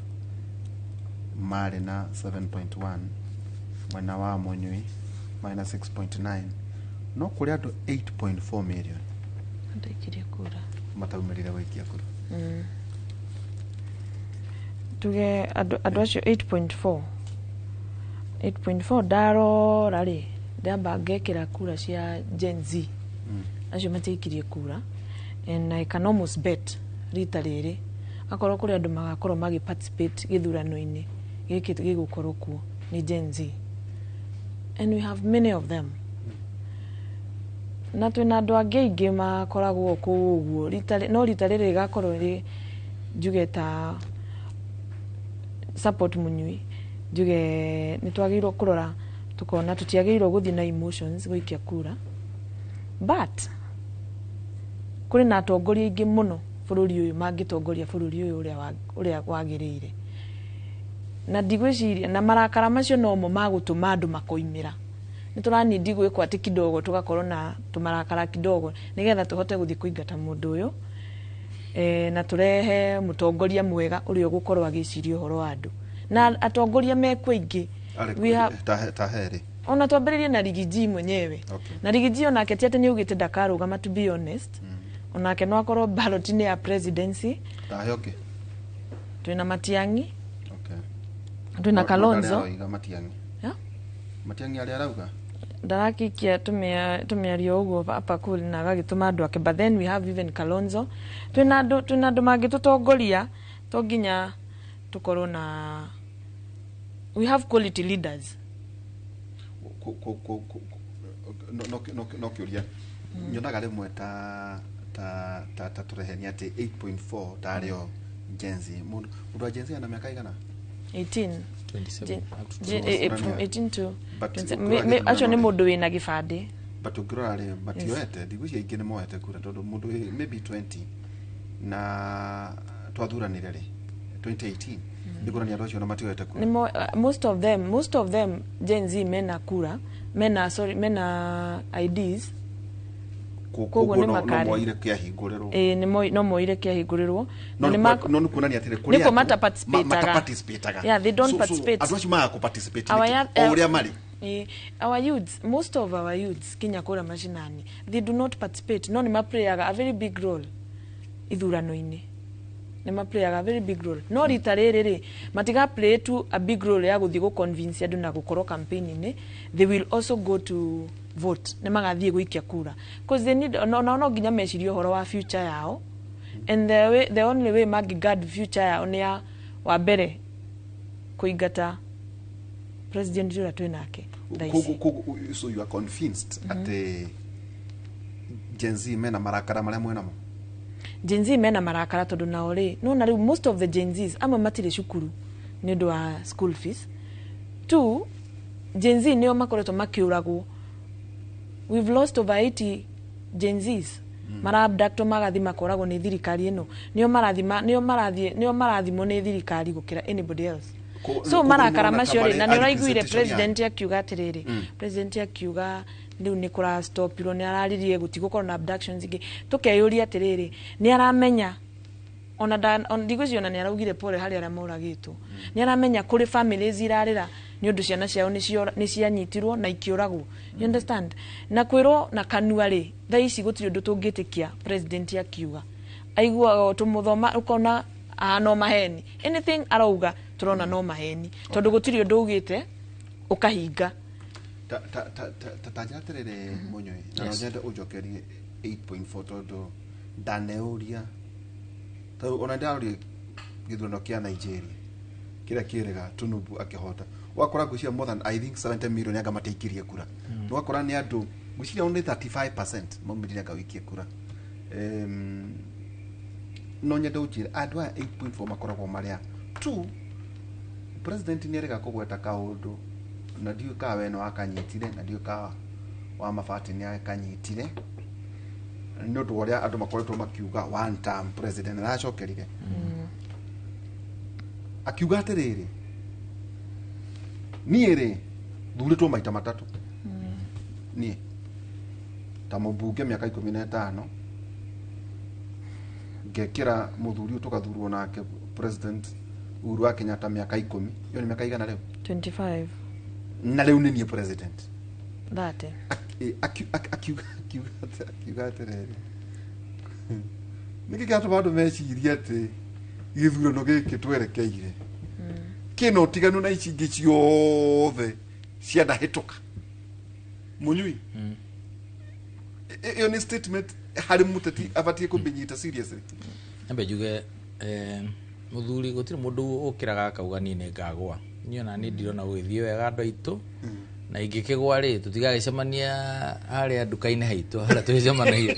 marĩ na 7.1, mwena wa Mũnyui marĩ na 6.9, no kũrĩ andũ 8.4 million Ndaikirie kura. Mataumĩrire gũikia kura. Tuge andũ acio 8.4 8.4, ndarora rĩ, ndamba ngekĩra kura cia Gen Z acio matiaikirie kura, and I can almost bet rita rĩrĩ akorwo kũrĩ andũ magakorwo magĩ participate gĩthurano-inĩ gĩkĩ gĩgũkorwo kuo nĩ Gen Z, and we have many of them, na twĩna andũ angĩ aingĩ makoragwo kũu ũguo. No rita rĩrĩ rĩgakorwo rĩ njuge ta support Mũnyui, njuge nĩ twagĩrĩirwo kũrora tũkona tũtiagĩrĩirwo gũthiĩ na emotions gũikia kura, but kũrĩ na atongoria aingĩ mũno bũrũri ũyũ mangĩtongoria bũrũri ũyũ ũrĩa wagĩrĩire, na ndigwĩciria na marakara macio nomo magũtũma andũ makoimĩra. Nĩ tũranindi gwĩkwo atĩ kidogo tũgakorwo na tũmarakara kidogo nĩgetha tũhote gũthiĩ kũingata mũndũ ũyũ, na tũrehe mũtongoria mwega ũrĩa ũgũkorwo agĩciria ũhoro wa andũ, na atongoria mekuo aingĩ. Ta herĩ. Ona twambĩrĩrie na Riggy G mwenyewe. Na Riggy G onake ti atĩ nĩ augĩte ndakarũgama, to be honest, onake no akorwo ballot-inĩ ya presidency. Tahe ũngĩ. Twĩna Matiang'i, twĩna Kalonzo. Aroiga Matiang'i. Yeah? Matiang'i arĩa arauga. Ndarakikia tũmĩario ũguo hapa kule na agagĩtũma andũ ake, but then we have even Kalonzo. Twĩna andũ mangĩtũtongoria, to nginya tũkorwo na, we have quality leaders. No kĩũria nyonaga rĩmwe ta tũrehenia atĩ 8.4 tarĩ o Gen Z. Mũndũ wa Gen Z ana mĩaka igana? 18. 27 up to From 27. 18 to But 27. ũngĩrora Acio nĩ gĩthurano rĩ, mũndũ wĩna gĩbandĩ. But ũngĩrora rĩ, matioete, ndigwĩciria aingĩ nĩ moete kura, tondũ mũndũ wĩ maybe 20 na twathuranire rĩ 2018, nĩ andũ acio na matioete kura. Most of them Gen Z mena kura, mena, sorry, mena IDs. Koguo nĩ Koguo no makari. moire kĩahingũrĩrwo. Ĩĩ, no moire kĩahingũrĩrwo. No Na nĩ no nĩ kuonania atĩrĩ kũrĩ nĩkuo andũ mataparticipataga. Mataparticipataga. Yeah, they don't So participate. andũ acio maga kũparticipate Our nĩkĩ? O ũrĩa marĩ. Our youths, most of our youths kinya kũrĩa mashinani, they do not participate, no nĩ maplayaga a very big role ithurano-inĩ, nĩ maplayaga a very big role, no rita rĩrĩ rĩ matiga play to a big role ya gũthiĩ gũ-convince andũ na gũkorwo campaign-inĩ. They will also go to vote, nĩ magathiĩ gũikia kura cause they need, no nginya mecirie ũhoro wa future yao, and the only way mangĩ guard future yao nĩ ya wa mbere kũingata president ũrĩa twĩ nake thaa ici. Koguo so you are convinced atĩ Gen Z mena marakara marĩa mwenamo? Gen Z mena marakara, tondũ nao rĩ, nona rĩu most of the Gen Zs amwe matirĩ cukuru nĩ ũndũ wa school fees. Two, Gen Z nĩo makoretwo makĩũragwo. We've lost over 80 Gen Zs, maraabductwo magathi makoragwo nĩ thirikari ĩno. Nĩo marathimwo nĩ thirikari gũkĩra anybody else. So Koguo marakara nĩmũrona ta macio rĩ, marĩ na nĩ ũraiguire representation ya- president akiuga atĩrĩrĩ, president akiuga rĩu nĩ kũrastopirwo, nĩ araririe gũtigũkorwo na abductions ingĩ. Tũkeyũria atĩrĩrĩ, nĩ aramenya Ona ndigwĩciria ona nĩ araugire pole harĩ arĩa moragĩtwo. Nĩ aramenya kũrĩ families irarĩra nĩ ũndũ ciana ciao nĩ cianyitirwo na ikĩũragwo. You understand? Na kwĩrwo na kanua rĩ, thaa ici gũtirĩ ũndũ tũngĩtĩkia president akiuga. Aiguaga tũmũthoma ũkona no maheni. Anything arauga tũrona no maheni. Tondũ gũtirĩ ũndũ ugĩte ũkahinga. Ta njĩra atĩrĩrĩ, Mũnyui, na no nyende ũnjokerie 8.4, tondũ ndaneũria, tondũ ona ndĩraroria gĩthurano kĩa Nigeria kĩrĩa kĩrĩga Tinubu akĩhota, ũgakora ngwĩciria more than, I think, 70 million anga matiaikirie kura. Ũgakora nĩ andũ ngwĩciria only 35% maumĩrire anga wĩikie kura. No nyende ũnjĩre andũ aya 8.4 makoragwo marĩa two. President nĩ erĩga kũgweta kaũndũ na ndiũĩ kana we no akanyitire, na ndiũĩ kana wa mabati nĩ akanyitire, nĩ ũndũ wa ũrĩa andũ makoretwo makiuga one term president. Aracokerire akiuga atĩrĩrĩ, niĩ rĩ thurĩtwo maita matatũ, niĩ ta mũmbunge mĩaka 15, ngekĩra mũthuri ũyũ tũgathurwo nake President Uhuru wa Kenyatta mĩaka 10, ĩyo nĩ mĩaka igana rĩu? 25. Na rĩu nĩ niĩ president. 30. Akiuga atĩrĩrĩ, nĩkĩ kĩratũma andũ mecirie atĩ gĩthurano gĩkĩ twerekeire kĩna ũtiganu na ici ingĩ ciothe cianahĩtũka? Mũnyui, ĩyo nĩ statement harĩ mũteti abatiĩ kũmĩnyita seriously? Nyambe njuge, mũthuri, gũtirĩ mũndũ ũkĩraga akauga niĩ nĩ ngagwa. Niĩ ona niĩ ndirona gũgĩthiĩ wega, andũ aitũ, na ingĩkĩgwa rĩ, tũtigagĩcemania harĩa nduka-inĩ haitũ harĩa tũgĩcemanagia.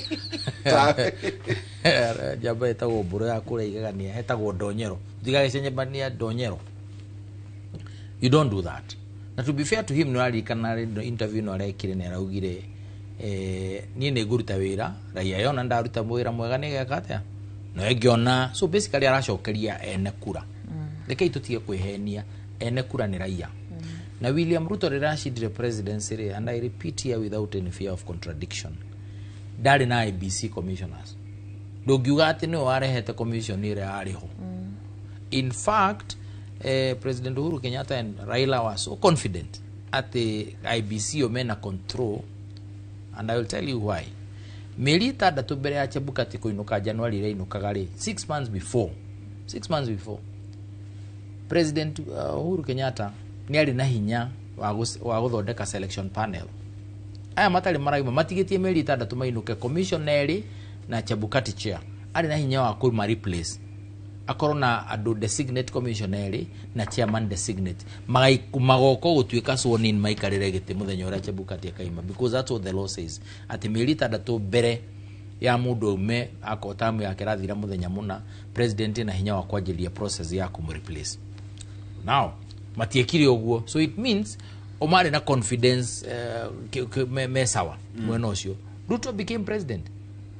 Njamba ĩtagwo mbũrũ ya kũrĩa igegania hetagwo ndonyero, tũtigagĩcemania ndonyero. You don't do that. Na to be fair to him, nĩ ũraririkana interview ĩno arekire, nĩ araugire, niĩ nĩ ngũruta wĩra, raia yona ndaruta wĩra mwega nĩ geka atĩa no ĩngĩona. So basically aracokeria ene kura. Rekei tũtige kwĩhenia, ene kura nĩ raia. Na William Ruto rĩrĩa acindire presidency rĩ, and I repeat here without any fear of contradiction, ndarĩ na IEBC commissioners. Ndũngiuga atĩ nĩwe warehete commission ĩrĩa yarĩ ho. In fact, President Uhuru Kenyatta and Raila were so confident atĩ IEBC yo mena control, and I will tell you why. Mĩeri 6 mbere ya Chebukati kũinũka January ĩrĩa inũkaga rĩ, 6 months before, 6 months before, President Uhuru Kenyatta nĩ arĩ na hinya wa gũthondeka selection panel. Aya matarĩ maraima matigĩtie mĩeri 6 mainũke, commission erĩ na Chebukati chair, arĩ na hinya wa kũma replace, akorwo na andũ designate commission erĩ na chairman designate, magoka gũtuĩka sworn in, maikarĩre gĩtĩ mũthenya ũrĩa Chebukati akaima, because that's what the law says, atĩ mĩeri 6 mbere ya mũndũ aume, akorwo tamu yake ĩrathira mũthenya mũna, president ena hinya wa kwanjĩrĩria process ya kũmũreplace. Now matiekire ũguo, so it means o marĩ na confidence me sawa mwena ũcio. Ruto became president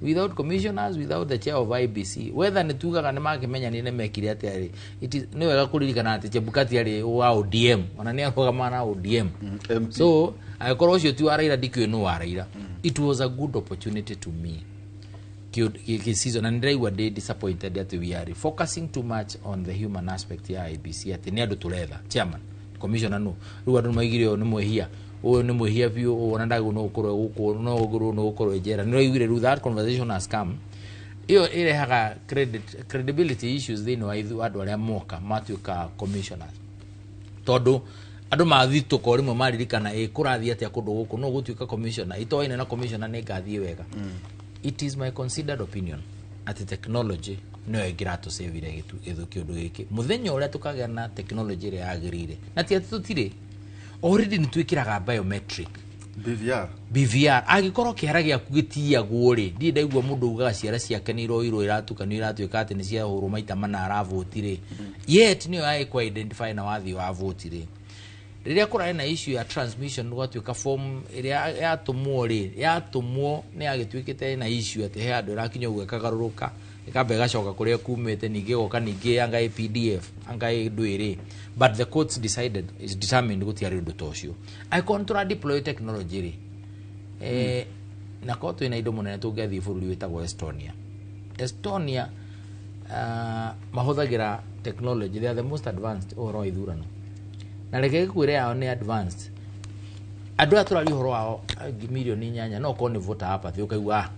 without commissioners, without the chair of IEBC. Whether nĩ tugaga nĩ makĩmenyanire nĩ mekire atĩa rĩ, it is nĩ wega kũririkana atĩ Chebukati arĩ wa ODM, ona nĩ arũgamaga na ODM. MP. So angĩkorwo ũcio ti wa Raila, ndikĩũĩ nũ wa Raila. It was a good opportunity to me season, na ndĩraigua ndĩ disappointed atĩ we are focusing too much on the human aspect ya IEBC, atĩ nĩ andũ tũretha chairman, commissioner. No rĩu andũ maigire ũyũ nĩ mwĩhia, ũyũ nĩ mwĩhia biũ, ũyũ ona ndagĩrĩirwo nĩ gũkorwo gũkũ, no gũkorwo nĩ gũkorwo njera. Nĩ ũraiguire rĩu that conversation has come. Ĩyo ĩrehaga credibility issues thĩinĩ wa ithu andũ arĩa moka matuĩka commissioners, tondũ andũ mathitũka o rĩmwe maririkana ĩ kũrathiĩ atĩa kũndũ gũkũ, no gũtuĩka commissioner itoaine na commissioner nĩ ngathiĩ wega. It is my considered opinion atĩ technology nĩyo ĩngĩratũcĩvire kĩũndũ gĩkĩ. Mũthenya ũrĩa tũkagĩa na technology ĩrĩa yagĩrĩire, na ti atĩ tũtirĩ already, nĩ twĩkĩraga biometric. BVR. BVR. Angĩkorwo kĩara gĩaku gĩtiyagwo rĩ, ndirĩ ndaigua mũndũ ugaga ciara ciake nĩ iroirwo iratukanio, iratuĩka atĩ nĩ ciahũrwo maita mana aravoti rĩ, yet nĩyo yagĩkũ identify na wathiĩ wa voti rĩ. Rĩrĩa kũrarĩ na issue ya transmission, gwatuĩka form ĩrĩa yatũmwo rĩ, yatũmwo nĩ yagĩtuĩkĩte na issue atĩ he handũ ĩrakinya ũguo ĩkagarũrũka, ĩkamba ĩgacoka kũrĩa kumĩte, ningĩ ĩgoka ningĩ anga ĩ PDF anga ĩ ndwĩrĩ, but the courts decided is determined gũtiarĩ ũndũ ta ũcio. Angĩkorwo nĩ tũra deploy technology rĩ, na korwo twĩna indo mũnene, tũngĩathiĩ bũrũri wĩtagwo Estonia. Estonia Mahũthagĩra technology, they are the most advanced ũhoro wa ithurano, na reke gĩkwĩre yao nĩ advanced. Andũ aya tũraria ũhoro wao 8 milioni no korwo nĩ voter apathy, ũkaigua, "Ah,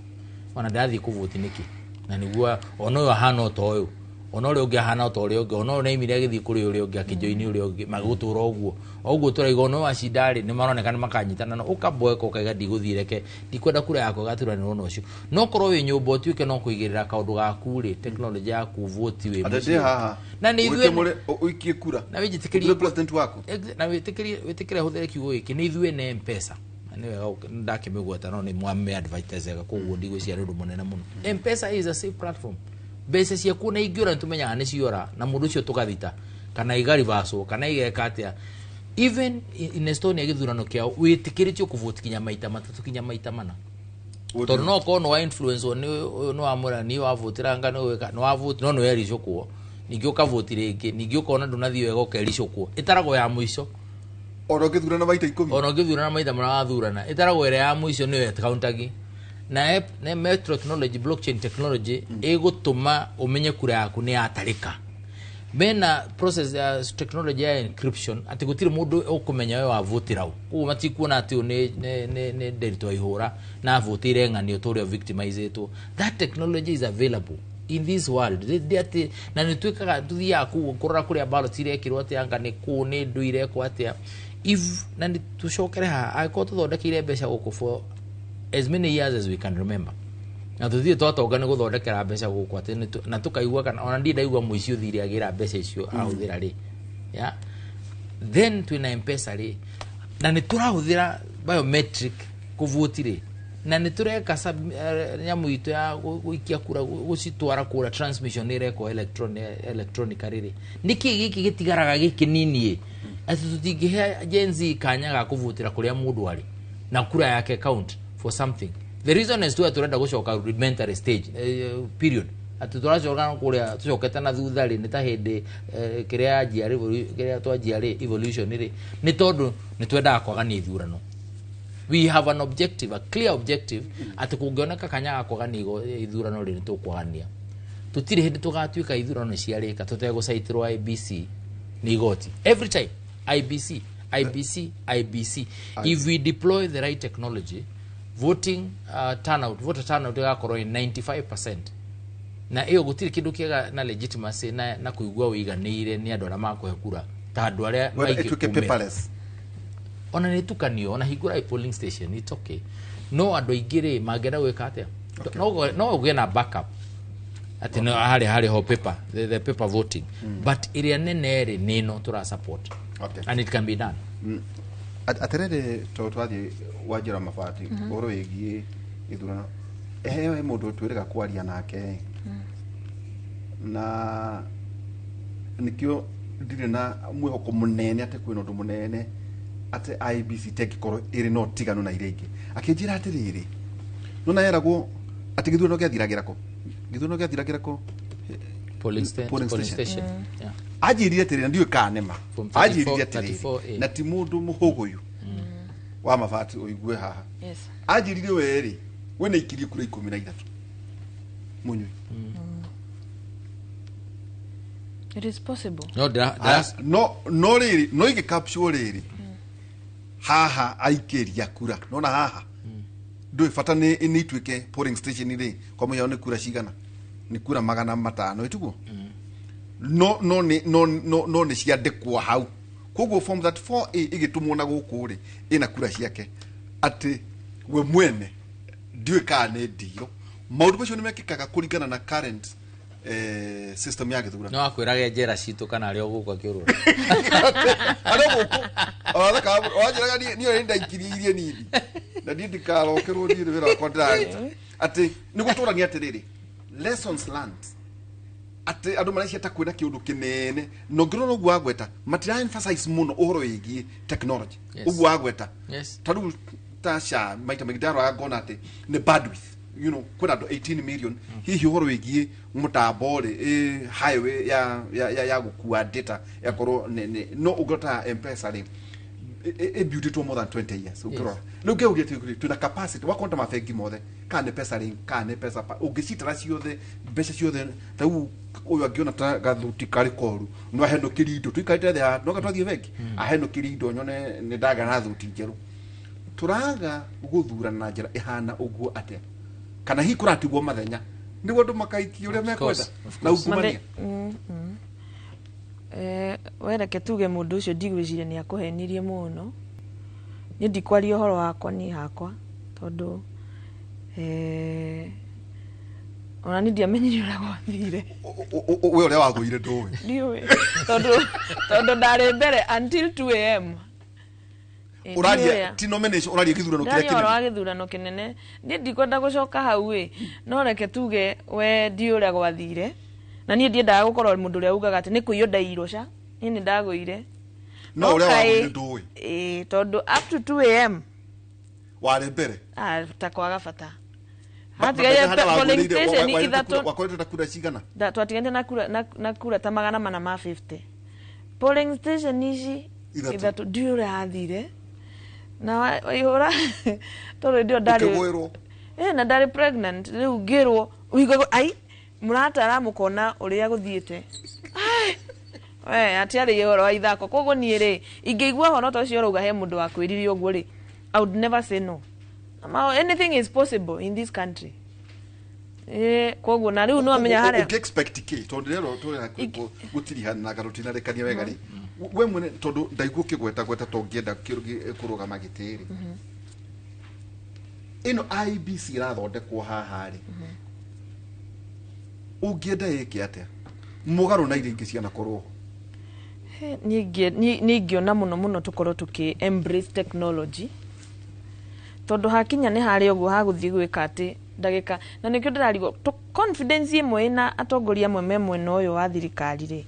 ona ndathiĩ kũvoti nĩkĩ na nĩguo ona ũyũ ahana ota ũyũ, ona ũrĩa ũngĩ ahana ota ũrĩa ũngĩ, ona ũyũ nĩaimire agĩthiĩ kũrĩ ũrĩa ũngĩ akĩjoini ũrĩa ũngĩ, magũtũra ũguo o ũguo tũraiga, ona ũyũ acinda rĩ, nĩ maroneka nĩ makanyitana." No ũkamboeka ũkaiga, "Ndigũthiĩ, reke ndikwenda kura yakwa ĩgaturanĩrwo na ũcio." No korwo wĩ nyũmba ũtuĩke no kũigĩrĩra kaũndũ gaku rĩ, technology yaku voti wĩ Atĩ ndĩ mũciĩ. haha Na nĩ ithuĩ ũikie kura na wĩnjĩtĩkĩrie Ũthure president waku. Na wĩtĩkĩre hũthĩre kiugo gĩkĩ, nĩ ithuĩ ne Mpesa, na nĩ wega ndakĩmĩgweta, no nĩ mwame advertise koguo ndigwĩciria nĩ ũndũ mũnene mũno. Mpesa is a safe platform. Mbeca ciaku na ingĩũra, nĩtũmenyaga nĩ ciora na mũndũ ũcio tũgathita kana igaribacwo kana igeka atĩa. Even in Estonia gĩthurano kĩao wĩtĩkĩrĩtio kũvoti kinya maita matatũ, kinya maita mana, tondũ no korwo nĩ wa influence nĩ ũyũ, nĩ wamwĩra niĩ wavotĩra nga nĩ wĩka nĩ wavoti, no nĩ wericũkwo, ningĩ ũkavoti rĩngĩ, ningĩ ũkona ndũnathiĩ wega ũkericũkwo, ĩtaragwo ya mũico. Ona ũngĩthurana maita 10. Ona ũngĩthurana maita marĩa wathurana, ĩtaragwo ĩrĩa ya mũico nĩyo ĩkaũntagi. Na na metro technology, blockchain technology ĩgũtũma ũmenye kura yaku nĩ yatarĩka. Mena process ya technology ya encryption atĩ gũtirĩ mũndũ ũkũmenya we wavotĩra ũ, koguo matikuona atĩ ũyũ nĩ Nderitu Waihũra na avotĩire ng'ani ũtũrĩa victimizĩtwo. That technology is available in this world. Ndĩ atĩ na nĩ twĩkaga tũthiaga kũu kũrora kũrĩa ballot irekĩrwo atĩa, anga nĩ kũũ nĩ ndũ irekwo atĩa. If na nĩ tũcokere haha, angĩkorwo tũthondekeire mbeca gũkũ for as many years as we can remember, na tuthiĩ twatonga nĩ gũthondekera mbeca gũkũ atĩ na tũkaigua kana ona ndirĩ ndaigua mũici ũthire agĩra mbeca icio ahũthĩra rĩ ya, then twĩna Mpesa rĩ, na nĩ tũrahũthĩra biometric kũvoti rĩ, na nĩ tũreka nyamũ itũ ya gũikia kura, gũcitwara kũrĩa, transmission nĩ ĩrekwo electronically rĩ, nĩkĩ gĩkĩ gĩtigaraga gĩkĩ nini atĩ tũtingĩhe Gen Z kanya ga kũvotĩra kũrĩa mũndũ arĩ na kura yake count for something? The reason is tuwe turenda gũcoka rudimentary stage, period, atĩ tũracoka kũrĩa tũcokete na thutha rĩ, nĩ ta hĩndĩ kĩrĩa yanjia kĩrĩa twanjia rĩ evolution rĩ, nĩ tondũ nĩ twendaga kwagania ithurano. We have an objective, a clear objective, atĩ kũngĩoneka kanya ga kwagania ithurano rĩ, nĩ tũkwagania. Tũtirĩ hĩndĩ tũgatuĩka ithurano nĩ ciarĩka tũtegũcaitĩrwo IBC nĩ igoti every time, IBC, IBC, IBC. If we deploy the right technology, voting turnout, voter turnout ĩgakorwo ĩ 95%, na ĩyo gũtirĩ kĩndũ kĩega na legitimacy na kũigua wĩiganĩire nĩ andũ arĩa makũhe kura ta andũ arĩa Wenda ĩtuĩke maingĩ kumĩra. Paperless. Ona nĩ tukanio, ona hingũra polling station, it's okay. No andũ aingĩ rĩ, mangĩenda gwĩka atĩa? No ũgĩe na backup atĩ no harĩ ho paper, the paper voting, but ĩrĩa nene rĩ, nĩ ĩno tũra support. And it can be done. Atĩrĩrĩ, tondũ twathiĩ wanjĩra mabati ũhoro wĩgiĩ gĩthurano, heo he mũndũ twĩrĩga kwaria nake, na nĩkĩo ndirĩ na mwĩhoko mũnene atĩ kwĩna ũndũ mũnene atĩ IEBC tengĩkorwo ĩrĩ na ũtiganu na iria ingĩ. Akĩnjĩra atĩrĩrĩ, nona yeragwo atĩ gĩthurano gĩathiragĩra kũ, gĩthurano gĩathiragĩra kũ? Polling Polling station. station. Yeah. Anjĩrire atĩrĩrĩ, na ndiũĩ kana nĩma, Form anjĩrire 34, atĩrĩrĩ, 34A. na ti mũndũ mũhũgũyũ wa mabati ũigue haha, anjĩrire werĩ we nĩ aikirie kura 13 mũnyui. It is possible. No ndĩra No rĩrĩ, no igĩ capture rĩrĩ haha aikĩria kura, nona haha ndũĩ bata nĩ ituĩke polling station rĩ, kwa mũhiano nĩ kura cigana? Nĩ kura 500, ĩtiguo? No nĩ no nĩ ciandĩkwo hau, koguo form 34A ĩgĩtũmwo na gũkũ rĩ, ĩna kura ciake atĩ we mwene ndiũĩ kana nĩ ndiro. Maũndũ macio nĩ mekĩkaga kũringana na current system ya gĩthurano. No akwĩrage njera citũ kana arĩ o gũkũ akĩũrũra. Arĩ gũkũ wanjĩraga niĩ nĩ ndaikiriirie nini na niĩ ndikarokerwo, niĩ nĩ wĩra wakwa ndĩraruta atĩ nĩ gũtũrania atĩrĩrĩ, lessons learned, atĩ andũ mareciria ta kwĩna kĩũndũ kĩnene, na ũngĩrora ũguo wagweta, matira emphasize mũno ũhoro wĩgiĩ technology. Ũguo wagweta, ta rĩu ta SHA, maita maingĩ ndaroraga ngona atĩ nĩ bandwidth, kwĩna andũ 18 million, hihi ũhoro wĩgiĩ mũtambo rĩ, highway ya gũkua data yakorwo no ũngĩrora ta Mpesa rĩ, ĩbuildĩtwo more than 20 years ũngĩrora. Rĩu ngĩũria atĩrĩrĩ, twĩna capacity wakonta mabengi mothe, kana nĩ pesa link, kana nĩ pesa pa, ũngĩcitara ciothe mbeca ciothe, rĩu ũyũ angĩona ta gathuti karĩ koru no ahenũkĩrie indo tũikarĩte thĩ haha, no twathiĩ bengi ahenũkĩrie indo nyone nĩ ndagĩa na thuti njerũ. Tũraga gũthurana na njĩra ĩhana ũguo atĩa, kana hihi kũratigwo mathenya nĩguo andũ makaikia ũrĩa mekwenda Course, of na course. ungumania? We reke tuge mũndũ ũcio ndigwĩciria nĩ akũhenirie mũno. Niĩ ndikwaria ũhoro wakwa niĩ hakwa, tondũ ona niĩ ndiamenyire ũrĩa gwathire. We ũrĩa wagũire ndũĩ? Ndiũĩ, tondũ ndarĩ mbere until 2 a.m. Ũraria ndiũĩ. ti nomination, ũraria gĩthurano kĩrĩa Ndaria ũhoro wa kĩnene. Gĩthurano kĩnene. Niĩ ndikwenda gũcoka hau ĩ, no reke tuge we ndiũ ũrĩa gwathire, na niĩ ndiendaga gũkorwo mũndũ ũrĩa ugaga atĩ nĩ kũiywo ndaiyirwo. Ca niĩ nĩ ndagũire. No ũrĩa wagũire ndũĩ? Ĩĩ, tondũ up to 2 a.m. Warĩ mbere. Ah, ta kwaga bata hatigaire polling station ithatũ. Wakoretwo ta kura cigana? Twatiganĩte na kura ta 450 polling station ici Ithatũ. Ithatũ. Ndiũĩ ũrĩa athire na waihũra, tondũ hĩndĩ ĩyo ndarĩ Ũkĩgwĩrwo. Na ndarĩ pregnant. Rĩu ngĩrwo ũhingo ai mũratara mũkona ũrĩa gũthiĩte. Ai, we atiarĩ ũhoro wa ithako. Koguo niĩ rĩ, ingĩigua ũhoro ta ũcio ũrauga he mũndũ wakwĩrire ũguo rĩ, I would never say no. Anything is possible in this country. Koguo na rĩu no amenya harĩa Ũngĩ expect kĩ, tondũ rĩero tũrĩ gũtirihanaga tũtinarĩkania wega rĩ, we mwene, tondũ ndaigua ũkĩgweta gweta to ũngĩenda kũrũgama gĩtĩ rĩ, ĩno IEBC ĩrathondekwo haha rĩ, ũngĩenda ĩke atĩa mũgarũ na iria ingĩ cianakorwo ho? Niĩ ingĩona mũno mũno tũkorwo tũkĩ embrace technology, tondũ hakinya nĩ harĩa ũguo hagũthiĩ gwĩka atĩ ndagĩka, na nĩkĩo ndĩrarigwo confidence ĩmwe ĩna atongoria amwe me mwena ũyũ wa thirikari rĩ,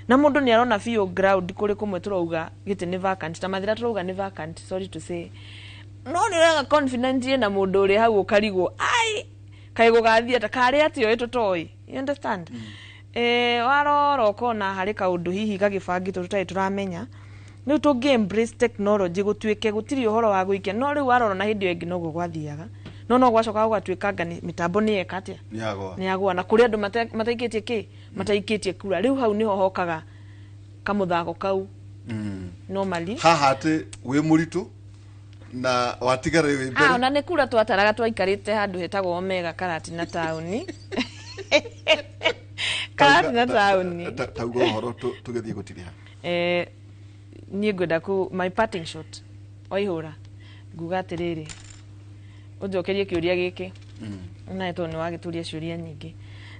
na mũndũ nĩ arona biũ ground kũrĩ kũmwe tũrauga gĩtĩ nĩ vacant, ta Mathĩra tũrauga nĩ vacant, sorry to say, no nĩ ũraga confident ĩna mũndũ ũrĩ hau ũkarigwo ai kaĩ gũgathiĩ atĩa, karĩ atĩa ũĩ tũtoĩ, you understand? Warora ũkona harĩ kaũndũ hihi gagĩbangĩtwo tũtarĩ tũramenya. Rĩu tũngĩ embrace technology, gũtuĩke gũtirĩ ũhoro wa gũikia. No rĩu warora na hĩndĩ ĩyo ĩngĩ noguo gwathiaga, no gwacoka gũgatuĩka anga mĩtambo nĩ yeka atĩa? Nĩ yagwa. Nĩ yagwa, na kũrĩ andũ mataikĩtie kĩ mataikĩtie kura. Rĩu hau nĩho hokaga kamũthako kau normally. Haha atĩ wĩ mũritũ na watigara wĩ mbere. Ona nĩ kura twataraga, twaikarĩte handũ hetagwo Omega Karatina taũni, Karatina taũni. Tauga ũhoro tũgĩthiĩ gũtiriha. Niĩ ngwenda ku my parting shot, waihũra, nguga atĩrĩrĩ, ũnjokerie kĩũria gĩkĩ nawe, tondũ nĩ wagĩtũria ciũria nyingĩ.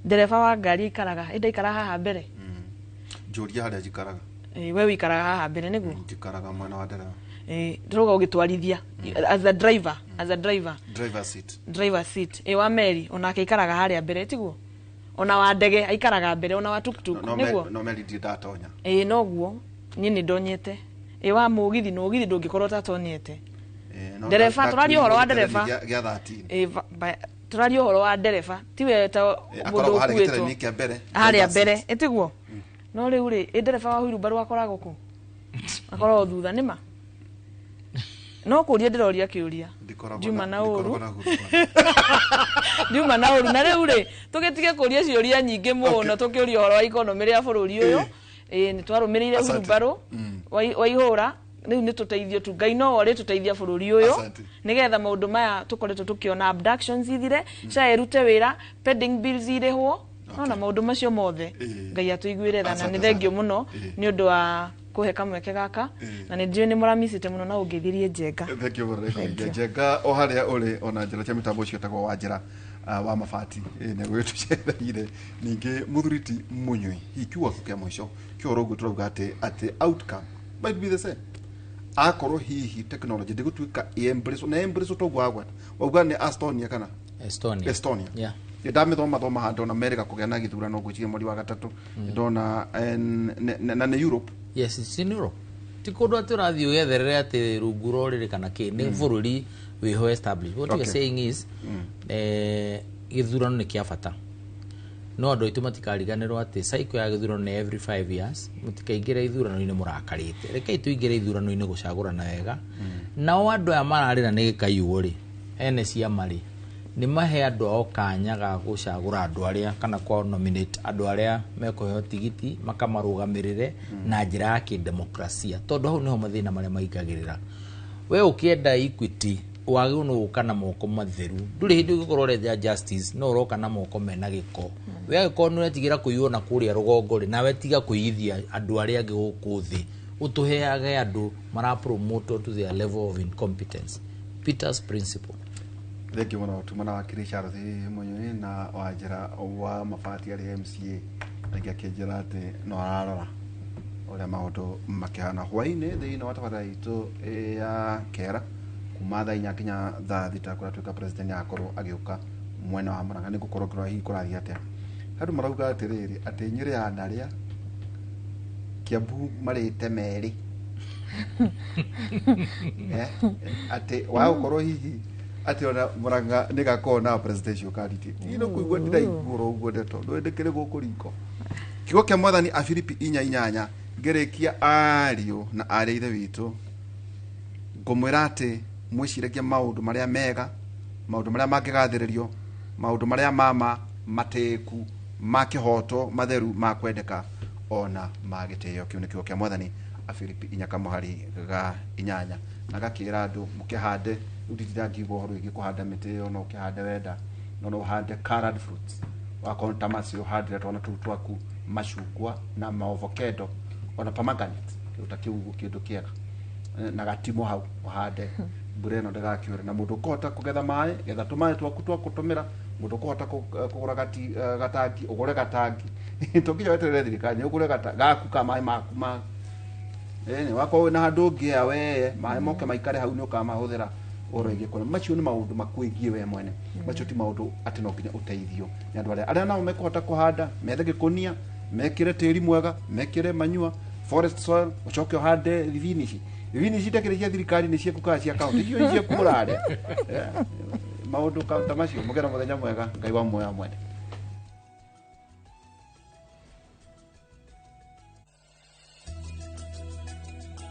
Ndereba wa ngari aikaraga ĩ ndaikara haha mbere? Njũria harĩa njikaraga. We wĩikaraga haha mbere nĩguo? Njikaraga mwena wa ndereba. Ndĩrauga ũgĩtwarithia as a driver, as a driver. Driver seat. Driver seat. Wa meri onake aikaraga harĩa mbere, tiguo? Ona wa ndege aikaraga mbere, ona wa tuktuk. No. Nĩguo? No meri ndirĩ ndatonya. Ĩ, noguo niĩ nĩ ndonyete. Ĩ wa mũgithi, mũgithi ndũngĩkorwo ũtatonyete. No Ndereba, tũraria ũhoro wa ndereba. Gĩa 13. Ĩ, tũraria ũhoro wa ndereba, tiwe ta mũndũ Akoragwo harĩa ũkuĩtwo gĩtĩra-inĩ kĩa mbere. Harĩa Driver mbere. seat. Ĩtiguo? No rĩu rĩ, ĩ ndereba wa huirumbaru akoragwo kũ? Akoragwo thutha. Nĩma no kũria ndĩroria kĩũria. Ndikoragwo Ndiuma na ũru. Ndikoragwo na huirumbaru. Ndiuma na ũru. Na rĩu rĩ, tũgĩtige kũria ciũria nyingĩ mũno, tũkĩũria ũhoro wa economy rĩa bũrũri ũyũ. Ĩ nĩ twarũmĩrĩire Asante. huirumbaru waihũra. Rĩu nĩ tũteithio tu, Ngai no ũrĩ tũteithia bũrũri ũyũ, Asante. nĩgetha maũndũ maya tũkoretwo tũkĩona, abductions ithire, SHA ĩrute wĩra, pending bills irĩhwo, nona maũndũ macio mothe. Ngai atũiguĩre tha. Na Asante nĩ thengio sana. mũno nĩ ũndũ wa kũhe kamweke gaka, na nĩ njũĩ nĩ mũramicĩte mũno na ũngĩthirie Njenga. Thank you mũno. Thank you. Njenga o harĩa ũrĩ, ona njĩra cia mĩtambo ũcio etagwo wa njĩra wa mabati nĩ gwĩtũcereire. Ningĩ mũthuri ti Mũnyui, hihi kiugo gĩaku kĩa mũico kĩa ũhoro ũguo tũrauga atĩ outcome might be the same akorwo hihi technology ndĩgũtuĩka ĩ-embrace na embrace toguo wagweta wauga nĩ Estonia kana? Estonia. Estonia. Yeah. Ndamĩthoma thoma handũ ona merĩga kũgĩa na gĩthurano ngwĩciria mweri wa gatatũ ndona na nĩ Europe. Yes, it's in Europe. Ti kũndũ atĩ ũrathiĩ ũgetherere atĩ rungu rwa rũrĩrĩ kana kĩ, nĩ bũrũri wĩho established. What we are saying is gĩthurano nĩ kĩa bata. No andũ aitũ matikariganĩrwo atĩ cycle ya gĩthurano nĩ every 5 years. Mũtikaingĩre ithurano-inĩ mũrakarĩte. Rekei tũingĩre ithurano-inĩ gũcagũrana wega. Nao andũ aya mararĩra nĩ gĩkaiywo rĩ, ene ciama rĩ, nĩ mahe andũ ao kanya ga gũcagũra andũ arĩa kana kwa nominate andũ arĩa mekũheo tigiti makamarũgamĩrĩre na njĩra ya kĩdemokrasia, tondũ hau nĩho mathĩna marĩa maingagĩrĩra. We ũkĩenda equity wagĩrĩirwo nĩ gũka na moko matheru. Ndũrĩ hĩndĩ ũngĩkorwo ũrenja justice no ũroka na moko mena gĩko. We angĩkorwo nĩ ũretigĩra kũiywo na kũrĩa rũgongo rĩ, nawe tiga kũiyithia andũ arĩa angĩ gũkũ thĩ, ũtũheage andũ mara promote to their level of incompetence. Peter's principle. Thengiũ mũno tumana wakiri Charles Munyui na Wanjĩra wa Mabati arĩ MCA rĩngĩ akĩnjĩra atĩ no ararora ũrĩa maũndũ makĩhana hwaĩ-inĩ thĩinĩ wa tabarĩra itũ ya kera kuma thaa 4 nginya thaa 6 kũrĩa tuĩka president agakorwo agĩũka mwena wa Murang'a. Nĩ ngũkorwo ngĩrora hihi kũrathiĩ atĩa. Andũ marauga atĩrĩrĩ atĩ Nyĩrĩ yanarĩa Kiambu marĩte merĩ atĩ wagũkorwo hihi atĩ ona Murang'a nĩ gakorwo na presidential candidate. Niĩ no kũigua ndĩraigua oro ũguo ndeto ndũĩ ndĩkĩrĩ gũkũ riko. Kiugo kĩa Mwathani Afilipi 4:8 ngĩrĩkia ariũ na arĩ a ithe witũ ngũmwĩra atĩ mwĩciragie maũndũ marĩa mega, maũndũ marĩa mangĩgathĩrĩrio, maũndũ marĩa mama matĩĩku, ma kĩhoto, matheru, ma kwendeka ona ma gĩtĩo. Kĩu nĩ kiugo kĩa Mwathani Afilipi 4:8 na gakĩra andũ mũkĩhande. Rĩu nditinda ngiuga ũhoro wĩgiĩ kũhanda mĩtĩ ĩyo, no ũkĩhande wenda, no no ũhande colored fruits, wakorwo ta macio ũhandĩre twana tũu twaku macungwa na maovocado ona pomegranate, kĩndũ ta kĩu ũguo, kĩndũ kĩega na gatimũ hau ũhande mbura ĩno ndĩgakiure. Na mũndũ ũkũhota kũgetha maĩ, getha tũmaĩ twaku twa gũtũmĩra. Mũndũ ũkũhota kũgũra gatangi, ũgũre gatangi, to nginya weterere thirikari, ũgũre gaku ka maĩ maku ma ĩni wakorwo wĩna handũ ũngĩea weye maĩ moke maikare hau nĩ ũkamahũthĩra ũhoro wĩgiĩ kũrĩa. Macio nĩ maũndũ makwĩgiĩ we mwene, macio ti maũndũ atĩ no nginya ũteithio nĩ andũ arĩa arĩa nao mekũhota kũhanda, methe gĩkũnia, mekĩre tĩri mwega, mekĩre manure, forest soil, ũcoke ũhande thibinici. Thibinici itakĩrĩ cia thirikari, nĩ ciaku kana cia kaunti, icio nĩ ciaku mũrarĩa. Maũndũ ta macio. Mũgĩe na mũthenya mwega. Ngai wa muoya mwene.